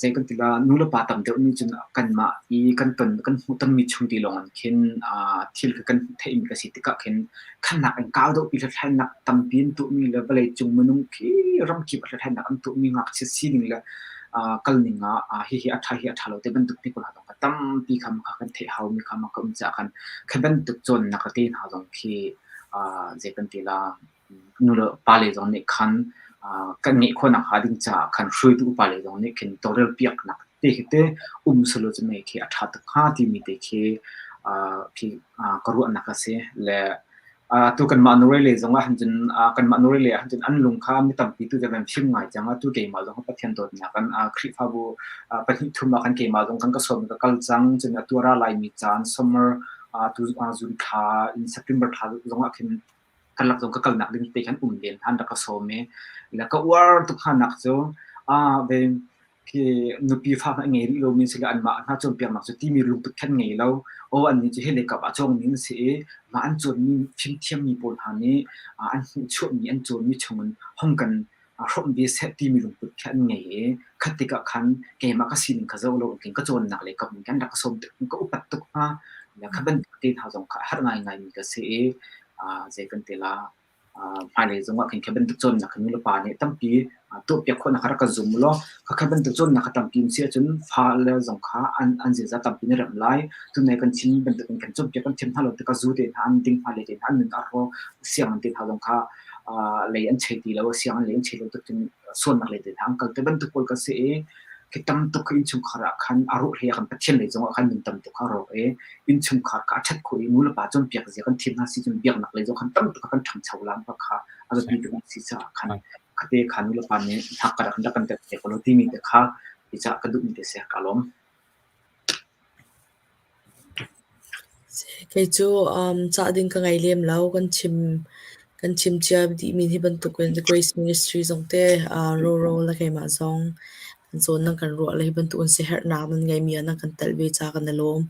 Zei kan ti la, nulepa tam deuh nih cun kanmah i kan ton kan hmuhtonmi chung ti lawng in khin thil kha kan theihmi ka si tikah khin khannak in kau deuhpi hlathlainak tampi an tuahmi le vawleicung minung khi ramkip ah hlathlainak an tuahmi ngakchia sining le kalning ah hihi a ṭha hi a ṭha lo ti bantuk ti pawl hna kha tampi kha kha kan theih haumi kha ka um caah khan khi bantuk cawnnak te hna zong khi zei kan ti la, Nule pale zong nih khan kan ngeih khawhnak hnga ding caah khan hruaitu upale zong nih khin tawlrelpiaknak te khi te um selaw cu mei khi a ṭha tuk hnga timi te khi khi ka ruahnak a si. Le atu kanmah Norway lei zong ah hin cun kanmah Norway lei ah hin cun an lung kha mi tampi tu kan fim ngai cang. Atu keimah zong Pathian dawtnak kan Khrihfabu pahnih thum ah khan keimah zong kan ka sawm ka kal cang. Cun atu a ra laimi caan summer tu June thla in September thla zong ah khin Kan lak zong ka kalnak ding te khan um len han rak ka sawm i le ka uar tuk hnanak cu ve khi nupi fa hmanh ngei rih lomi si le anmah hna cawnpiaknak cu timi lungput khan ngei lo. Aw annih cu hi leikap ah cawngmi an si i mah an cawnmi fimthiammi pawl hna nih an hmuhchuahmi an cawnmi chungin hong kan. hrawmh ve seh timi lungput khi an ngei i khat tikah khan keimah ka sining kha zoh lo in ka cawnnak lei kap in kan rak ka sawm tuk ka upat tuk hnga. Kha bantuk te hna zong kha a har ngaingai mi ka si i zei kan ti la, hmailei zongah khin khi bantuk cawnnak kha nulepa nih tampi tuahpiak khawhnak kha rak kan zum u law khakha bantuk cawnnak kha tampi um si ahcun fale zong kha an ziaza tampi na remh lai. Tunai kan chim bantuk in kan cawnpiak kan thiam hna lo tikah zu te hna an ding hna le te hna an nun a rawk, sianginn te hna zong kha lei an chei ti lo, sianginn lei an chei lo tuk cun sualnak lei te hna an kal te bantuk pawl kan si i khi tam tuk kha innchungkhar ah khan a rawh hlei ah khan Pathian lei zongah khan nun tam tuk kha a rawk i innchungkhar kha a ṭhat khawh i nulepa cawnpiak zia kan thiam hna si cun biaknak lei zong khan tam tuk kha kan ṭhangcho la kha a biapi tuk si caah khan khate kha nulepa nih hnak ka rak kan tel te ko lo timi te kha hi cah ka duhmi te si ka lawm. Kei cu cah ding ka ngei lem lo. Kan chim cia dihmi hi bantukin The Grace Ministry zong te Roro le keimah zong kan cawn nan kan ruah le hi bantukin siaherhnak nan ngeimi ah nan kan telh ve caah kan i lawm.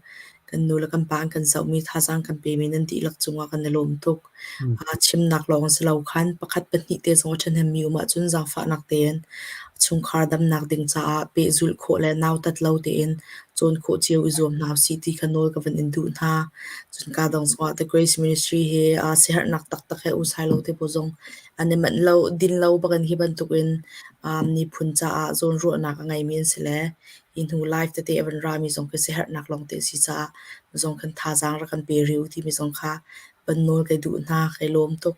Kan nu le kan pa an kan zohmi thazaang kan pemi nan dihlak cungah kan i lawm tuk. Chimnak lawng si lo khan pakhat pahnih te zong a ṭhahnemmi um ahcun zaangfahnak tein chungkhar damnak ding caah pehzulh khawh le nautat lo tein cawn khawh cio i zuam hna usih ti kha nawl ka van in duh hna. Cun kaa dang zongah The Grace Ministry he siaherhnak taktak he usai lo te pawl zong an i manh lo, din lo bakin hi bantukin miphun caah zawnruahnak a ngeimi an si le hi hnu live tete a van rami zong khi siaherhnak lawng te a si caah zong khan thazaang rak kan pe rih u timi zong kha van nawl kai duh hna, kai lawm tuk.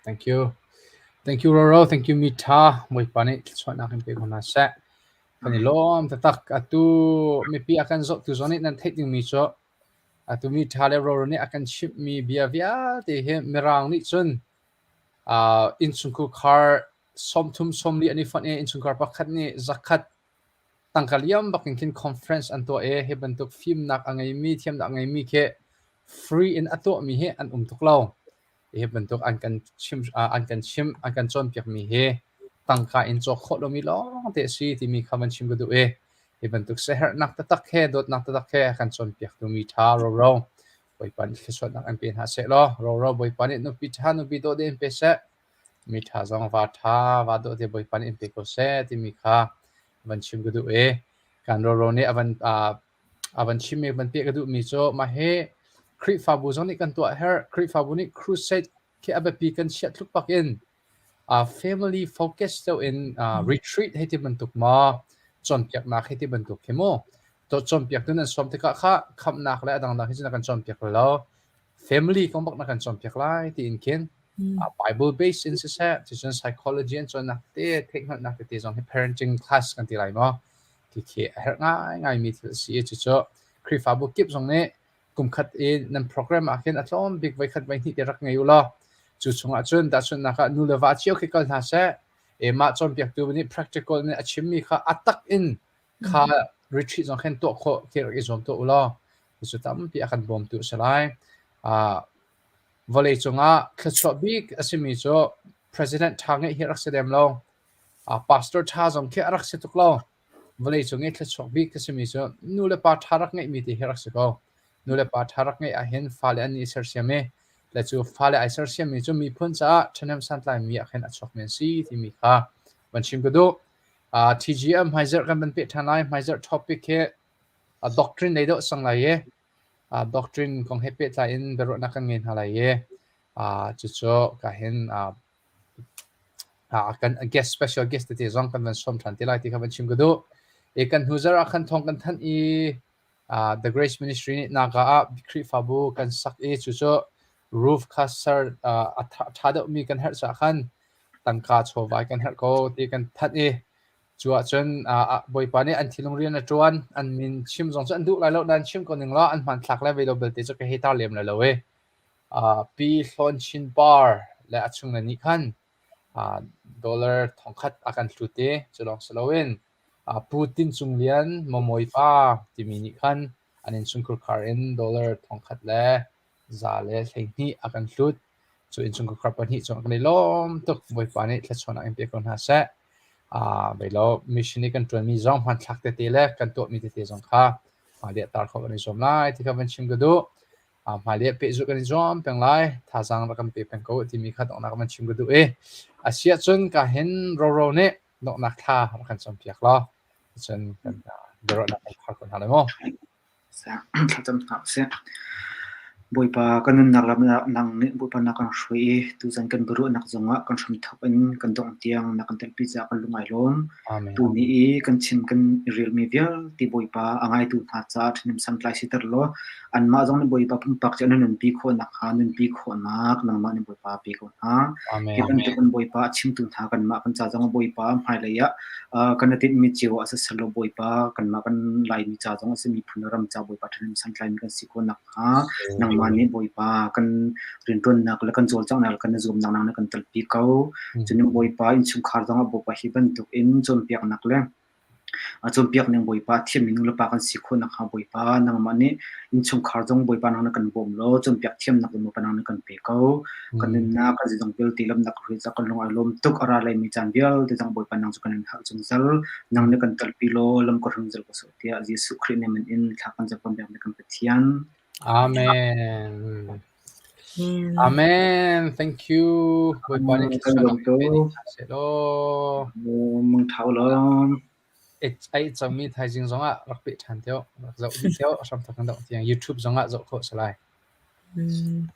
Thank you. Thank you Roro, thank you Mita. Bawipa nih thluachuahnak in pe ko hna seh. Kan i lawm taktak. Atu mipi a kan zohtu zong nih nan theih dingmi cu atu Mita le Roro nih a kan chimhmi bia vialte hi Mirang nih cun innchungkhar 30 40 an i fonh i innchungkhar pakhat nih 100 tangka liam bak in khin conference an tuah i hi bantuk fimnak a ngeimi, thiamnak a ngeimi khi free in a tuahmi hi an um tuk lo. Hi bantuk an kan chim an kan chimh, an kan cawnpiakmi hi tangka in cawk khawh lomi lawng te a si timi kha van chim ka duh i hi bantuk siaherhnak taktak he dawtnak taktak he a kan cawnpiaktu mi ṭha roro Bawipa nih thluachuahnak an pe hna seh law roro Bawipa nih nupi ṭha nupi dawh deuh in pe seh. Mi ṭha zong va ṭha va dawh te Bawipa nih in pe ko seh timi kha van chim ka duh i kan roro nih a van chim i van peh ka duhmi cu mah hi Khrihfabu zong nih kan tuah a herh. Khrihfabu nih crusade khi a biapi kan chiah tluk bak in family focus deuh in retreat hei ti bantuk maw cawnpiaknak hei ti bantuk khi mu cawnpiak tu nan sawm tikah kha khamhnak le a dangdang hi cu na kan cawnpiak lo. Family kong bak na kan cawnpiak lai tiin khin Bible based in siseh, cucun psychology an cawnnak tete, theihhngalhnak tete zong hi parenting class kan ti lai maw? Ti khi a herh ngaingaimi thil a si i cucu Khrihfabu kip zong nih kumkhat i nan program ah khin a tlawm bik voikhat voihnih te rak ngei u law cu chungah cun tahchunhnak ah nu le va cio khi kal hna seh. E mah cawnpiaktu nih practical nih a chimmi kha a tak in kha retreat zong khin tuah khawh khi rak i zuam tuah u law cucu tampi a kan bawmtu a si lai. Vawlei cungah thluachuah bik a simi cu president ṭha ngeih hi a rak si lem lo. Pastor ṭha zong khi a rak si tuk lo. Vawlei cung i thluachuak bik a simi cu nu le pa ṭha rak ngeihmi ti hi a rak si ko. Nu le pa ṭha rak ngeih ahhin fale an i sersiam i le cu fale ai sersiammi cu miphun caah ṭhahnem santlaimi ah khin a chuakmi an si timi kha van chim ka duh. TGM hmaizarh kan van peh ṭhan lai. Hmaizarh topic hi doctrine lei deuh sang lai i doctrine kong he pehtlai in biaruahnak kan ngei hna lai i cucu ka hin kan guest special guest tete zong kan van sawm ṭhan te lai ti kha van chim ka duh. I kan hnu zarh ah khan thawng kan thanh i The Grace Ministry nih Naga ah Khrihfabu kan sak i cucu roof kha ser a ṭha deuhmi kan herh caah khan tangka chawva kan herh ko ti kan thanh i cu ahcun Bawipa nih an thinlung rian a ṭuan an min chim zong cu an duh lai lo nain chim ko ning law an hmanthlak le vei lo belte cu ka hei tar lem lai lo i Pi Hlawn Chin Par le a chung le nih khan dollar 1000 a kan hlut i cu lawng si loin Pu Tin Cung Lian Mawmawi pa timi nih khan an innchungkhar khar in dollar 1000 le 112 a kan hlut. Cu innchungkhar pahnih cung kan i lawm tuk. Bawipa nih thluachuahnak in pe ko hna seh. Beilo mission i kan ṭuanmi zong hmanthlak tete le kan tuahmi tete zong kha hmailei ah tar khawh kan i zuam lai ti kha van chim ka duh. Hmailei ah pehzulh kan i zuam peng lai. Thazaang rak kan pe peng ko timi kha donghnak van chim ka duh i a si ahcun ka hin Roro nih donghnak thla rak kan campiak law cun kan biaruahnak kan khar ko hna lai mu. Thlacam hna usih. Bawipa kan nunnak lam ah nang nih Bawipa na kan hruai i tuzan kan biaruahnak zongah kan hramthawk in kan dongh tiang na kan telpi caah kan lung ai lawm. Amen. Tuni i kan chim kan i relmi vialte Bawipa a ngaitu hna caah ṭhahnem santlai siter law anmah zong nih Bawipa pumpak cio na nunpi khawhnak hnga nunpi khawhnak nangmah nih Bawipa pe ko hna. Amen. Hi bantuk in Bawipa a chimtu hna kanmah kan ca zong Bawipa hmailei ah kan i tinhmi cio ah siseh law Bawipa kanmah kan Laimi ca zong a si miphun le ram ca Bawipa ṭhahnem santlaimi kan si khawh nakhnga nangmah nih Bawipa kan rianṭuannak le kan cawlcanghnak le kan i zuamnak nang nih kan telpi ko. Cun Bawipa innchungkhar zong ah Bawipa hi bantuk in cawnpiaknak le A cawnpiak ning Bawipa, thiammi nulepa kan si khawh nakhnga Bawipa, nangmah nih innchungkhar zong Bawipa nang na kan bawm law cawnpiak thiamnak zong Bawipa nang na kan pe ko. Kan nunnak, kan zeizong vialte lamnak ka hruai caah kan lung ai lawm tuk. A ra laimi caan vialte zong Bawipa nang cu kan in halh zungzal. Nang nih kan kalpi law lam ka hrung zel ko sawh tiah Jesuh Khrih nih min in thla kan cam kan biakmi kan Pathian. Amen. Amen. Thank you. Bawipa nih Kan thluachuahnak lawm in pe dih tuk. hna seh law. Mang ṭha u law. Ai cangmi thaizing zongah rak peh ṭhan te u. Rak zoh dih te u. Hramthok in dongh tiang YouTube zongah zoh khawh si lai. Mm.